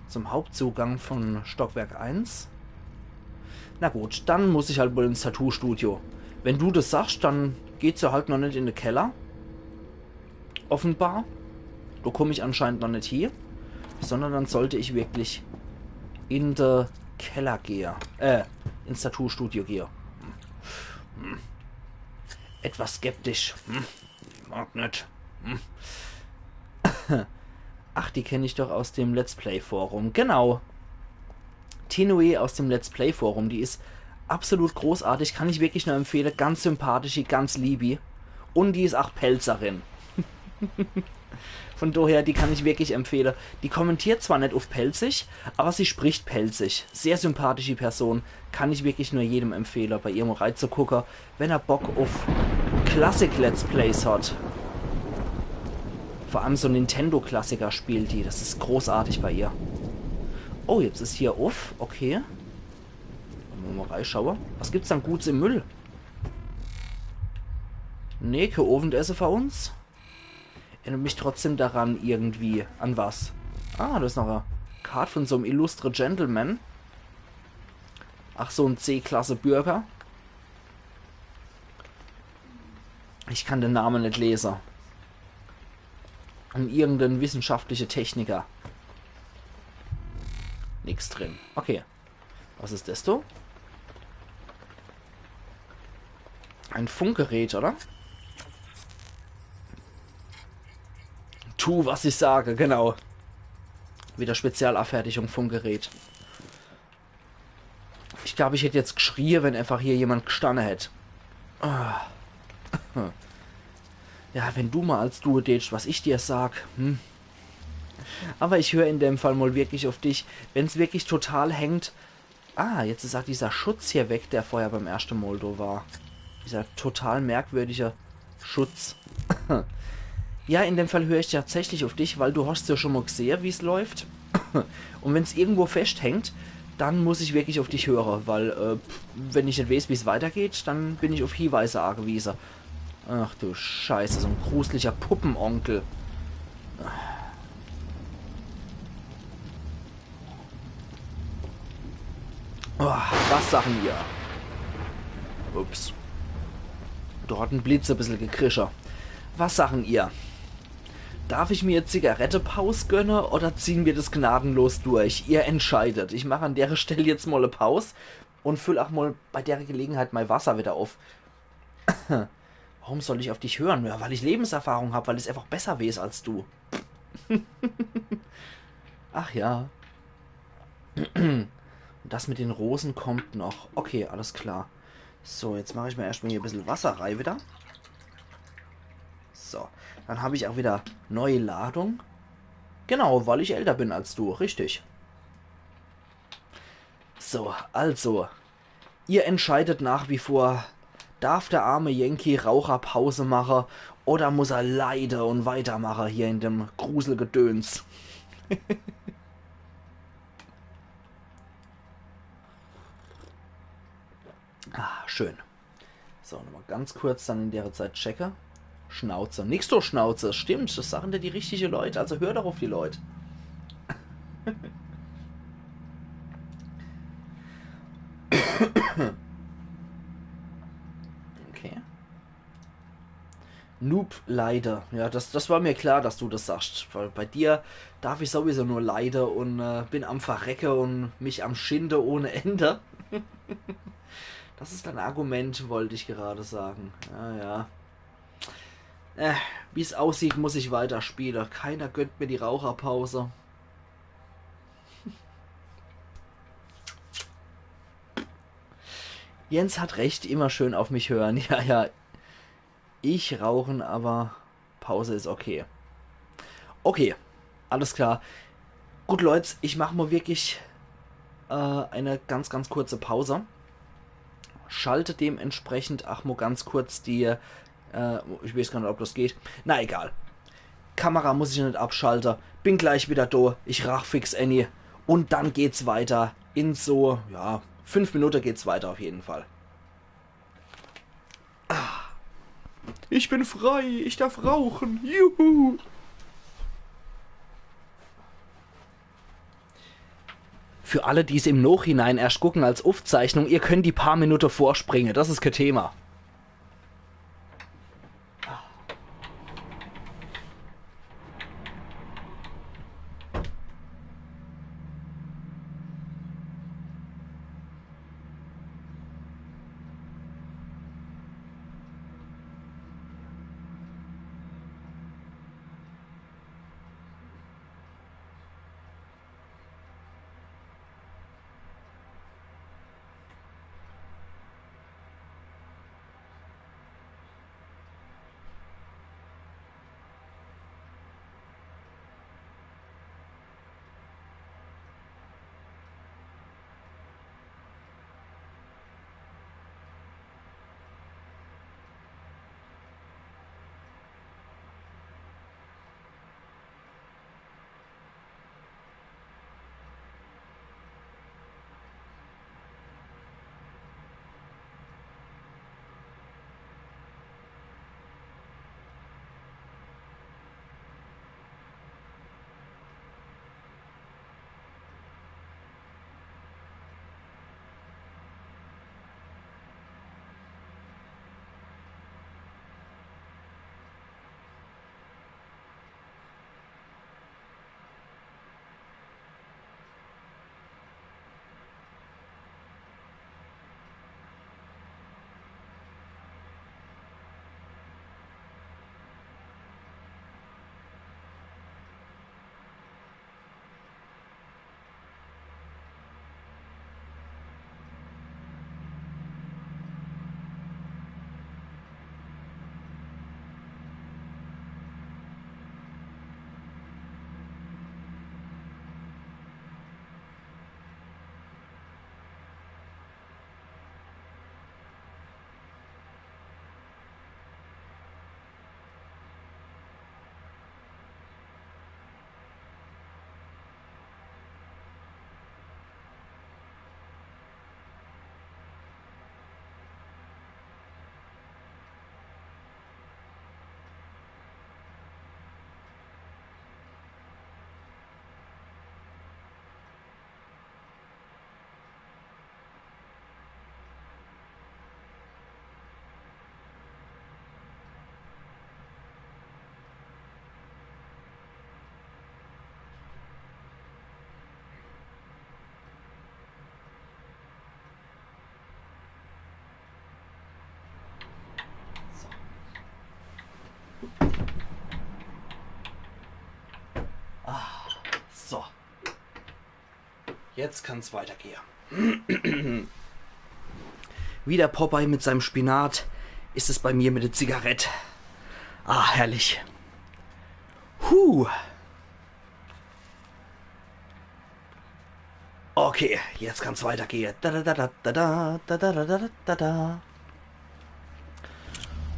zum Hauptzugang von Stockwerk eins. Na gut, dann muss ich halt wohl ins Tattoo-Studio. Wenn du das sagst, dann geht's ja halt noch net in de Keller. Offenbar. Do komm ich anscheinend noch net hie. Sondern dann sollte ich wirklich in de Keller gehe. Äh, ins Tattoo-Studio gehe. Hm. Hm. Etwas skeptisch. Hm. Mag net. Hm. Ach, die kenn ich doch aus dem Let's Play Forum. Genau. Tinue aus dem Let's Play Forum, die is absolut großartig, kann ich wirklich nur empfehle. Ganz sympathisch, ganz liebi. Und die is ach Pälzerin. Von daher, die kann ich wirklich empfehle. Die kommentiert zwar net uff Pälzisch, aber sie spricht Pälzisch. Sehr sympathische Person, kann ich wirklich nur jedem empfehle, bei ihr mal reizugucke, wenn er Bock uff Klassik-Let's Plays hat. Vor allem so Nintendo-Klassiker spielt die. Das is großartig bei ihr. Oh, jetzt is hier uff. Okay. Wollen mer mal reischaue. Was gibt's dann Guts im Müll? Nee, kä Owendesse für uns. Erinnert mich trotzdem daran irgendwie. An was? Ah, da is noch e Kart von so'm illustre Gentleman. Ach, so'n C-Klasse-Bürger. Ich kann den Name net lese. Un irgendein wissenschaftlicher Techniker. Nix drin. Okay. Was is das do? Ein Funkgerät, oder? Tu, was ich sage, genau. Wieder Spezialabfertigung, Funkgerät. Ich glaub, ich hätt jetzt gschrie, wenn einfach hier jemand gstanne hätt. Ah. Ja, wenn du mal als du deetst, was ich dir sag. Hm. Aber ich hör in dem Fall mal wirklich auf dich. Wenn's wirklich total hängt. Ah, jetzt is auch dieser Schutz hier weg, der vorher beim erschte Mal do war. Dieser total merkwürdige Schutz. Ja, in dem Fall hör ich tatsächlich auf dich, weil du hast ja schon mal gesehen, wie's läuft. Und wenn's irgendwo festhängt, dann muss ich wirklich auf dich hören, weil, äh, wenn ich nicht weiß, wie's weitergeht, dann bin ich auf Hinweise angewiesen. Ach du Scheiße, so ein gruseliger Puppenonkel. Oh, was sagen ihr? Ups. Da hat ein Blitz ein bisschen gekrischer. Was sagen ihr? Darf ich mir Zigarettepaus gönne oder ziehen wir das gnadenlos durch? Ihr entscheidet. Ich mache an der Stelle jetzt mal eine Pause und füll auch mal bei der Gelegenheit mein Wasser wieder auf. Warum soll ich auf dich hören? Ja, weil ich Lebenserfahrung hab, weil ich's einfach besser weiß als du. Ach ja. Und das mit den Rosen kommt noch. Okay, alles klar. So, jetzt mache ich mir erstmal hier ein bisschen Wasser rei wieder. So, dann habe ich auch wieder neue Ladung. Genau, weil ich älter bin als du, richtig. So, also, ihr entscheidet nach wie vor, darf der arme Yankee Raucher Pause mache oder muss er leide und weitermache hier in dem Gruselgedöns? Ah, schön. So, nochmal ganz kurz dann in der Zeit checke. Schnauze. Nix, du Schnauze. Stimmt, das sagen dir die richtige Leute. Also hör doch auf die Leute. Okay. Noob, leide. Ja, das, das war mir klar, dass du das sagst. Weil bei dir darf ich sowieso nur leide und äh, bin am Verrecke und mich am Schinde ohne Ende. Das ist ein Argument, wollte ich gerade sagen. Ja, ja. Äh, wie's aussieht, muss ich weiterspiele. Keiner gönnt mir die Raucherpause. Jens hat recht, immer schön auf mich hören. Ja, ja, ich rauchen, aber Pause is okay. Okay, alles klar. Gut, Leute, ich mach mo wirklich äh, eine ganz, ganz kurze Pause. Schalte dementsprechend ach mo ganz kurz die, äh, ich weiß gar nicht, ob das geht. Na egal. Kamera muss ich nicht abschalte. Bin gleich wieder do. Ich rach fix Annie. Und dann geht's weiter. In so, ja, fünf Minuten geht's weiter auf jeden Fall. Ah. Ich bin frei, ich darf rauchen. Juhu! Für alle, die's im Nachhinein erst gucken als Aufzeichnung, ihr könnt die paar Minuten vorspringen, das is kein Thema. So. Ah, so. Jetzt kann's weitergehe. Wie der Popeye mit seinem Spinat is es bei mir mit der Zigarett. Ah, herrlich. Huh. Okay, jetzt kann's weitergehe. Da, da, da, da, da, da, da, da, da, da, da.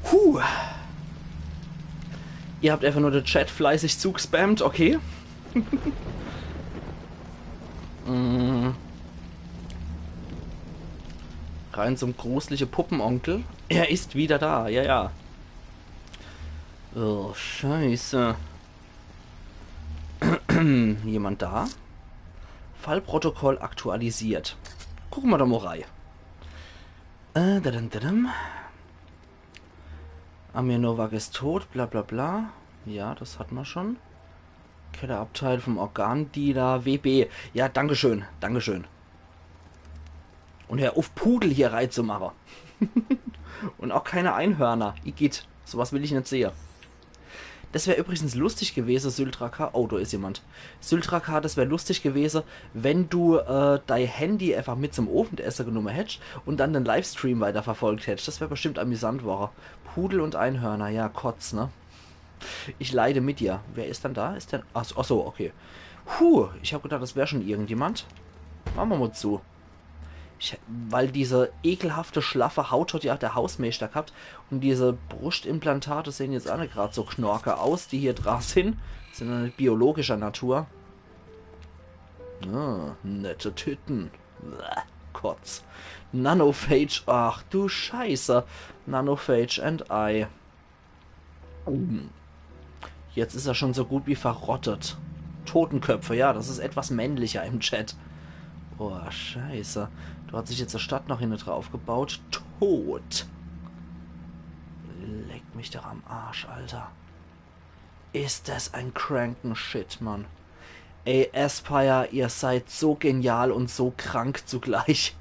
Puh. Ihr habt einfach nur den Chat fleißig zugespammt, okay. Mm. Rein zum grusliche Puppenonkel. Er ist wieder da, ja, ja. Oh, Scheiße. Jemand da? Fallprotokoll aktualisiert. Gucke mer doch mo rei. Äh, dadam, dadam. Amir Novak ist tot, bla bla bla. Ja, das hat mer schon. Kellerabteil vom Organdealer, W B. Ja, dankeschön, dankeschön. Und hör uff, Pudel hier reizumache. Und auch keine Einhörner. Igitt, sowas will ich net sehe. Das wär übrigens lustig gewese, Syldraka. Oh, do is jemand. Syldraka, das wär lustig gewese, wenn du äh, dei Handy einfach mit zum Owendesse genumme hättst und dann den Livestream weiter verfolgt hättest. Das wär bestimmt amüsant, wor. Pudel und Einhörner, ja, Kotz, ne? Ich leide mit dir. Wer is dann da? Is denn. Ach, ach so, okay. Puh, ich hab gedacht, das wär schon irgendjemand. Mache mer mol zu. Ich, weil diese ekelhafte, schlaffe Haut hat ja auch der Hausmeister gehabt. Und diese Brustimplantate sehen jetzt auch nicht grad so knorke aus, die hier dran sind. Sind ja nicht biologischer Natur. Ah, nette Titten. Bäh, Kotz. Nanophage, ach du Scheiße. Nanophage and I. Jetzt is er schon so gut wie verrottet. Totenköpfe, ja, das is etwas männlicher im Chat. Boah, Scheiße. Do hat sich jetzt e Stadt noch hinne drauf gebaut. Tot. Leck mich doch am Arsch, Alter. Is das ein kranken Shit, Mann. Ey, Aspire, ihr seid so genial und so krank zugleich.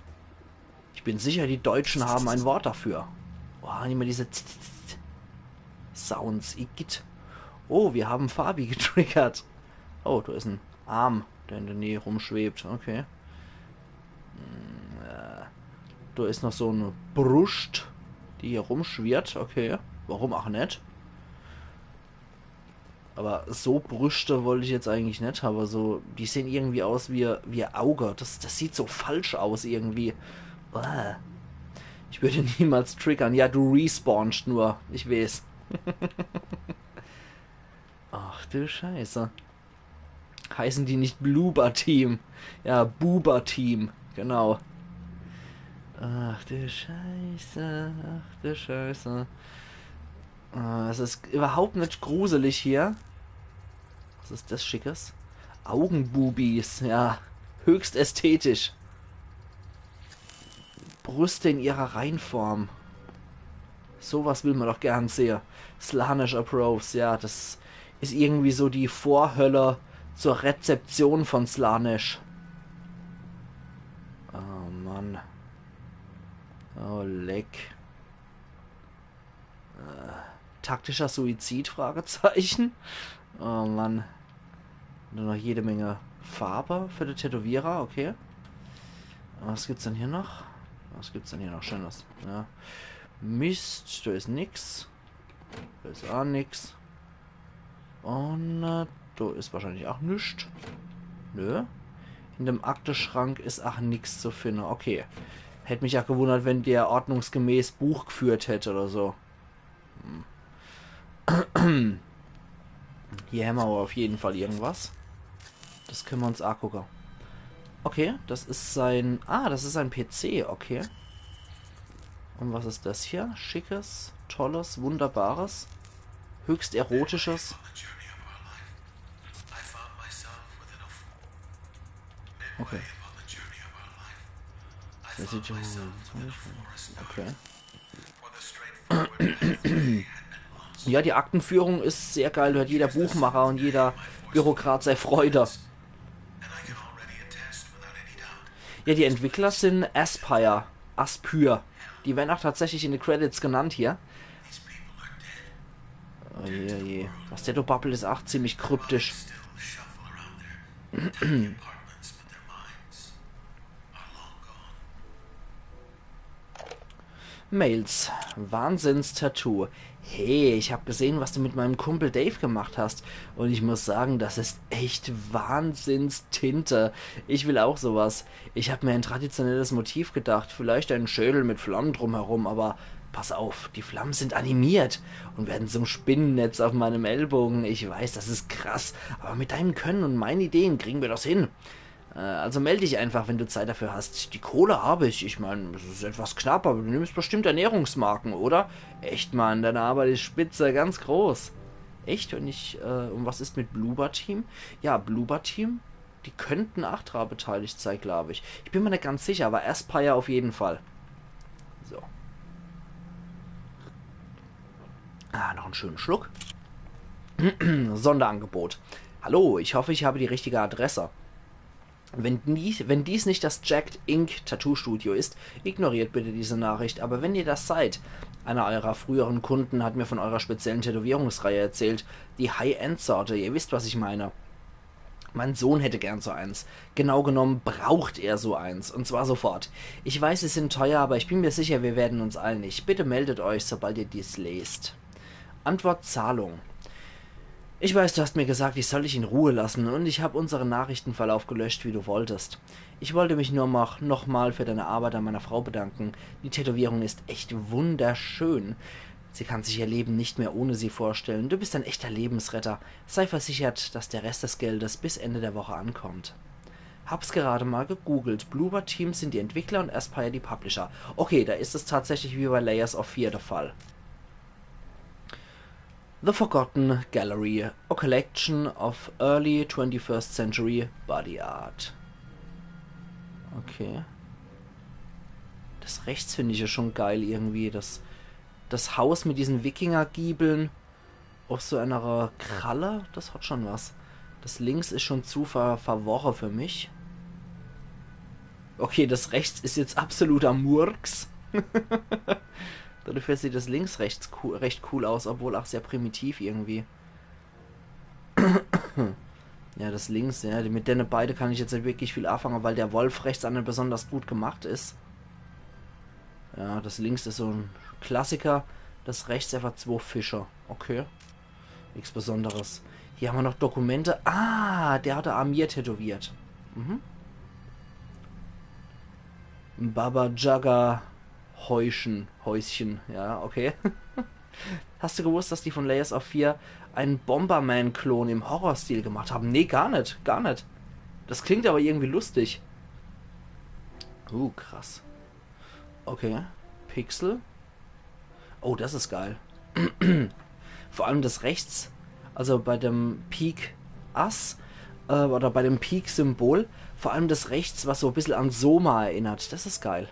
Ich bin sicher, die Deutschen haben ein Wort dafür. Boah, immer diese Z-, Z-, Z-, Sounds, igitt. Oh, wir haben Fabi getriggert. Oh, do is en Arm, der in der Nähe rumschwebt. Okay. Hm, äh, do is noch so e Bruscht, die hier rumschwirrt. Okay, warum auch net? Aber so Brüste wollt ich jetzt eigentlich net, aber so, die sehen irgendwie aus wie, wie Auge. Das, das sieht so falsch aus irgendwie. Bäh. Ich würde niemals triggern. Ja, du respawnst nur. Ich weiß. Ach du Scheiße. Heißen die nicht Bluber Team? Ja, Buber Team. Genau. Ach du Scheiße. Ach du Scheiße. Äh, es is überhaupt net gruselig hier. Was is das Schickes? Augenbubis, ja. Höchst ästhetisch. Brüste in ihrer Reinform. Sowas will man doch gern sehe. Slaanesh Approves, ja, das is irgendwie so die Vorhölle zur Rezeption von Slaanesh. Oh Mann. Oh, leck. Äh, taktischer Suizid? Fragezeichen. Oh Mann. Nur noch jede Menge Farbe für die Tätowierer, okay. Was gibt's denn hier noch? Was gibt's denn hier noch Schönes? Ja. Mist, do is nix. Do is auch nix. Und äh, do is wahrscheinlich auch nix. Nö. In dem Akteschrank is auch nix zu finden. Okay. Hätt mich auch gewundert, wenn der ordnungsgemäß Buch geführt hätt oder so. Hm. Hier hämmer aber auf jeden Fall irgendwas. Das können wir uns angucken. Okay, das is sein. Ah, das is ein P C, okay. Und was is das hier? Schickes, tolles, wunderbares, höchst erotisches. Okay. Das sieht ja. Okay. Ja, die Aktenführung is sehr geil. Do hat jeder Buchmacher und jeder Bürokrat sei Freude. Ja, die Entwickler sind Aspyr. Aspyr. Die werden auch tatsächlich in den Credits genannt hier. Oh je, oh je. Was der do babbelt, is auch ziemlich kryptisch. Mails. Wahnsinns-Tattoo. Hey, ich hab gesehen, was du mit meinem Kumpel Dave gemacht hast. Und ich muss sagen, das ist echt Wahnsinns-Tinte. Ich will auch sowas. Ich hab mir ein traditionelles Motiv gedacht. Vielleicht einen Schädel mit Flammen drumherum, aber pass auf, die Flammen sind animiert und werden zum Spinnennetz auf meinem Ellbogen. Ich weiß, das ist krass, aber mit deinem Können und meinen Ideen kriegen wir das hin. Äh, also meld dich einfach, wenn du Zeit dafür hast. Die Kohle hab ich. Ich mein, es is etwas knapp, aber du nimmst bestimmt Ernährungsmarken, oder? Echt, Mann, deine Arbeit is spitze, ganz groß. Echt? Und ich, äh, und was is mit Bluber Team? Ja, Bluber Team, die könnten ach dra beteiligt sei, glaub ich. Ich bin mir net ganz sicher, aber Aspyr auf jeden Fall. So. Ah, noch en schönen Schluck. Sonderangebot. Hallo, ich hoffe, ich habe die richtige Adresse. Wenn dies, wenn dies nicht das Jacked Ink Tattoo Studio ist, ignoriert bitte diese Nachricht, aber wenn ihr das seid, einer eurer früheren Kunden hat mir von eurer speziellen Tätowierungsreihe erzählt, die High-End-Sorte, ihr wisst, was ich meine. Mein Sohn hätte gern so eins. Genau genommen braucht er so eins, und zwar sofort. Ich weiß, sie sind teuer, aber ich bin mir sicher, wir werden uns einig. Bitte meldet euch, sobald ihr dies lest. Antwort Zahlung. Ich weiß, du hast mir gesagt, ich soll dich in Ruhe lassen, und ich habe unseren Nachrichtenverlauf gelöscht, wie du wolltest. Ich wollte mich nur noch, noch mal für deine Arbeit an meiner Frau bedanken. Die Tätowierung ist echt wunderschön. Sie kann sich ihr Leben nicht mehr ohne sie vorstellen. Du bist ein echter Lebensretter. Sei versichert, dass der Rest des Geldes bis Ende der Woche ankommt. Hab's gerade mal gegoogelt. Bloober Team sind die Entwickler und Aspyr die Publisher. Okay, da ist es tatsächlich wie bei Layers of Fear der Fall. The Forgotten Gallery, a collection of early twenty-first century body art. Okay. Das rechts finde ich ja schon geil irgendwie. Das, das Haus mit diesen Wikinger-Giebeln auf so einer Kralle, das hat schon was. Das links ist schon zu ver verworre für mich. Okay, das rechts ist jetzt absoluter Murks. Dafür sieht das links rechts coo recht cool aus, obwohl auch sehr primitiv irgendwie. Ja, das links, ja, die, mit denne beide kann ich jetzt nicht wirklich viel anfangen, weil der Wolf rechts auch nicht besonders gut gemacht ist. Ja, das links ist so ein Klassiker, das rechts einfach zwei Fische. Okay. Nichts Besonderes. Hier haben wir noch Dokumente. Ah, der hat eine Armee tätowiert. Mhm. Baba Yaga Häuschen. Häuschen. Ja, okay. Hast du gewusst, dass die von Layers of Fear einen Bomberman-Klon im Horrorstil gemacht haben? Nee, gar nicht. Gar nicht. Das klingt aber irgendwie lustig. Uh, krass. Okay. Pixel. Oh, das ist geil. Vor allem das rechts, also bei dem Peak Ass, äh, oder bei dem Peak-Symbol, vor allem das rechts, was so ein bisschen an Soma erinnert. Das ist geil.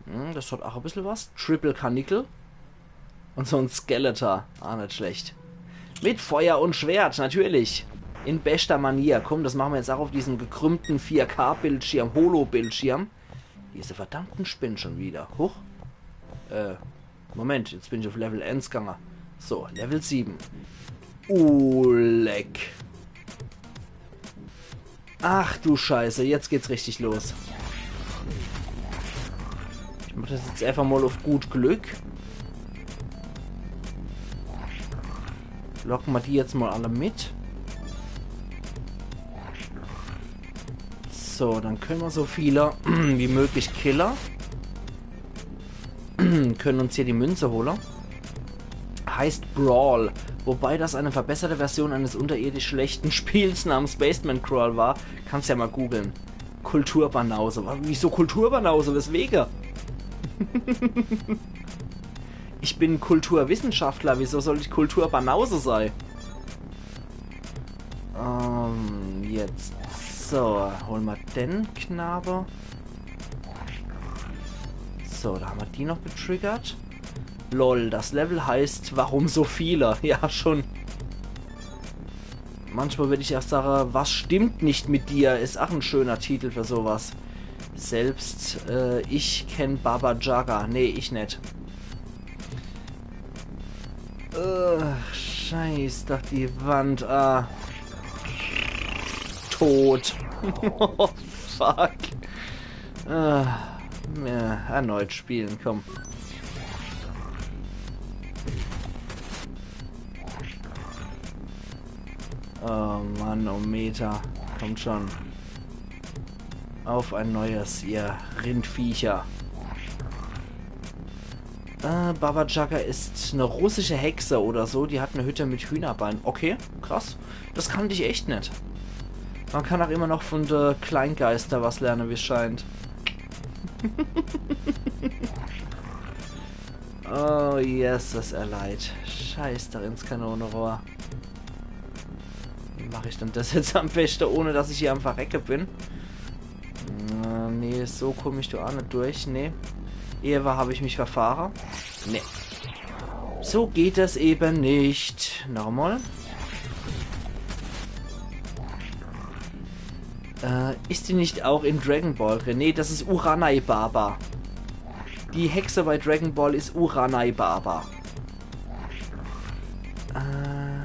Hm, das hat auch ein bisschen was. Triple Karnickel. Und so ein Skeletor. Ah, nicht schlecht. Mit Feuer und Schwert, natürlich. In bester Manier. Komm, das machen wir jetzt auch auf diesem gekrümmten vier K-Bildschirm, Holo-Bildschirm. Diese verdammten Spinnen schon wieder. Huch. Äh, Moment, jetzt bin ich auf Level eins gegangen. So, Level sieben. Uleck. Ach du Scheiße, jetzt geht's richtig los. Ich mach das jetzt einfach mal auf gut Glück. Locken wir die jetzt mal alle mit. So, dann können wir so viele wie möglich killen. Können uns hier die Münze holen. Heißt Brawl, wobei das eine verbesserte Version eines unterirdisch schlechten Spiels namens Basement Crawl war. Kannst ja mal googeln. Kulturbanause. Wa- Wieso Kulturbanause? Weswegen? Ich bin Kulturwissenschaftler. Wieso soll ich Kulturbanause sein? Ähm, jetzt. So, holen wir den Knabe. So, da haben wir die noch getriggert. Lol, das Level heißt, warum so viele? Ja, schon. Manchmal würde ich auch sagen, was stimmt nicht mit dir? Ist auch ein schöner Titel für sowas. Selbst, äh, ich kenn Baba Yaga. Nee, ich net. Äh, scheiß doch die Wand. Ah. Tot. Fuck. Äh, ja, erneut spielen, komm. Oh Mann, oh Meter. Kommt schon. Auf ein neues, ihr Rindviecher. Äh, Baba Yaga ist eine russische Hexe oder so. Die hat eine Hütte mit Hühnerbeinen. Okay, krass. Das kannte ich echt net. Man kann auch immer noch von de Kleingeister was lernen, wie es scheint. Oh, yes, das er leid. Scheiß doch ins Kanonenrohr. Wie mach ich denn das jetzt am besten, ohne dass ich hier am Verrecke bin? Äh, nee, so komm ich do auch net durch, nee. Eva, hab ich mich verfahre? Nee. So geht das eben nicht. Nochmal. Äh, is die net auch in Dragon Ball drin? Nee, das is Uranai Baba. Die Hexe bei Dragon Ball is Uranai Baba. Äh.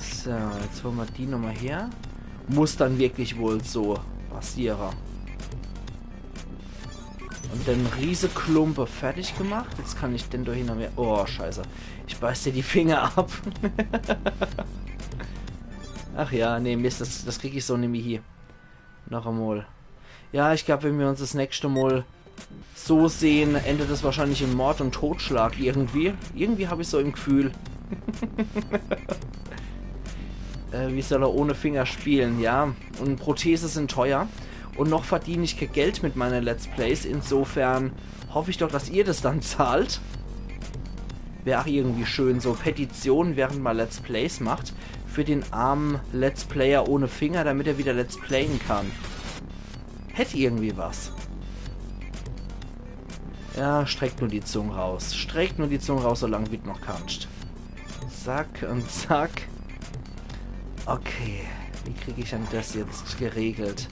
So, jetzt hole mer die nochmal her. Muss dann wirklich wohl so passiere. Und den Rieseklumpe fertig gemacht. Jetzt kann ich den do hinner mir. Oh, scheiße. Ich beiß dir die Finger ab. Ach ja, nee, Mist, das, das krieg ich so nimmi hie. Noch emol. Ja, ich glaub, wenn wir uns das nächste Mal so sehen, endet es wahrscheinlich in Mord und Totschlag irgendwie. Irgendwie hab ich so im Gefühl. Äh, wie soll er ohne Finger spielen, ja? Und Prothese sind teuer. Und noch verdiene ich kein Geld mit meine Let's Plays. Insofern hoffe ich doch, dass ihr das dann zahlt. Wär auch irgendwie schön, so Petitionen, während man Let's Plays macht, für den armen Let's Player ohne Finger, damit er wieder Let's Playen kann. Hätt irgendwie was. Ja, streck nur die Zung raus. Streck nur die Zung raus, solang wie d' noch kannst. Zack und zack. Okay, wie krieg ich denn das jetzt geregelt?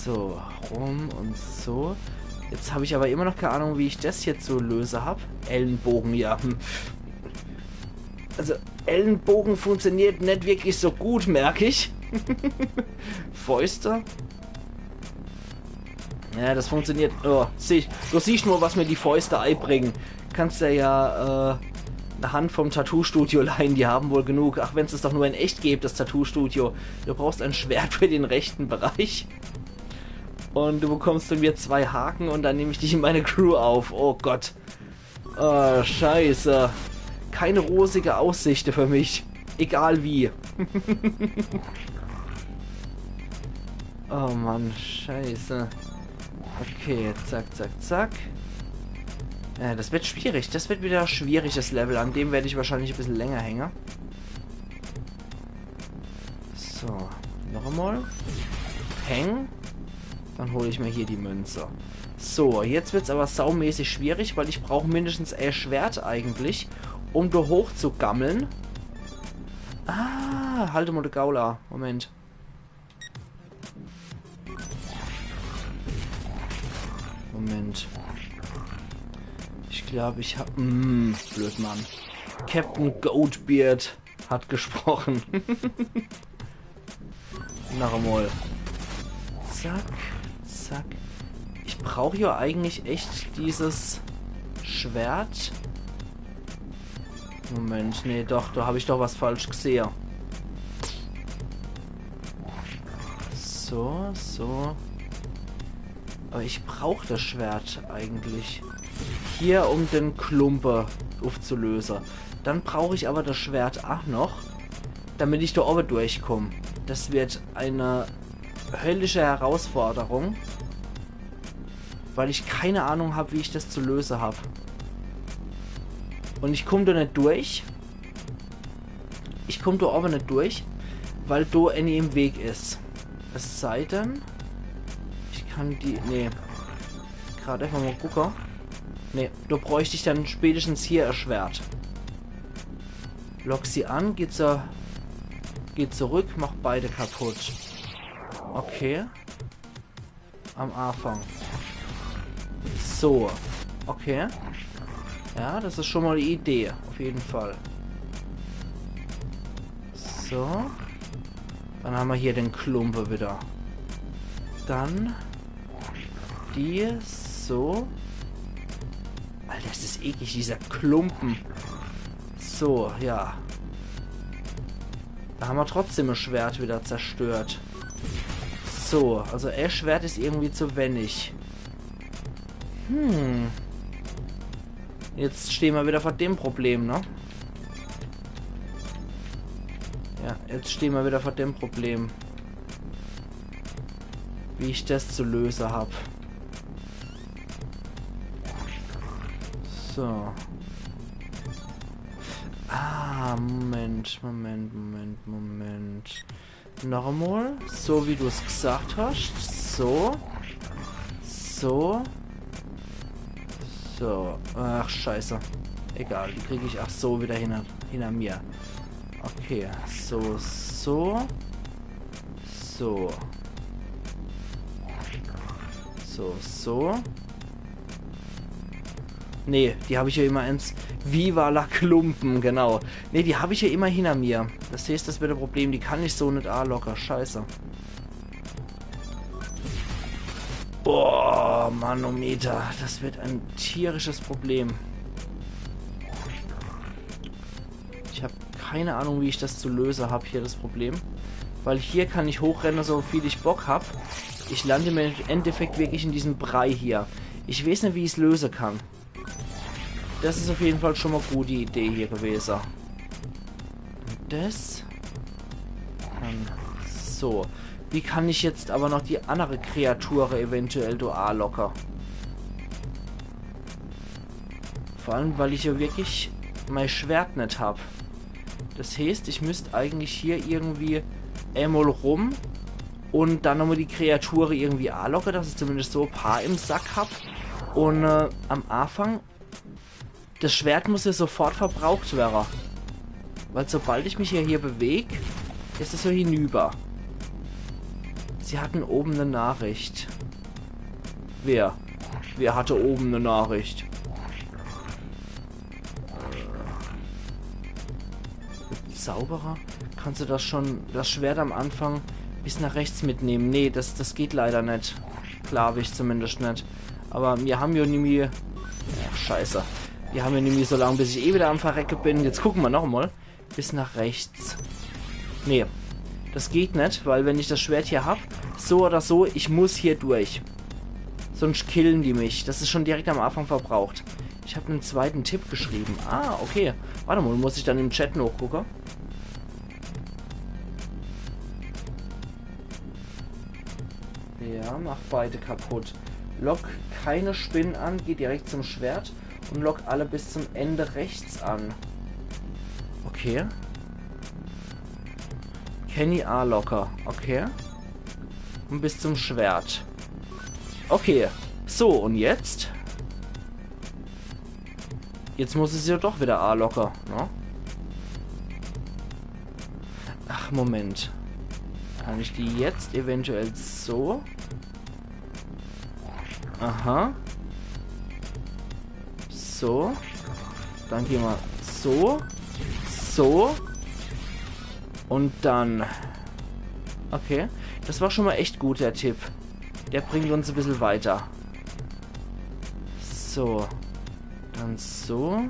So, rum und so. Jetzt hab ich aber immer noch keine Ahnung, wie ich das jetzt so löse hab. Ellenbogen, ja. Hm. Also, Ellenbogen funktioniert net wirklich so gut, merk ich. Fäuste. Ja, das funktioniert. Oh, sieh, du siehst nur, was mir die Fäuste eibringen. Kannst ja, ja, äh, eine Hand vom Tattoo-Studio leihen, die haben wohl genug. Ach, wenn's es doch nur in echt gäb, das Tattoo-Studio. Du brauchst ein Schwert für den rechten Bereich. Und du bekommst von mir zwei Haken und dann nehme ich dich in meine Crew auf. Oh Gott. Oh, scheiße. Keine rosige Aussichte für mich. Egal wie. Oh Mann, scheiße. Okay, zack, zack, zack. Äh, das wird schwierig. Das wird wieder ein schwieriges Level. An dem werde ich wahrscheinlich ein bisschen länger hängen. So, noch einmal. Peng. Dann hol ich mir hier die Münze. So, jetzt wird's aber saumäßig schwierig, weil ich brauch mindestens e Schwert eigentlich, um da hoch zu gammeln. Ah, halt mal de Gaul a. Moment. Moment. Ich glaub, ich hab... Mm, blöd, Mann. Captain Goatbeard hat gesprochen. Noch einmal. Zack, zack. Ich brauch ja eigentlich echt dieses Schwert. Moment, nee, doch, da hab ich doch was falsch gesehe. So, so. Aber ich brauch das Schwert eigentlich. Hier, um den Klumpe aufzulösen. Dann brauch ich aber das Schwert auch noch, damit ich da oben durchkomme. Das wird eine höllische Herausforderung, weil ich keine Ahnung hab, wie ich das zu lösen hab. Und ich komm da nicht durch. Ich komm da oben nicht durch, weil da eine im Weg ist. Es sei denn, ich kann die... Nee. Gerade einfach mal gucken. Nee, da bräuchte ich dann spätestens hier ein Schwert. Lock sie an, geht, zur, geht zurück, macht beide kaputt. Okay. Am Anfang. So. Okay. Ja, das ist schon mal eine Idee. Auf jeden Fall. So. Dann haben wir hier den Klumpe wieder. Dann die so. Alter, ist das eklig, dieser Klumpen. So, ja. Da haben wir trotzdem das Schwert wieder zerstört. So, also e Schwert ist irgendwie zu wenig. Hm. Jetzt stehen wir wieder vor dem Problem, ne? Ja, jetzt stehen wir wieder vor dem Problem. Wie ich das zu lösen hab. So. Ah, Moment, Moment, Moment, Moment. Noch einmal. So wie du es gesagt hast. So. So. So. Ach, scheiße. Egal, die krieg ich auch so wieder hinter, hinter mir. Okay, so, So. So. So, so. Nee, die hab ich ja immer ins Viva la Klumpen, genau. Nee, die hab ich ja immer hinter mir. Das heißt, das wird e Problem. Die kann ich so net alocke. Scheiße. Boah, Manometer. Das wird ein tierisches Problem. Ich hab keine Ahnung, wie ich das zu löse hab hier, das Problem. Weil hier kann ich hochrenne, so viel ich Bock hab. Ich lande im Endeffekt wirklich in diesem Brei hier. Ich weiß net, wie ich's löse kann. Das is auf jeden Fall schon mal gute Idee hier gewese. Das. Dann so. Wie kann ich jetzt aber noch die andere Kreature eventuell do alocke? Vor allem, weil ich ja wirklich mein Schwert net hab. Das heißt, ich müsst eigentlich hier irgendwie emol rum und dann nochmal die Kreature irgendwie alocke, dass ich zumindest so e paar im Sack hab. Und äh, am Anfang, das Schwert muss ja sofort verbraucht werre. Weil sobald ich mich ja hier beweg, is es so hinüber. Sie hatten oben e Nachricht. Wer? Wer hatte oben e Nachricht? Zauberer? Kannst du das schon, das Schwert am Anfang bis nach rechts mitnehmen? Nee, das, das geht leider net. Glaub ich zumindest net. Aber mir haben ja nimmi... Ach, scheiße. Mir haben ja nimmi so lang, bis ich eh wieder am Verrecke bin. Jetzt gucke mer noch mal. Bis nach rechts. Nee. Das geht net, weil wenn ich das Schwert hier hab, so oder so, ich muss hier durch. Sonst killen die mich. Das is schon direkt am Anfang verbraucht. Ich hab en zweiten Tipp geschrieben. Ah, okay. Warte mal, muss ich dann im Chat nochgucke? Ja, mach beide kaputt. Lock keine Spinnen an, geh direkt zum Schwert und lock alle bis zum Ende rechts an. Okay. Kenny alocke, okay. Und bis zum Schwert. Okay. So, und jetzt? Jetzt muss ich sie doch wieder alocke, ne? Ach, Moment. Kann ich die jetzt eventuell so? Aha. So. Dann geh mer so. So. Und dann. Okay. Das war schon mal echt gut, der Tipp. Der bringt uns e bissel weiter. So. Dann so.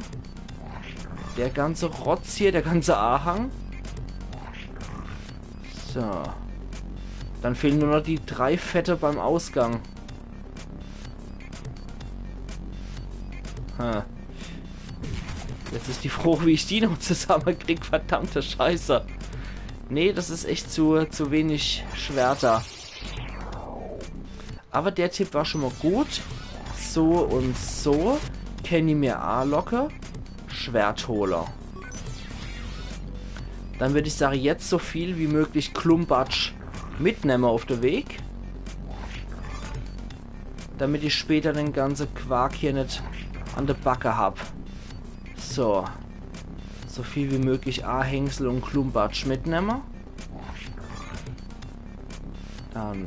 Der ganze Rotz hier, der ganze Ahang. So. Dann fehlen nur noch die drei Fette beim Ausgang. Ha. Jetzt is die Frage, wie ich die noch zusammekrieg. Verdammte Scheiße. Nee, das is echt zu, zu wenig Schwerter. Aber der Tipp war schon mal gut. So und so. Kenny mir alocke. Schwert hole. Dann würd ich sage, jetzt so viel wie möglich Klumpatsch mitnemme auf de Weg. Damit ich später den ganze Quark hier net an de Backe hab. So. So viel wie möglich Ahängsel und Klumpatsch mitnemme. Dann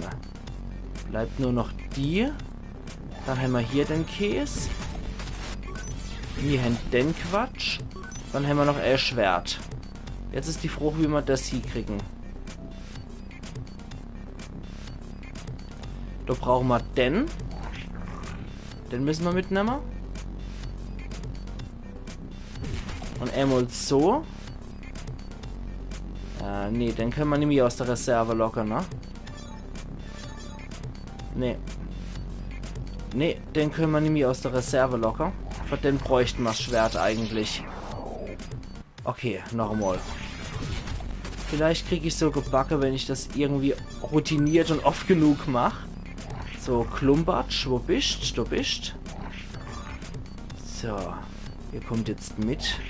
bleibt nur noch die. Dann hämmer hier den Käs. Mir hän den Quatsch. Dann hämmer noch e Schwert. Jetzt is die Frage, wie mer das hiekriegen. Do brauche mer den. Den müsse mer mitnemme. Und emol so. Äh, nee, den könne mer nimmi aus der Reserve locke, ne? Nee. Nee, den könne mer nimmi aus der Reserve locke. Für den bräuchte mer's Schwert eigentlich. Okay, noch emol. Vielleicht krieg ich's so gebacke, wenn ich das irgendwie routiniert und oft genug mach. So, Klumpatsch, wo bischt? Du bischt. So, ihr kommt jetzt mit.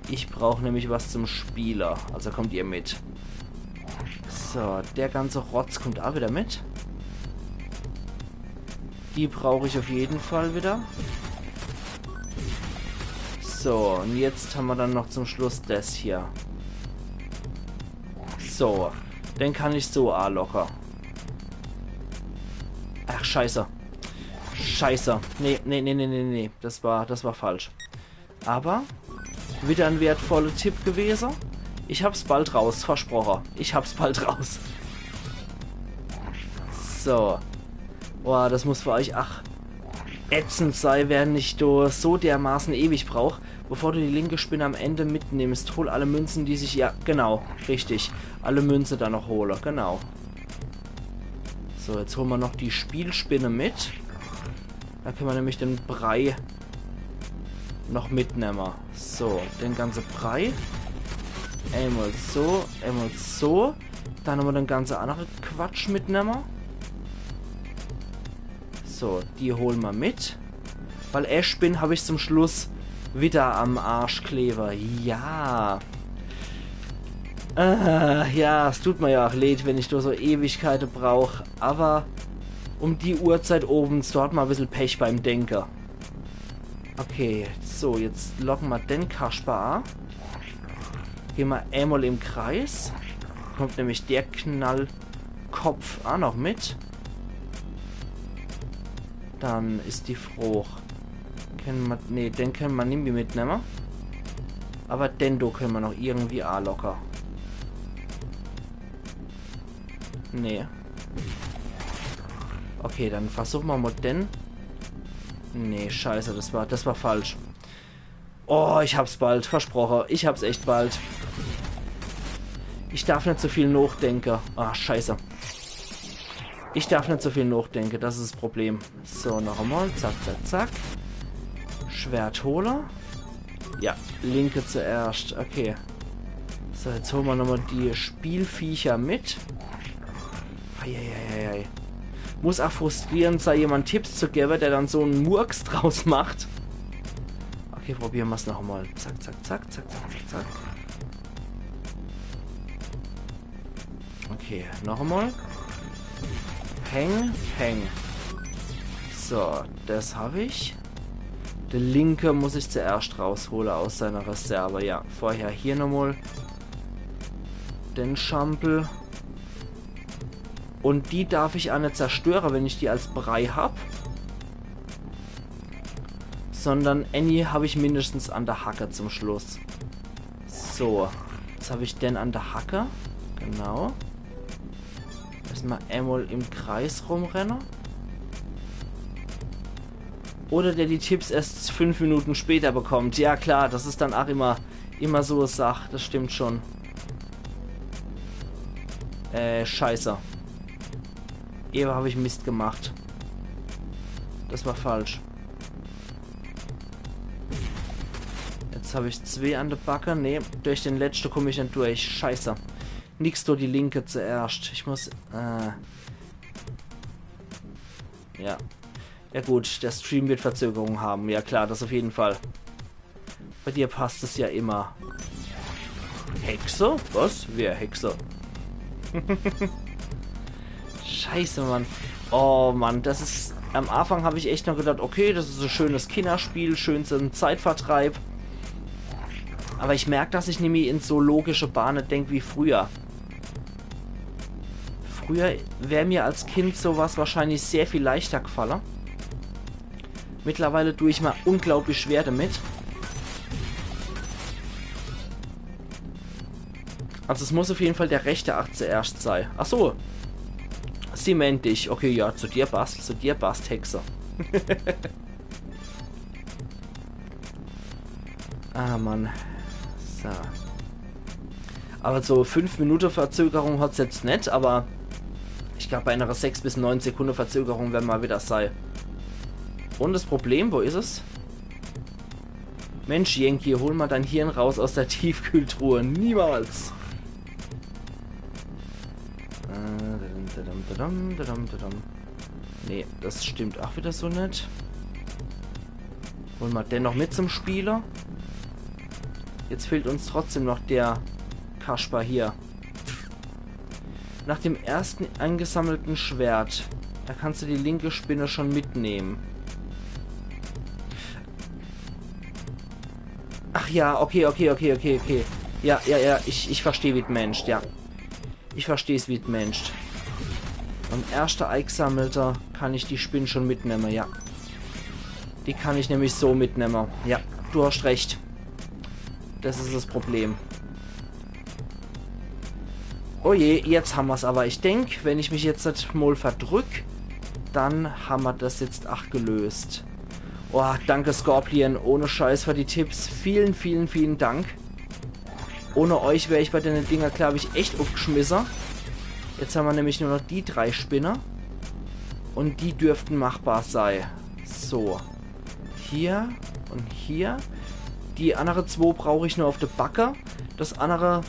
Ich brauch nämlich was zum Spiele. Also kommt ihr mit. So, der ganze Rotz kommt auch wieder mit. Die brauch ich auf jeden Fall wieder. So, un jetzt hammer dann noch zum Schluss des hier. So, den kann ich so alocker. Ach, scheiße. Scheiße. Nee, nee, nee, nee, nee, nee. Des war, des war falsch. Awwer widder en wertvoller Tipp gewese. Ich hab's bald raus, versproche. Ich hab's bald raus. So. Boah, des muss für euch ach ätzend sei, wer net do so dermaßen ewig braucht. Bevor du die linke Spinne am Ende mitnimmst, hol alle Münzen, die sich... Ja, genau, richtig. Alle Münze dann noch hole, genau. So, jetzt hole mer noch die Spielspinne mit. Do kenne mer nämlich den Brei noch mitnemme. So, den ganze Brei. Emol so, emol so. Dann nochmol den ganze annere Quatsch mitnemme. So, die hole mer mit. Weil Ash-Spinn hab ich zum Schluss widder am Arsch klewe. Ja. Äh, ja, es tut mer ja ach leed, wenn ich do so Ewigkeite brauch. Awwer um die Uhrzeit owends, do hat mer e bissel Pech beim Denke. Okay, so, jetzt locke mer den Kasper a. Geh mer emol im Kreis. Kommt nämlich der Knallkopf a noch mit. Dann is die Froch. Kenne mer, nee, den kenne mer nimmi mitnemme. Awwer den do kenne mer noch irgendwie alocke. Nee. Okay, dann versuche mer mol den. Nee, scheiße, des war, des war falsch. Oh, ich hab's bald, versproche. Ich hab's echt bald. Ich darf net so viel nochdenke. Ah, scheiße. Ich darf net so viel nochdenke, des is des Problem. So, noch emol. Zack, zack, zack. Schwert hole. Ja, linke zuerscht. Okay. So, jetzt hole mer nochmol die Spielviecher mit. Eieieiei. Muss ach frustrierend sei, jemand Tipps zu gewwe, der dann so en Murks draus macht. Okay, probiere mer's noch emol. Zack, zack, zack. Okay, noch emol. Peng, peng. So, des hab ich. De linke muss ich zuerscht raushole aus seiner Reserve. Ja, vorher hier nochmol den Schampel. Un die darf ich ach net zerstöre, wenn ich die als Brei hab. Sondern ääni hab ich mindestens an de Hacke zum Schluss. So, jetzt hab ich den an de Hacke. Genau. Erschmol emol im Kreis rumrenne. Oder der die Tipps erscht fünf Minute später bekommt. Ja klar, des is dann ach immer, immer so e Sach. Des stimmt schun. Äh, scheiße. Ewe hab ich Mist gemacht. Des war falsch. Jetzt hab ich zwee an de Backe. Nee, durch den letschte kumm ich net durch. Scheiße. Nix durch die linke zuerscht. Ich muss, äh, ja. Ja gut, der Stream wird Verzögerung hawwe. Ja klar, des uff jeden Fall. Bei dir passt es ja immer. Hexe? Was? Wer Hexe? Scheiße, Mann. Oh Mann, des is... Am Anfang hab ich echt noch gedacht, okay, des is e schönes Kinnerspiel, schön zum Zeitvertreib. Awwer ich merk, dass ich nimmi in so logische Bahne denk wie früher. Früher wär mir als Kind so was wahrscheinlich sehr viel leichter gfalle. Mittlerweile du ich mer unglaublich schwer damit. Also es muss uff jeden Fall der rechte Akt zuerscht sei. Ach so. Sie meint dich. Okay, ja, zu dir passt, zu dir passt, Hexe. Ah, Mann. So. Awwer so fünf Minute Verzögerung hat's jetzt net, awwer ich glaab, bei enere sechs bis neun Sekunde Verzögerung wern mer widder sei. Un des Problem, wo is es? Mensch, Yankee, hol mol dein Hirn raus aus der Tiefkühltruhe. Niemals! Äh, dadam, dadam, dadam, dadam, dadam. Nee, des stimmt ach widder so net. Hol mol den noch mit zum Spiele. Jetzt fehlt uns trotzdem noch der Kasper hier. Nach dem ersten eingesammelten Schwert, da kannst du die linke Spinne schon mitnehmen. Ja, okay, okay, okay, okay, okay. Ja, ja, ja, ich, ich versteh, wie d' menscht, ja. Ich versteh's, wie d' menscht. Beim erschte Eigesammelte kann ich die Spinn schon mitnemme, ja. Die kann ich nämlich so mitnemme. Ja, du hast recht. Das is das Problem. Oh je, jetzt hammer's aber. Ich denk, wenn ich mich jetzt net mol verdrück, dann hammer das jetzt ach gelöst. Oh, danke Scorpion, ohne Scheiß für die Tipps. Vielen, vielen, vielen Dank. Ohne euch wär ich bei dene Dinger, glaub ich, echt ufgschmisse. Jetzt hammer nämlich nur noch die drei Spinne. Und die dürften machbar sei. So. Hier und hier. Die annere zwo brauch ich nur auf de Backe. Das annere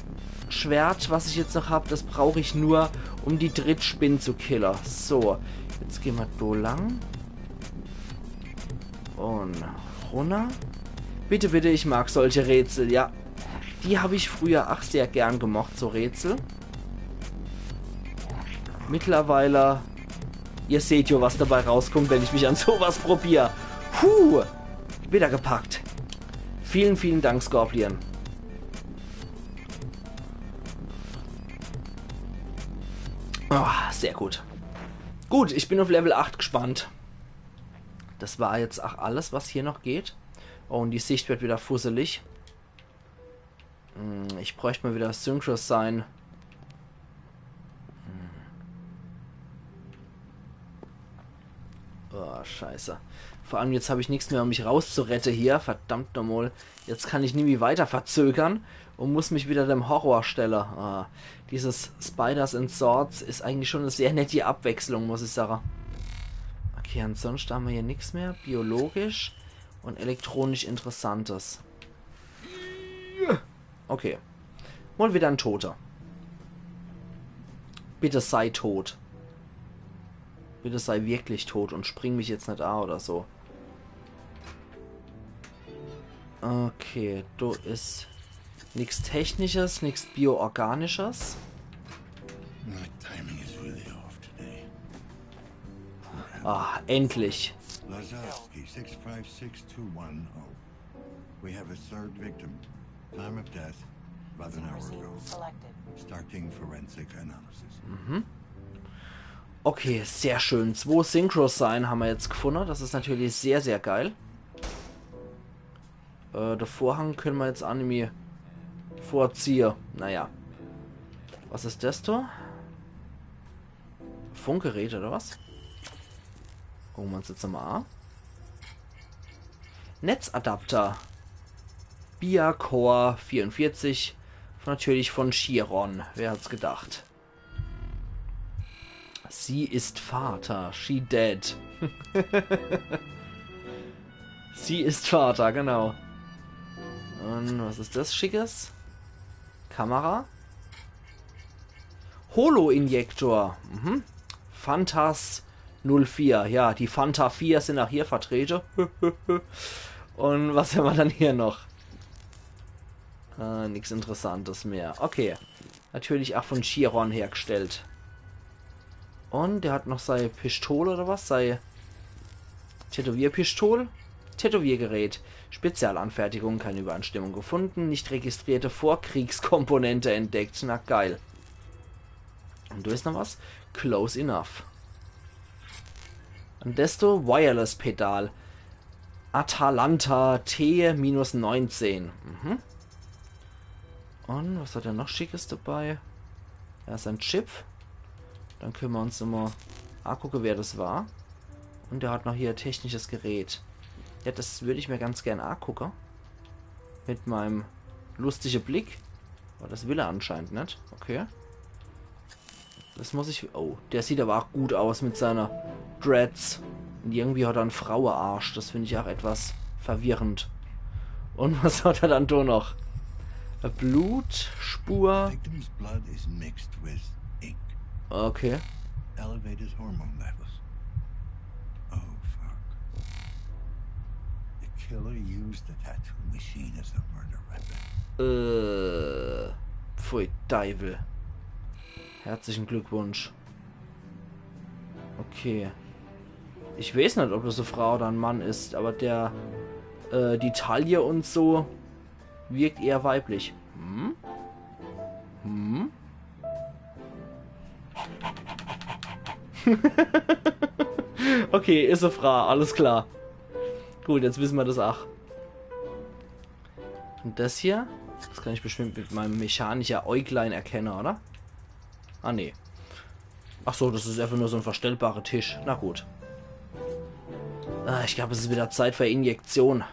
Schwert, was ich jetzt noch hab, das brauch ich nur, um die dritt Spinn zu kille. So, jetzt gehn mer do lang. Und runner. Bitte, bitte, ich mag solche Rätsel, ja. Die hab ich früher ach sehr gern gemocht, so Rätsel. Mittlerweile, ihr seht jo, was dabei rauskommt, wenn ich mich an sowas probier. Puh, wieder gepackt. Vielen, vielen Dank, Scorpion. Ah, sehr gut. Gut, ich bin auf Level acht gespannt. Das war jetzt ach alles, was hier noch geht. Oh, und die Sicht wird wieder fusselig. Hm, ich bräucht mal wieder Synchro Sign. Hm. Oh, scheiße. Vor allem jetzt hab ich nix mehr, um mich rauszurette hier. Verdammt nochmal. Jetzt kann ich nimmi weiter verzögern und muss mich wieder dem Horror stelle. Ah, dieses Spiders and Swords is eigentlich schon eine sehr nette Abwechslung, muss ich sagen. Okay, ansonsten hammer hier nix mehr. Biologisch und elektronisch Interessantes. Okay. Mal wieder ein Toter. Bitte sei tot. Bitte sei wirklich tot und spring mich jetzt net a oder so. Okay, do is nix Technisches, nix Bioorganisches. My timing is really off today. Ah, endlich. Lazarski, six five six two one oh. We have a third victim. Time of death, about an hour ago. Selected. Starting forensic analysis. Okay, sehr schön. Zwo Synchro Sign hammer jetzt gefunne. Das is natürlich sehr, sehr geil. Äh, de Vorhang könne mer jetzt a nimmi vorziehe. Naja. Was is das do? Funkgerät oder was? Gucke mer uns jetzt mal a. Netzadapter. Bia Core vierundvierzig. Natürlich von Chiron. Wer hat's gedacht? Sie ist Vater. She dead. Sie ist Vater, genau. Und was is das Schickes? Kamera? Holo-Injektor. Mhm. Fantas null vier. Ja, die Fanta vier sind auch hier vertrete. Und was hammer dann hier noch? Äh, nix Interessantes mehr. Okay. Natürlich auch von Chiron hergestellt. Und der hat noch sei Pistole oder was? Sei Tätowierpistol? Tätowiergerät. Spezialanfertigung, keine Übereinstimmung gefunden. Nicht registrierte Vorkriegskomponente entdeckt. Na geil. Und do is noch was? Close enough. Und desto Wireless-Pedal. Atalanta T minus neunzehn. Mhm. Und was hat er noch Schickes dabei? Er is ein Chip. Dann könne mer uns immer agucke, wer das war. Und er hat noch hier technisches Gerät. Ja, das würd ich mir ganz gern agucke. Mit meinem lustige Blick. Aber das will er anscheinend net. Okay. Das muss ich... Oh, der sieht aber auch gut aus mit seiner Dreads. Und irgendwie hat er einen Frauearsch. Das finde ich auch etwas verwirrend. Und was hat er dann da noch? Eine Blutspur. Victim's blood is mixed with ink. Okay. Elevated hormone levels. Oh, fuck. The killer used the tattoo machine as a murder weapon. Äh, pfui Deiwel. Herzlichen Glückwunsch. Okay. Ich weiß net, ob das eine Frau oder ein Mann ist, aber der, äh, die Taille und so, Wirkt eher weiblich. Hm? Hm? Okay, is e Frau, alles klar. Gut, jetzt wisse mer das ach. Und das hier? Das kann ich bestimmt mit meinem mechanischer Äuglein erkenne, oder? Ah, nee. Ach so, das is einfach nur so en verstellbarer Tisch. Na gut. Ah, ich glaub, es is wieder Zeit für Injektion.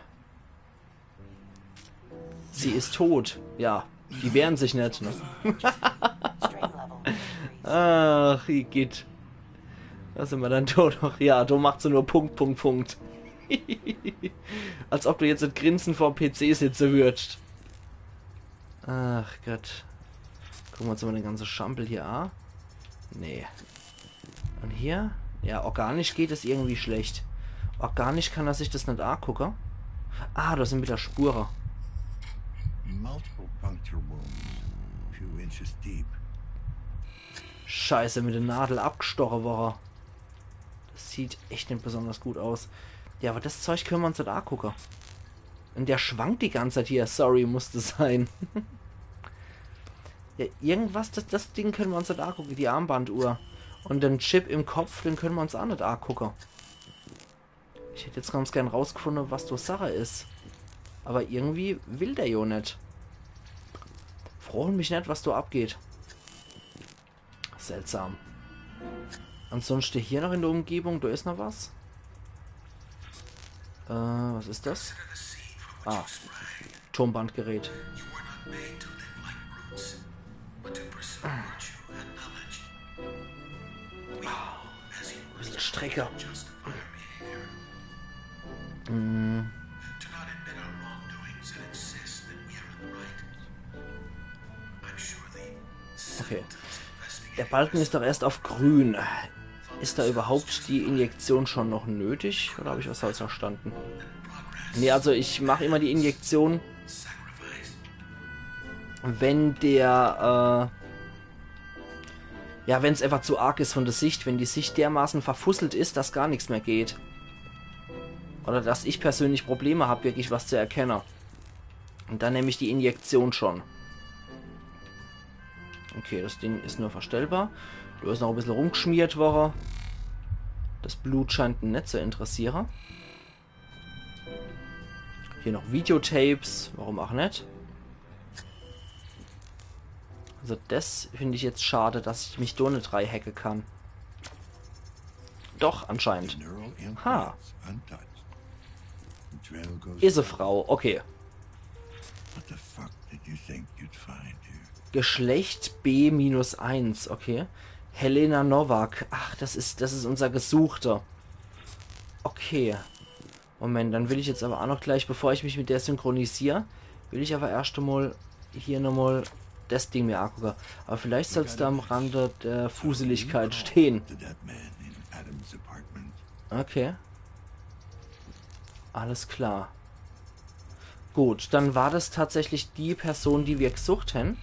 Sie is tot. Ja, die wehren sich net, ne? Ach, igitt. Was immer dann do noch? Ja, do macht se nur Punkt, Punkt, Punkt. Als ob du jetzt mit Grinsen vorm P C sitze würdst. Ach Gott. Gucke mer uns mal den ganze Schampel hier a. Nee. Und hier? Ja, organisch geht es irgendwie schlecht. Organisch kann er sich das net agucke. Ah, da sin wieder Spure. Multiple puncture wounds, a few inches deep. Scheiße, mit der Nadel abgestoche worre. Das sieht echt net besonders gut aus. Ja, aber das Zeug könne mer uns net agucke. Und der schwankt die ganze Zeit hier. Sorry, musste sein. Ja, irgendwas, das, das Ding könne mer uns net agucke, die Armbanduhr. Und den Chip im Kopf, den könne mer uns a net agucke. Ich hätt jetzt ganz gern rausgefunde, was do Sache is. Aber irgendwie will der jo net. Froch mich net, was do abgeht. Seltsam. Ansonsten hier noch in der Umgebung, da is noch was. Äh, was is das? Ah, Turmbandgerät. Bisschen Strecke. Mm. Okay. Der Balken ist doch erst auf grün. Ist da überhaupt die Injektion schon noch nötig? Oder habe ich was falsch verstanden? Nee, also ich mache immer die Injektion, wenn der, äh, ja, wenn's einfach zu arg is von der Sicht, wenn die Sicht dermaßen verfusselt is, dass gar nix mehr geht. Oder dass ich persönlich Probleme hab, wirklich was zu erkenne. Und dann nehm ich die Injektion schon. Okay, das Ding is nur verstellbar. Do is noch e bissel rumgeschmiert worre. Das Blut scheint en net zu interessiere. Hier noch Videotapes, warum auch net? Also das find ich jetzt schade, dass ich mich do net reihacke kann. Doch, anscheinend. Ha. Is e Frau, okay. What the fuck did you think you'd find here? Geschlecht B minus eins, okay. Helena Novak. Ach, das is, das is unser Gesuchter. Okay. Moment, dann will ich jetzt aber auch noch gleich, bevor ich mich mit der synchronisier, will ich aber erscht emol hier nochmal das Ding mir angucke. Aber vielleicht soll's da am Rande der Fuseligkeit stehen. The dead man in Adam's apartment. Okay. Alles klar. Gut, dann war das tatsächlich die Person, die wir gesucht haben.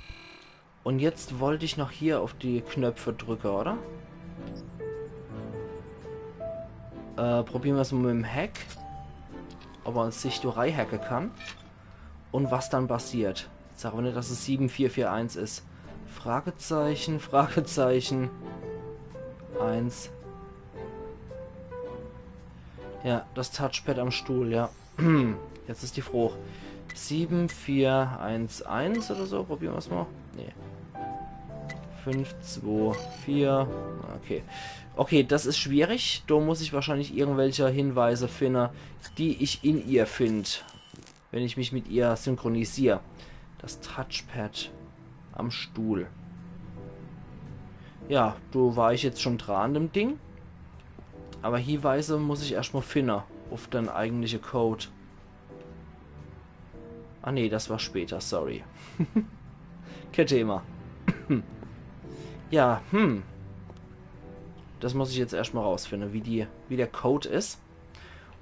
Und jetzt wollt ich noch hier auf die Knöpfe drücke, oder? Äh, probiere mer's mal mit dem Hack. Ob er sich do reihacke kann. Und was dann passiert. Sag aber net, dass es sieben vier vier eins is. Fragezeichen, Fragezeichen. Eins. Ja, das Touchpad am Stuhl, ja. Jetzt is die Froch. Sieben vier eins eins oder so. Probiere mer's mal. Nee. Fünf zwei vier. Okay. Okay, das is schwierig. Do muss ich wahrscheinlich irgendwelche Hinweise finde, die ich in ihr find, wenn ich mich mit ihr synchronisier. Das Touchpad am Stuhl. Ja, do war ich jetzt schon dran an dem Ding. Aber Hinweise muss ich erscht mal finde auf den eigentliche Code. Ah nee, das war später, sorry. Kein Thema. Ja, hm. Das muss ich jetzt erscht mal rausfinde, wie die, wie der Code is.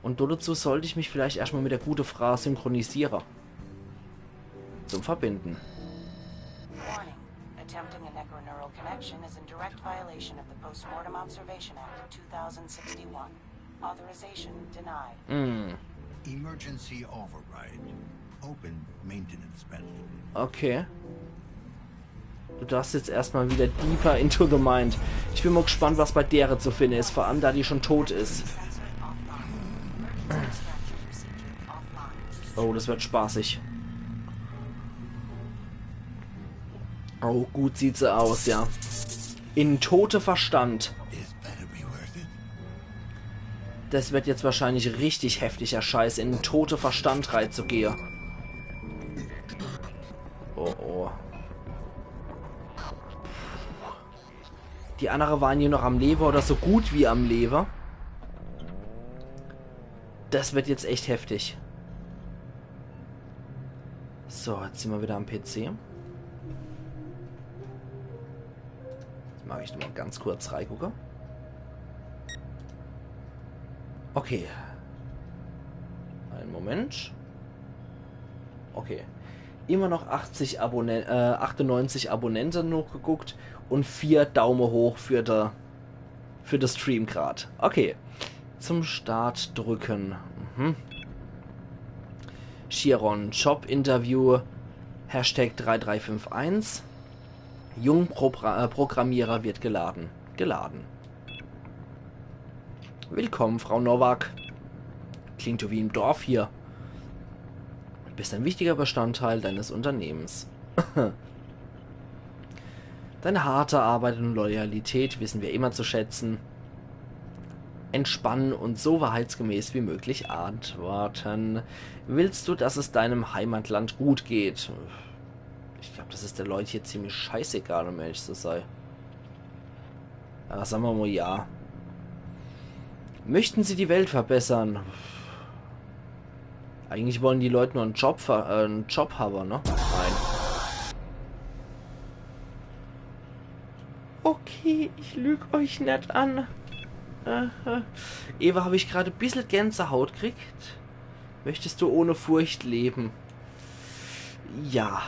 Und dazu sollt ich mich vielleicht erscht mal mit der gute Frau synchronisiere. Zum Verbinden. Warning. Attempting a necroneural connection is in direct violation of the Postmortem Observation Act of two thousand sixty-one. Authorization denied. Hm. Emergency override. Open maintenance panel. Okay. Du darfst jetzt erstmal wieder deeper into the mind. Ich bin mal gespannt, was bei dere zu finden ist, vor allem da die schon tot ist. Oh, das wird spaßig. Oh, gut sieht sie aus, ja. In tote Verstand. It better be worth it. Das wird jetzt wahrscheinlich richtig heftiger Scheiß, in den tote Verstand reinzugehen. Oh, oh. Die anderen waren hier noch am Leben oder so gut wie am Leben. Das wird jetzt echt heftig. So, jetzt sind wir wieder am P C. Jetzt mag ich noch mal ganz kurz reingucken. Okay. Einen Moment. Okay. Immer noch achtzig Abonnenten, äh, achtundneunzig Abonnenten nachgeguckt und vier Daumen hoch für der, für das Stream grad. Okay. Zum Start drücken. Mhm. Chiron, Job-Interview, Hashtag drei drei fünf eins. Jungprogrammierer wird geladen. Geladen. Willkommen, Frau Nowak. Klingt wie im Dorf hier. Du bist ein wichtiger Bestandteil deines Unternehmens. Deine harte Arbeit und Loyalität wissen wir immer zu schätzen. Entspannen und so wahrheitsgemäß wie möglich antworten. Willst du, dass es deinem Heimatland gut geht? Ich glaube, das ist der Leute hier ziemlich scheißegal, um ehrlich zu sein. Aber sagen wir mal ja. Möchten Sie die Welt verbessern? Eigentlich wollen die Leute nur einen Job, ver äh, einen Job haben, ne? Nein. Okay, ich lüg euch nicht an. Äh, äh. Eva, habe ich gerade ein bisschen Gänsehaut gekriegt. Möchtest du ohne Furcht leben? Ja.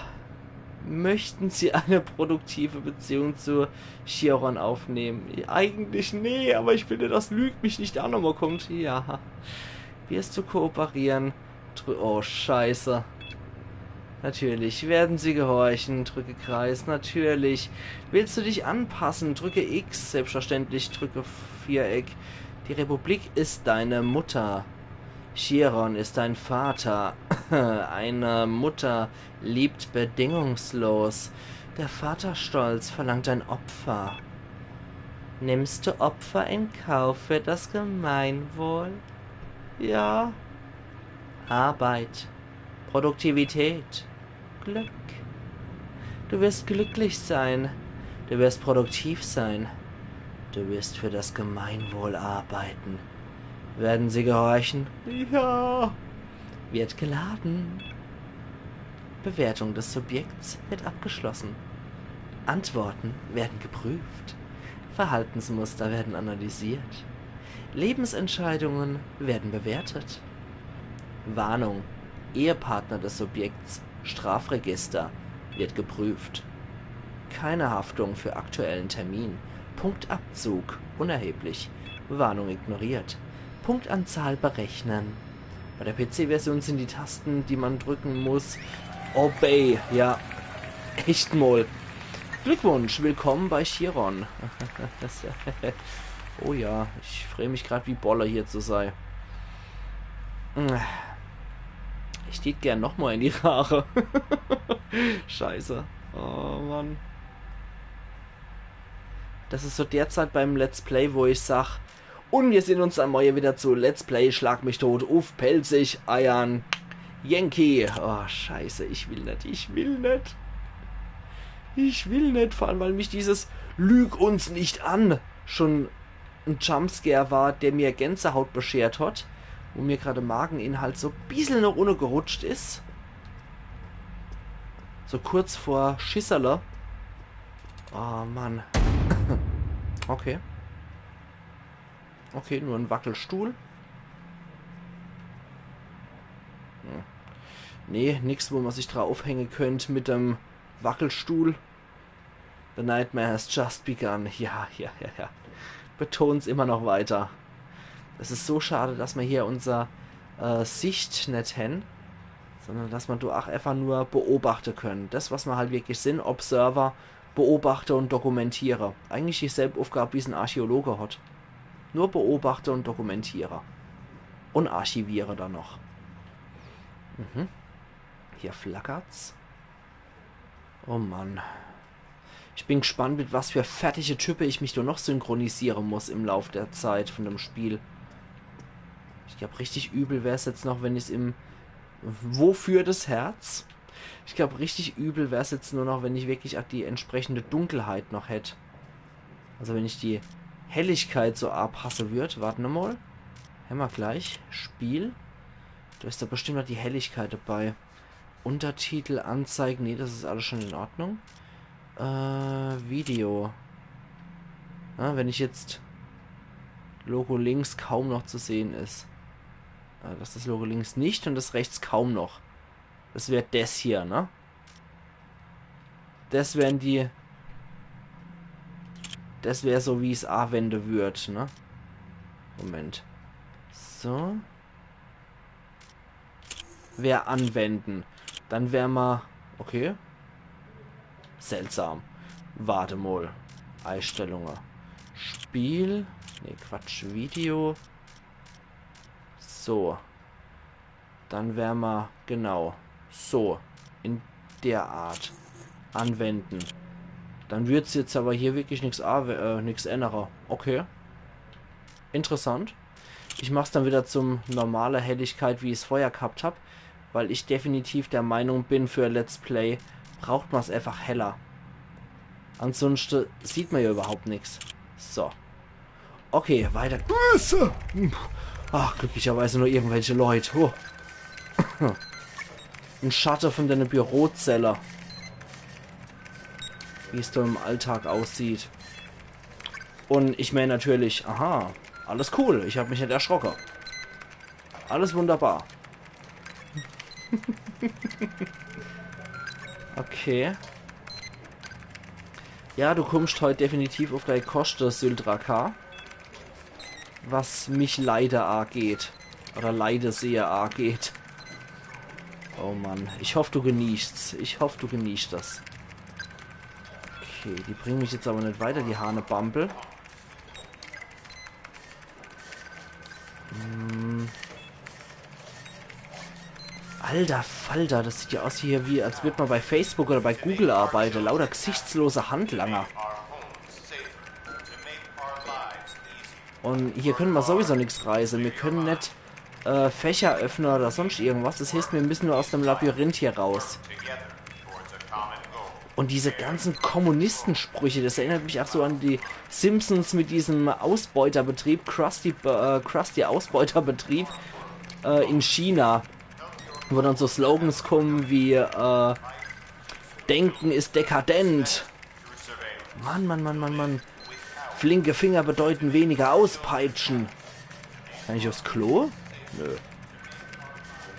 Möchten Sie eine produktive Beziehung zu Chiron aufnehmen? Eigentlich nee, aber ich finde, das lügt mich nicht an, nochmal kommt. Ja. Wirst du kooperieren? Drü oh, scheiße. Natürlich. Werden Sie gehorchen? Drücke Kreis. Natürlich. Willst du dich anpassen? Drücke X. Selbstverständlich. Drücke Viereck. Die Republik ist deine Mutter. Chiron ist dein Vater. Eine Mutter liebt bedingungslos. Der Vaterstolz verlangt ein Opfer. Nimmst du Opfer in Kauf für das Gemeinwohl? Ja. Arbeit. Produktivität. Glück. Du wirst glücklich sein. Du wirst produktiv sein. Du wirst für das Gemeinwohl arbeiten. Werden Sie gehorchen? Ja. Wird geladen. Bewertung des Subjekts wird abgeschlossen. Antworten werden geprüft. Verhaltensmuster werden analysiert. Lebensentscheidungen werden bewertet. Warnung. Ehepartner des Subjekts. Strafregister wird geprüft. Keine Haftung für aktuellen Termin. Punktabzug unerheblich. Warnung ignoriert. Punktanzahl berechnen. Bei der P C-Version sind die Tasten, die man drücken muss. Obey, ja. Echt mal. Glückwunsch, willkommen bei Chiron. Oh ja, ich freue mich gerade wie Bolle hier zu sein. Ich tät gern nochmal in die Rare. Scheiße. Oh Mann. Das ist so derzeit beim Let's Play, wo ich sag, und wir sehen uns dann morgen wieder zu Let's Play Schlag mich tot uff Pälzisch, eiern Yankee. Oh, scheiße, ich will net, ich will net. Ich will net, vor allem, weil mich dieses Lüg uns nicht an schon ein Jumpscare war, der mir Gänsehaut beschert hat, wo mir gerade Mageninhalt so bissel noch unne gerutscht ist. So kurz vor Schisserle. Oh Mann. Okay. Okay, nur ein Wackelstuhl. Hm. Nee, nix, wo man sich drauf aufhängen könnte mit dem Wackelstuhl. The nightmare has just begun. Ja, ja, ja, ja. Beton's immer noch weiter. Es ist so schade, dass wir hier unser äh, Sicht net hen. Sondern dass ma do ach einfach nur beobachte können. Das, was ma halt wirklich sin, Observer, beobachte und dokumentiere. Eigentlich dieselb Aufgab, wie's en Archäologe hat. Nur beobachte und dokumentiere. Und archiviere dann noch. Mhm. Hier flackert's. Oh Mann. Ich bin gespannt, mit was für fertige Type ich mich do noch synchronisiere muss im Lauf der Zeit von dem Spiel. Ich glaub, richtig übel wär's jetzt noch, wenn ich's im Wofür das Herz? Ich glaub, richtig übel wär's jetzt nur noch, wenn ich wirklich ach die entsprechende Dunkelheit noch hätt. Also wenn ich die Helligkeit so apasse würd. Warte mal. Hämmer gleich. Spiel. Do is doch bestimmt noch die Helligkeit dabei. Untertitel, Anzeigen. Nee, das is alles schon in Ordnung. Äh, Video. Na, wenn ich jetzt Logo links kaum noch zu sehen is. Äh, das is Logo links nicht und das rechts kaum noch. Das wär des hier, ne? Das wären die. Das wär so, wie's awende würd, ne? Moment. So. Wär anwenden. Dann wär ma. Okay. Seltsam. Warte mal. Einstellungen. Spiel. Nee, Quatsch. Video. So. Dann wär ma, genau. So. In der Art. Anwenden. Dann würd's jetzt aber hier wirklich nix, äh, nix ändere. Okay. Interessant. Ich mach's dann wieder zum normale Helligkeit, wie ich's vorher gehabt hab, weil ich definitiv der Meinung bin, für Let's Play braucht man's einfach heller. Ansonsten sieht man ja überhaupt nix. So. Okay, weiter. Ach, glücklicherweise nur irgendwelche Leute. Oh. Ein Schatte von der Bürozelle. Wie es da im Alltag aussieht. Und ich mein natürlich, aha, alles cool, ich hab mich nicht erschrocke. Alles wunderbar. Okay. Ja, du kommst heut definitiv auf deine Koste, Syldraka. Was mich leider angeht. Oder leider sehr angeht. Oh Mann, ich hoff, du genießt's. Ich hoff, du genießt das. Okay, die bringen mich jetzt aber nicht weiter, die Hanebambel. Hm. Alter Falter, das sieht ja aus hier, wie als würd man bei Facebook oder bei Google arbeite. Lauter gesichtslose Handlanger. Und hier können wir sowieso nix reise. Wir können net, äh, Fächer öffne oder sonst irgendwas. Das heißt, wir müssen nur aus dem Labyrinth hier raus. Und diese ganzen Kommunistensprüche, das erinnert mich auch so an die Simpsons mit diesem Ausbeuterbetrieb, Krusty, äh, Krusty Ausbeuterbetrieb, äh, in China, wo dann so Slogans kommen wie, äh, Denken ist dekadent. Mann, Mann, Mann, Mann, Mann. Flinke Finger bedeuten weniger Auspeitschen. Kann ich aufs Klo? Nö.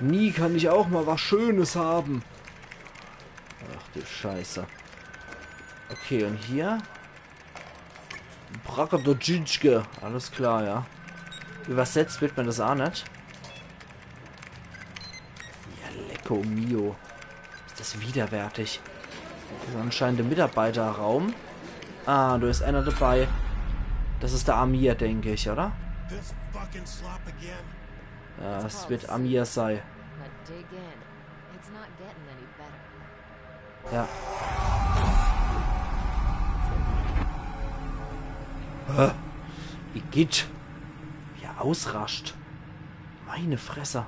Nie kann ich auch mal was Schönes haben. Ach du Scheiße. Okay, und hier? Bracadodschitschke. Alles klar, ja. Übersetzt wird mir das auch nicht. Ja, lecko mio. Ist das widerwärtig. Das ist anscheinend der Mitarbeiterraum. Ah, da ist einer dabei. Das ist der Amir, denke ich, oder? This fucking slop again. Ja, es wird Amir sein. Now dig in. It's not getting any better. Ja. Hä? Igitt. Wie er ausrascht. Meine Fresse.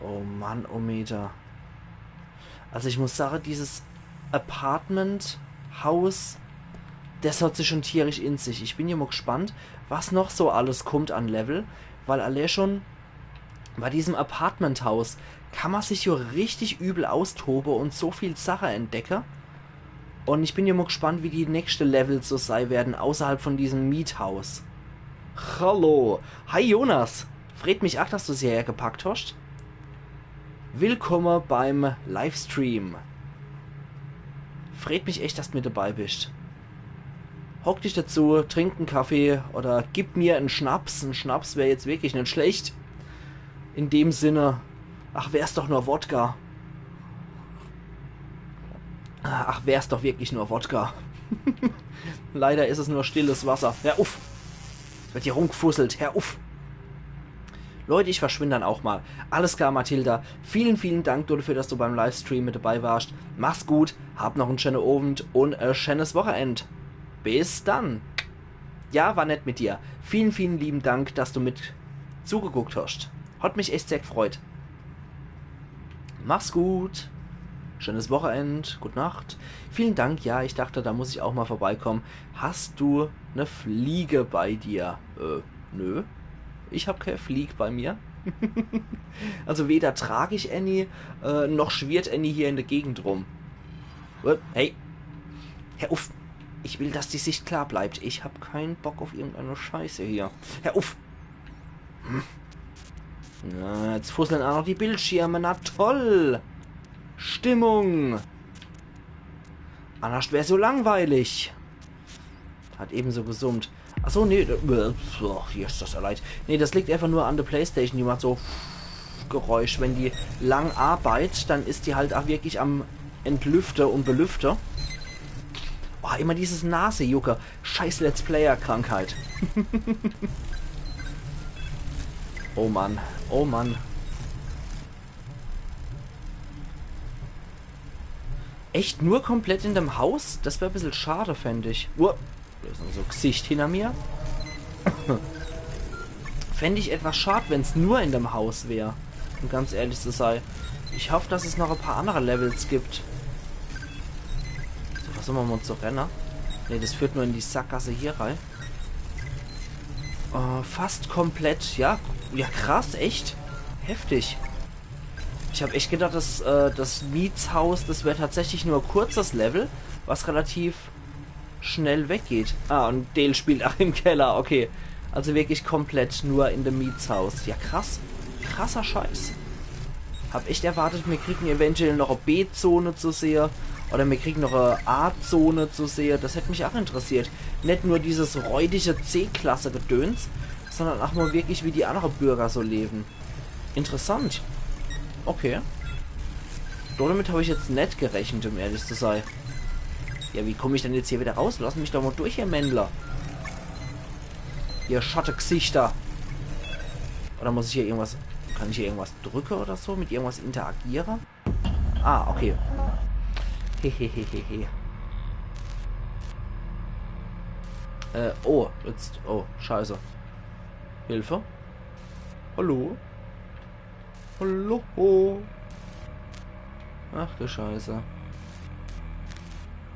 Oh Mann, oh Meter. Also ich muss sagen, dieses Apartment-Haus, das hat sich schon tierisch in sich. Ich bin ja mal gespannt, was noch so alles kommt an Level, weil allein schon bei diesem Apartment-Haus kann man sich ja richtig übel austobe und so viel Sache entdecke. Und ich bin ja mal gespannt, wie die nächste Level so sei werden, außerhalb von diesem Miethaus. Hallo. Hi Jonas. Freut mich ach, dass du's hierher gepackt hast. Willkommen beim Livestream. Freut mich echt, dass du mit dabei bist. Hock dich dazu, trink en Kaffee oder gib mir en Schnaps. En Schnaps wär jetzt wirklich net schlecht. In dem Sinne, Ach, wär's doch nur Wodka. Ach, wär's doch wirklich nur Wodka. Leider ist es nur stilles Wasser. Hör uff. Es wird hier rumgefusselt. Hör uff. Leute, ich verschwind dann auch mal. Alles klar, Mathilda. Vielen, vielen Dank dafür, dass du beim Livestream mit dabei warst. Mach's gut, hab noch en schöne Owend und e schönes Wochenend. Bis dann. Ja, war nett mit dir. Vielen, vielen lieben Dank, dass du mit zugeguckt hast. Hat mich echt sehr gefreut. Mach's gut. Schönes Wochenend. Gute Nacht. Vielen Dank. Ja, ich dachte, da muss ich auch mal vorbeikommen. Hast du ne Fliege bei dir? Äh, nö. Ich hab kee Flieg bei mir. Also weder trag ich any, äh, noch schwirrt any hier in der Gegend rum. Äh, hey. Hör uff. Ich will, dass die Sicht klar bleibt. Ich hab keinen Bock auf irgendeine Scheiße hier. Hör uff. Hm. Na, jetzt fusseln auch noch die Bildschirme. Na toll. Stimmung. Anders wär's so langweilig. Hat ebenso gesummt. Achso, nee, d- äh, oh, hier ist das ja leid. Nee, das liegt einfach nur an der Playstation, die macht so Geräusch. Wenn die lang arbeit, dann ist die halt auch wirklich am Entlüfte und Belüfte. Oh, immer dieses Nasejucke. Scheiß Let's Player-Krankheit. Oh Mann, oh Mann. Echt nur komplett in dem Haus? Das wär e bissel schade, fänd ich. Uah, da ist unser Gesicht hinter mir. Fänd ich etwas schad, wenn's nur in dem Haus wär. Um ganz ehrlich zu sein. Ich hoff, dass es noch e paar andere Levels gibt. So, versuche mer mal zu renne. Ne, das führt nur in die Sackgasse hier rein. Äh, fast komplett. Ja, ja, krass, echt. Heftig. Ich hab echt gedacht, dass, äh, das Mietshaus, das wär tatsächlich nur e kurzes Level, was relativ schnell weggeht. Ah, und Dale spielt auch im Keller, okay. Also wirklich komplett nur in dem Mietshaus. Ja, krass. Krasser Scheiß. Hab echt erwartet, mir kriegen eventuell noch e B-Zone zu sehe. Oder mir kriegen noch e A-Zone zu sehe. Das hätt mich auch interessiert. Net nur dieses räudige C-Klasse-Gedöns, sondern auch mal wirklich, wie die andere Bürger so leben. Interessant. Okay. Damit hab ich jetzt net gerechnet, um ehrlich zu sein. Ja, wie komm ich denn jetzt hier wieder raus? Lass mich doch mal durch, ihr Männler. Ihr Schottegesichter. Oder muss ich hier irgendwas... Kann ich hier irgendwas drücke oder so? Mit irgendwas interagiere? Ah, okay. Hehehehe. Äh, oh, jetzt... Oh, scheiße. Hilfe? Hallo? Hallo? Ach du Scheiße.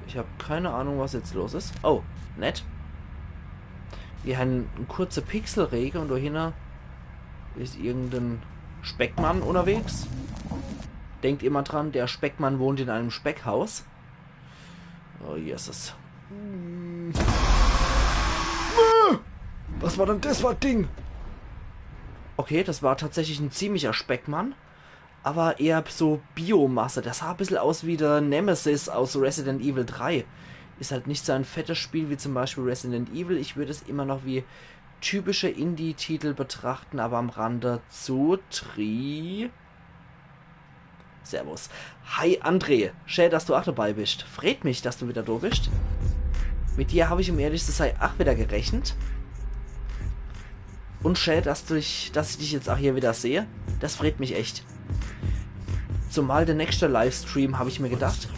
Ich hab keine Ahnung, was jetzt los ist. Oh, nett. Wir haben e kurze Pixelrege und dahinter ist irgendein Speckmann unterwegs. Denkt immer dran, der Speckmann wohnt in einem Speckhaus. Oh, Jesus. Hm. Was war denn das für e Ding? Okay, das war tatsächlich ein ziemlicher Speckmann. Aber eher so Biomasse. Das sah e bissel aus wie der Nemesis aus Resident Evil drei. Ist halt nicht so ein fettes Spiel wie zum Beispiel Resident Evil. Ich würde es immer noch wie typische Indie-Titel betrachten, aber am Rande zu Tri. Servus. Hi André, schä, dass du auch dabei bist. Freut mich, dass du wieder da bist. Mit dir hab ich, um ehrlich zu sein, auch wieder gerechnet. Und schä, dass, du, dass ich dich jetzt auch hier wieder sehe. Das freut mich echt. Zumal der nächste Livestream, hab ich mir gedacht.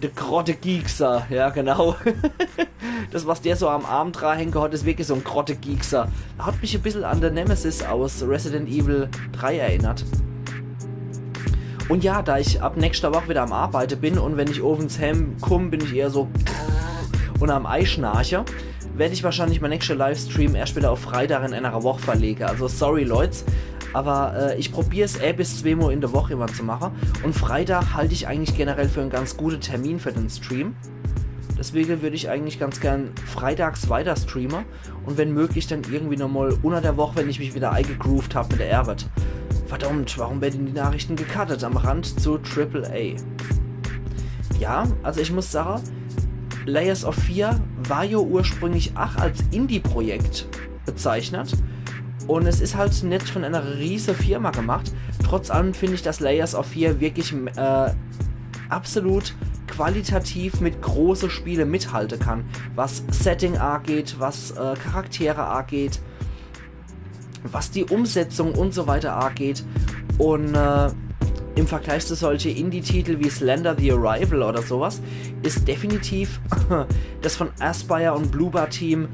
Der Grotte Giekser, ja genau. Das, was der so am Arm dra hänge hat, is wirklich so en Grotte-Giekser. Hat mich e bissel an der Nemesis aus Resident Evil drei erinnert. Und ja, da ich ab nächster Woch wieder am Arbeite bin und wenn ich owends heem kumm, bin ich eher so und am Eischnarche, werd ich wahrscheinlich mein nächster Livestream erscht wieder auf Freitag in enere Woch verlege. Also sorry, Leute, aber, äh, ich probier's eh bis zweemol in der Woch immer zu mache. Und Freitag halt ich eigentlich generell für en ganz gute Termin für den Stream. Deswege würd ich eigentlich ganz gern freitags weiter streame. Und wenn möglich dann irgendwie nochmal unter der Woch, wenn ich mich wieder eingegroovt hab mit der Arbeit. Verdammt, warum werden die Nachrichten gecuttet am Rand zu Triple A? Ja, also ich muss sagen, Layers of Fear war ja ursprünglich auch als Indie-Projekt bezeichnet. Und es is halt net von einer riese Firma gemacht. Trotz allem find ich, dass Layers of Fear wirklich äh, absolut qualitativ mit große Spiele mithalte kann, was Setting ageht, was äh, Charaktere ageht, was die Umsetzung und so weiter ageht. Und äh, im Vergleich zu solche Indie-Titel wie Slender: The Arrival oder sowas is definitiv das von Aspyr und Bloober Team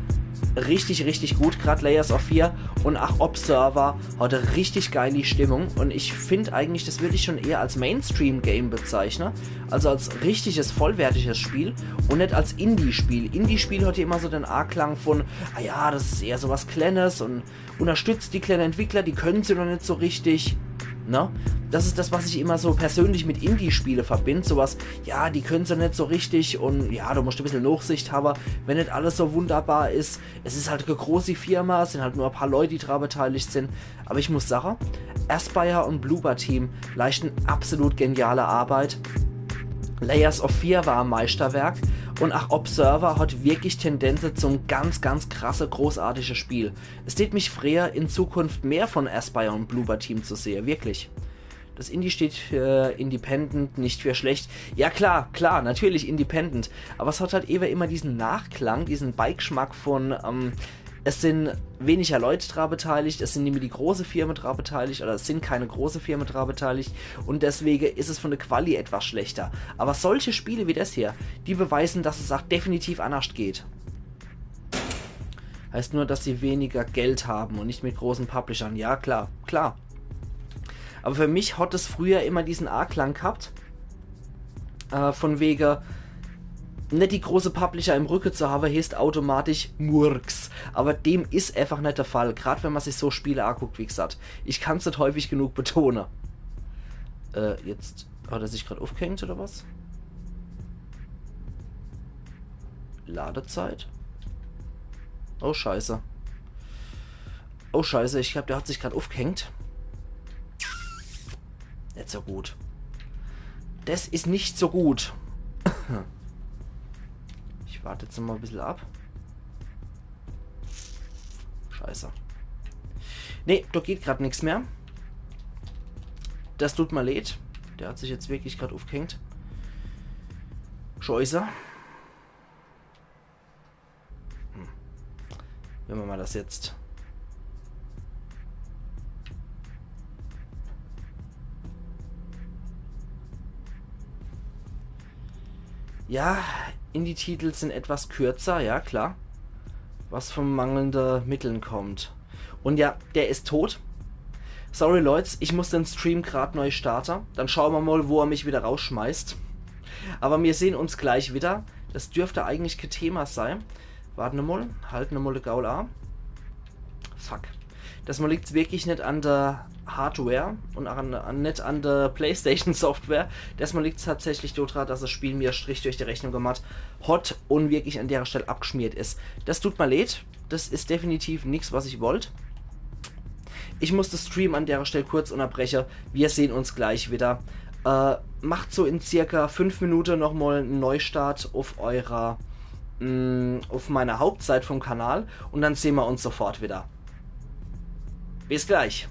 richtig, richtig gut. Grad Layers of Fear und ach Observer hat e richtig geili Stimmung. Und ich find eigentlich, das würd ich schon eher als Mainstream-Game bezeichnen. Also als richtiges, vollwertiges Spiel und net als Indie-Spiel. Indie-Spiel hat ja immer so den Anklang von, ah ja, das is eher so was Kleines und unterstützt die kleine Entwickler, die können se noch net so richtig. Ne? Das is das, was ich immer so persönlich mit Indie-Spiele verbind. Sowas, ja, die können se net so richtig und ja, du musst e bissel Nachsicht haben, wenn net alles so wunderbar is. Es is halt e großi Firma, es sind halt nur e paar Leute, die dran beteiligt sind. Aber ich muss sagen, Aspyr und Bloober Team leisten absolut geniale Arbeit. Layers of Fear war e Meisterwerk und ach Observer hat wirklich Tendenze zum ganz, ganz krasse, großartige Spiel. Es tät mich freue, in Zukunft mehr von Aspyr und Bloober Team zu sehe, wirklich. Das Indie steht für Independent, nicht für schlecht. Ja klar, klar, natürlich Independent. Aber es hat halt ewe immer diesen Nachklang, diesen Beigeschmack von, ähm, es sind weniger Leute dran beteiligt, es sind nimmer die große Firma dran beteiligt oder es sind keine große Firma dran beteiligt und deswege is es von der Quali etwas schlechter. Aber solche Spiele wie das hier, die beweisen, dass es auch definitiv anders geht. Heißt nur, dass sie weniger Geld haben und nicht mit großen Publishern. Ja, klar, klar. Aber für mich hat es früher immer diesen Anklang gehabt, äh, von wege, net die große Publisher im Rücke zu haben, heißt automatisch Murks. Aber dem is einfach net der Fall, grad wenn man sich so Spiele anguckt, wie gesagt. Ich kann's net häufig genug betone. Äh, jetzt hat er sich grad aufgehängt, oder was? Ladezeit? Oh, scheiße. Oh, scheiße, ich glaub, der hat sich grad aufgehängt. Net so gut. Das is nicht so gut. Ich warte jetzt noch mal e bissel ab. Scheiße. Nee, da geht grad nix mehr. Das tut mir leid. Der hat sich jetzt wirklich grad aufgehängt. Scheiße. Hm. Wenn wir mal das jetzt. Ja, Indie-Titel sind etwas kürzer, ja klar. Was von mangelnde Mitteln kommt. Und ja, der is tot. Sorry, Leute, ich muss den Stream grad neu starte. Dann schaue mer mal, wo er mich wieder rausschmeißt. Aber mir sehen uns gleich wieder. Das dürfte eigentlich kein Thema sein. Warte mal, halt mal de Gaul a. Fuck. Das mal liegt's wirklich net an der Hardware und auch an, an, net an der PlayStation Software. Das mal liegt's tatsächlich dort dran, dass das Spiel mir Strich durch die Rechnung gemacht hat und wirklich an der Stelle abgeschmiert is. Das tut mir leid. Das is definitiv nix, was ich wollt. Ich muss das Stream an der Stelle kurz unterbreche. Wir sehen uns gleich wieder. Äh, macht so in circa fünf Minute noch mal en Neustart auf eurer, mm, auf meiner Hauptseit vom Kanal und dann sehen wir uns sofort wieder. Bis gleich.